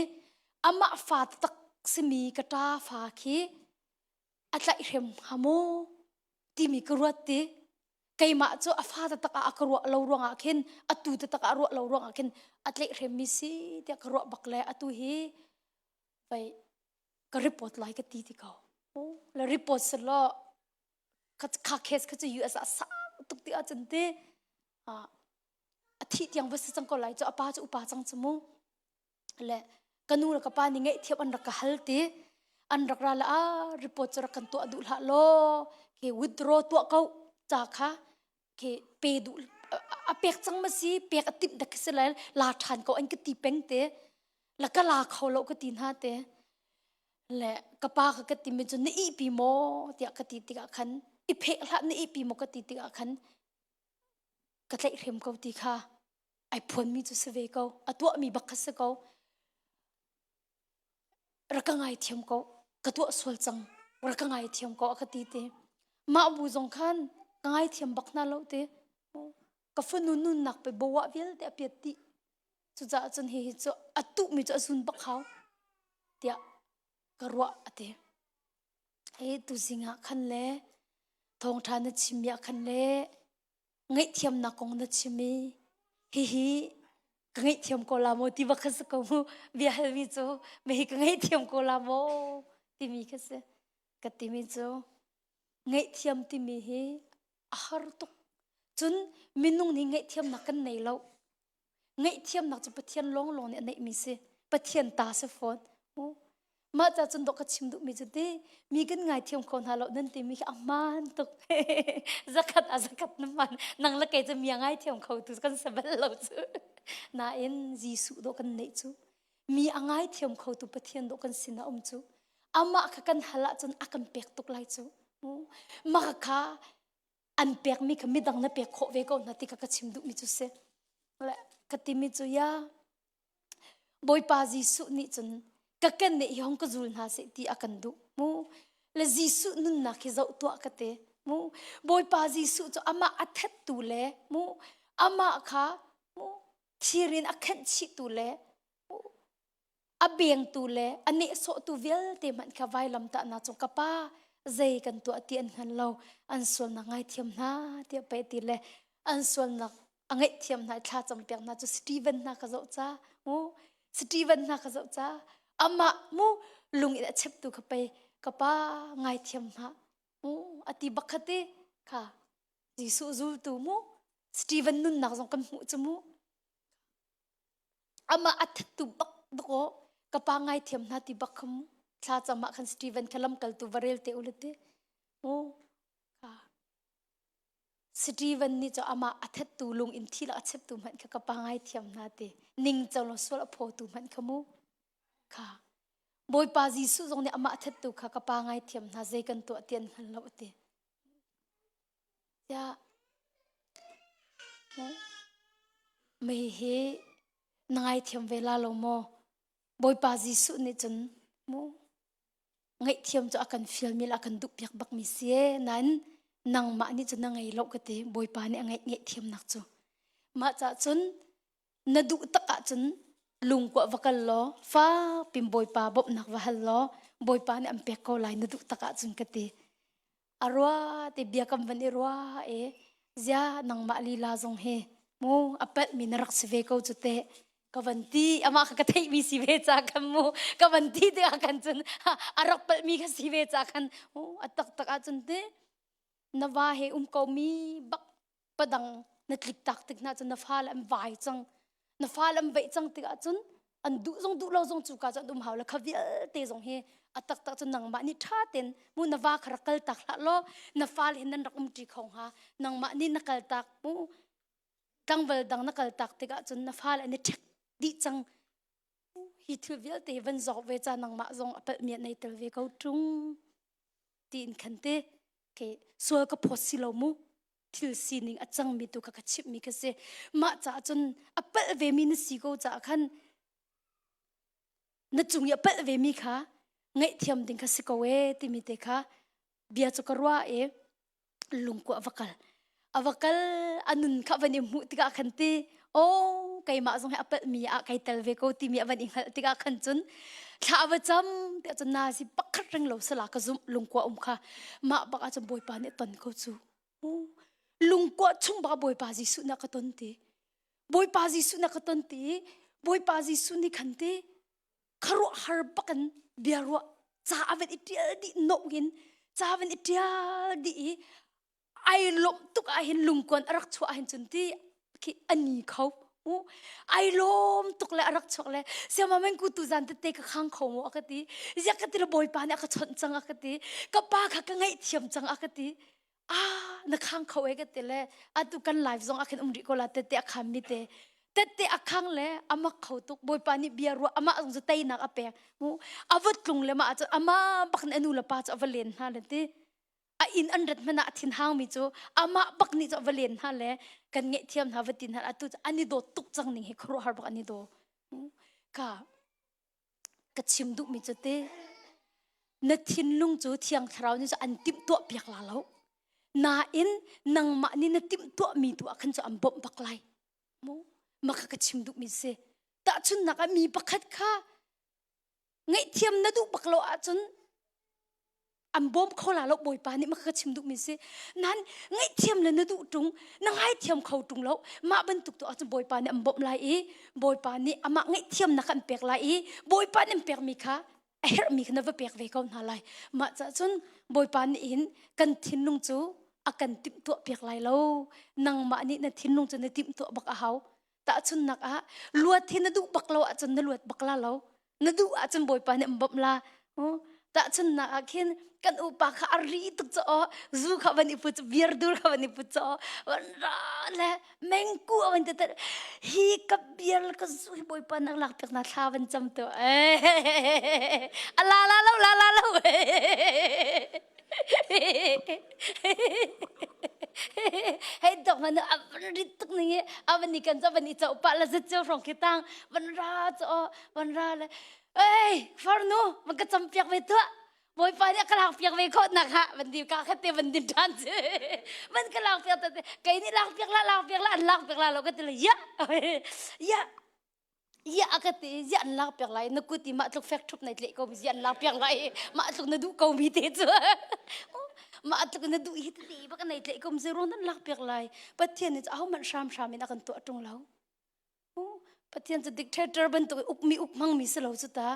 amah fa taktak simi ka ṭa fa khi a tlaihhrem hnga maw timi ka ruat ti keimah cu a fa taktak ah a ka ruah lo ruangah khin atu taktak ah ruah lo ruangah khin a tlaihhrem mi si tiah ka ruah bak le atu hi vai ka report lai ka ti ti ko le report selaw kha case kha cu US ah sau tuk ti ahcun ti a thih tiang va si cang ko lai cu a pa cu upa cang cu mu le ka nu le ka pa nih ngaihthiam an rak ka hal ti an rak ra le a report cu rak kan tuah duh hlah law khi withdraw tuah ko ca kha khi pe duh a pek cang ma si pek a timh dak si lai la ṭhan ko an ka ti peng te la ka la kho lo ka ti hna te le ka pa ka ka timi cu na ihpi maw tiah ka ti tikah khan i pheh hlah na ihpi maw ka ti tikah khan ka tlaihhrem ko ti kha ai phuanmi cu si ve ko a tuahmi bak kha si ko rak ka ngaithiam ko ka tuah sual cang rak ka ngaithiam ko a ka ti te mah bu zong khan ka ngaithiam bak hna lo te ka fanu nunnak pe bawah vialte a piat dih cucaah cun hihi cu a tuhmi cu a zun bak hau tiah ka ruah a ti hi tuzing ah khan le thawngṭha na chimmi ah khan le ngaihthiamnak kong na chim i hihi ka ngaihthiam ko la maw ti bak kha si ko mu bia halmi cu hihi ka ngaihthiam ko la maw timi kha si ka timi cu ngaihthiam timi hi a har tuk cun minung nih ngaihthiamnak kan nei lo Ngaihthiamnak cu Pathian lawnglawng nih a neihmi si. Pathian ta si fawn. Mah ca cun dawh ka chim duhmi cu ti mi kan ngaithiam kho hna lo nan timi khi a hmaan tuk. zakhat a zakhat na hmaan. Nang le kei cu mi a ngaithiam kho tu kan si bal lo cu. Nain Jesuh dawh kan neih cu. Mi a ngaithiam kho tu Pathian dawh kan sin a um cu. Amah kha kan hal ahcun a kan pek tuk lai cu. Mah kha an pekmi kha midang na pek khawh ve ko hna ti kha ka chim duhmi cu si. Le ka timi cu ya Bawipa Jesuh nih cun ka ken nih hi hong ka zul hna seh ti a kan duh mu. Le Jesuh nunnak hi zoh tuah ka te mu. Bawipa Jesuh cu amah a thettu le mu amah kha mu thir in a khenh chihtu le mu a bengtu le a nehsawhtu vialte hmanh kha vailamtahnak cung ka pa zei kan tuah ti an hngal lo an sualnak ngaithiam hna tiah pei ti le an sualnak a ngaihthiam hna i thla campiak hna cu Stephen hna ka zoh ca mu Stephen hna ka zoh ca amah mu lung in a cheptu kha pei ka pa ngaithiam hna mu ati bak kha ti kha Jesuh zultu mu Stephen nunnak zong kan hmuh cu mu Amah a thattu bak dakaw ka pa ngaithiam hna ti bak kham thla cam ah khan Steven kha lamkaltu va rel te u le ti. Mu ka Steven nih cu amah a thattu lung in thi la a cheptu hmanh kha ka pa ngaithiam hna ti. Ning co lo sual a phawtu hmanh kha mu. Kha Bawipa Jesuh zong nih amah a thattu kha ka pa ngaithiam hna zei kan tuah ti an hngal lo ti. Tiah mei hi na ngaithiam ve la lo maw? Bawipa Jesuh nih cun mu ngaihthiam cu a kan fialmi le a kan duhpiak bakmi si ee nain nangmah nih cun na ngei lo ka ti Bawipa nih a ngeih ngaihthiamnak cu. Mah cah cun na duh tak ahcun lungkua va kal law fakpin Bawipa bawmhnak va hal law Bawipa nih an pek ko lai na duh tak ahcun ka ti. A rua te bia kan van i rua e zia nangmah lila zong hi mu a palhmi na rak si ve ko cu teh. Ka van ti amah kha ka theihmi si ve ca khan mu ka van ti tikah khan cun a rak palhmi kha si ve ca khan a taktak ahcun ti na va he um ko mi bak padang na tlik tak tik hna cun na fale an vai cang na fale an veih cang tikah cun an duh zong duh lo zong cu ka cu an um hau le kha vialte zong hi a taktak cun nangmah nih ṭha ten mu na va kha rak kal tak hlah law na fale hin nan rak um ṭi kho hnga nangmah nih na kal tak mu tlangval dang na kal tak tikah cun na fale an i ṭhek dih cang hi thil vialte van zawk ve ca nangmah zong a palh mi nei tel ve ko ṭung tiin khan te ke sual ka phawt si lo mu thil sining a cangmi tu kha ka chimhmi ka si mah caah cun a palh vemi na si ko caah khan na cung i a palh vemi kha ngaihthiam ding kha si ko e timi te kha bia cu ka ruah i lungkua a va kal a va kal a nun kha van i hmuh tikah khan ti oh keimah zong hi a palhmi ah kai tel ve ko timi a van i hngalh tikah khan cun thla a va cam tiah cun nazi pakhat ring lo sala ka zumh lungkua um kha mah bak ah cun bawipa nih ton ko cu lungkua chung bak bawipa Jesuh na ka ton ti bawipa Jesuh na ka ton ti bawipa Jesuh nih khan ti kharuah har bakin bia ruah ca a van i ṭial dih nok in ca van i ṭial dih i ai lawmh tuk ah hin lungkuan a rak chuah ah hin cun ti khi ani kho u ai lawm tuk le a rak chuak le siama men ku tu zan tete ka khang kho mu a ka ti ziak ka ti le bawipa nih a ka chawnh cang a ka ti ka pa kha ka ngaihthiam cang a ka ti ah na khang kho e ka ti le atu kan live zong ah khin um rih ko la tete a kham mi te tete a khang le amak kho tuk bawipa nih bia ruah amah zong cu teinak a pek mu a va tlung le ma ah cun ama bak nih a nu le pa cu a va len hna le ti a inn an rat hmanh ah a thin hang mi cu amah bak nih cu a va len hna le kan ngaihthiam hna va tin hna atu cu an i dawt tuk cang ning hi khuaruahhar bak an i daw ka ka chim duh mi cu te na thinlung cu thiang thlarau nih cu an timh tuah piak la lo nain nangmah nih na timh tuah mi tu ah khan cu an bawmh bak lai mu maka ka chim duh mi si tahchunnak ah mi pakhat kha ngaihthiam na duh bak lo ahcun an bawm kho la lo bawipa nih maka ka chim duhmi si nan ngaihthiam le na duh ṭung na ngaithiam kho ṭung lo mah bantuk tu ahcun bawipa nih an bawmh lai i bawipa nih amah ngaihthiamnak an pek lai i bawipa nih an pekmi kha a herhmi kha na va pek ve ko hna lai mah cah cun bawipa nih hin kan thinlung cu a kan timhtuah piak lai lo nangmah nih na thinlung cu na timhtuah bak a hau tahchunnak ah luat hi na duh bak lo ahcun na luat bak la lo na duh ahcun bawipa nih an bawmh la tahchunnak ah khin kan upa kha a ri tuk cho zu kha van i put beer dur kha van i put cho van ra le mengku a van te hi ka beer ka zu hi bawipa nak lak piak na thla van cam to a la la lo la la lo Hei dok man a van rit tuk ning i a van i kan cho van i cho pa la zet cio hrong khi tang van ra cho van ra le ei farnu van ka cam piak ve tuah bawipa nih ka lak piak ve khawh nak ha van di ka khat te van din than cu van ka lak piak te kei nih lak piak la lak piak la an lak piak la lo ka ti le ya ya Ziah a ka ti ziah an lak piak lai na kut i mah tluk fek ṭhup nai tleh ko mi ziah an lak piak lai mah tluk na duh ko mi te cu mah tluk na duh hi tete bak nai tleh ko mi ruang nan lak piak lai Pathian nih aho hmanh hramhram in a kan tuah ṭung lo Pathian cu dictator bantuk ukmi uk hmang mi si lo cu ta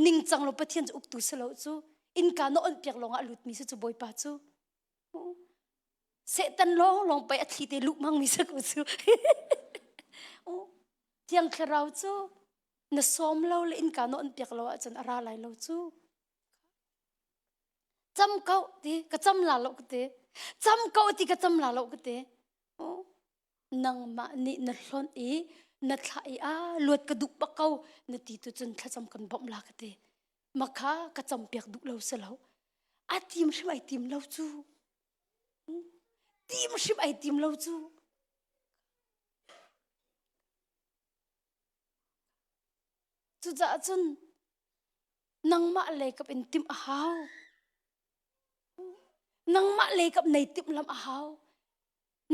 ningcang lo Pathian cu uktu si lo cu innka na onh piak lawngah a lut mi si cu Bawipa cu Satan lawng lawng pei a thli te luh hmang mi si ko cu Thiang Thlarau cu na sawm lo le innka na on piak lo ahcun a ra lai lo cu. Cam ko ti ka cam la lo ka ti. Cam ko ti ka cam la lo ka ti. Nangmah nih na hlonh i na thlah i a luat ka duh bak ko na ti tu cun thlacam kan bawmh la ka ti. Makha ka cam piak duh lo si lo. A tim hrim ai tim lo cu. Tim hrim ai tim lo cu. Cucaah cun nangmah lei kap in timh a hau. Nangmah lei kap nei timhlamh a hau.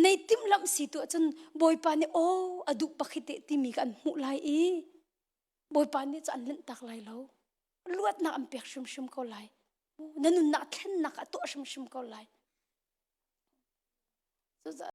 Nei timhlamh si tu ahcun Bawipa nih aw a duh bak hi teh timi kha an hmuh lai i Bawipa nih cu an lanhtak lai lo. Luatnak an pek hrimhrim ko lai. Na nunnak thlennak a tuah hrimhrim ko lai. Cucaah.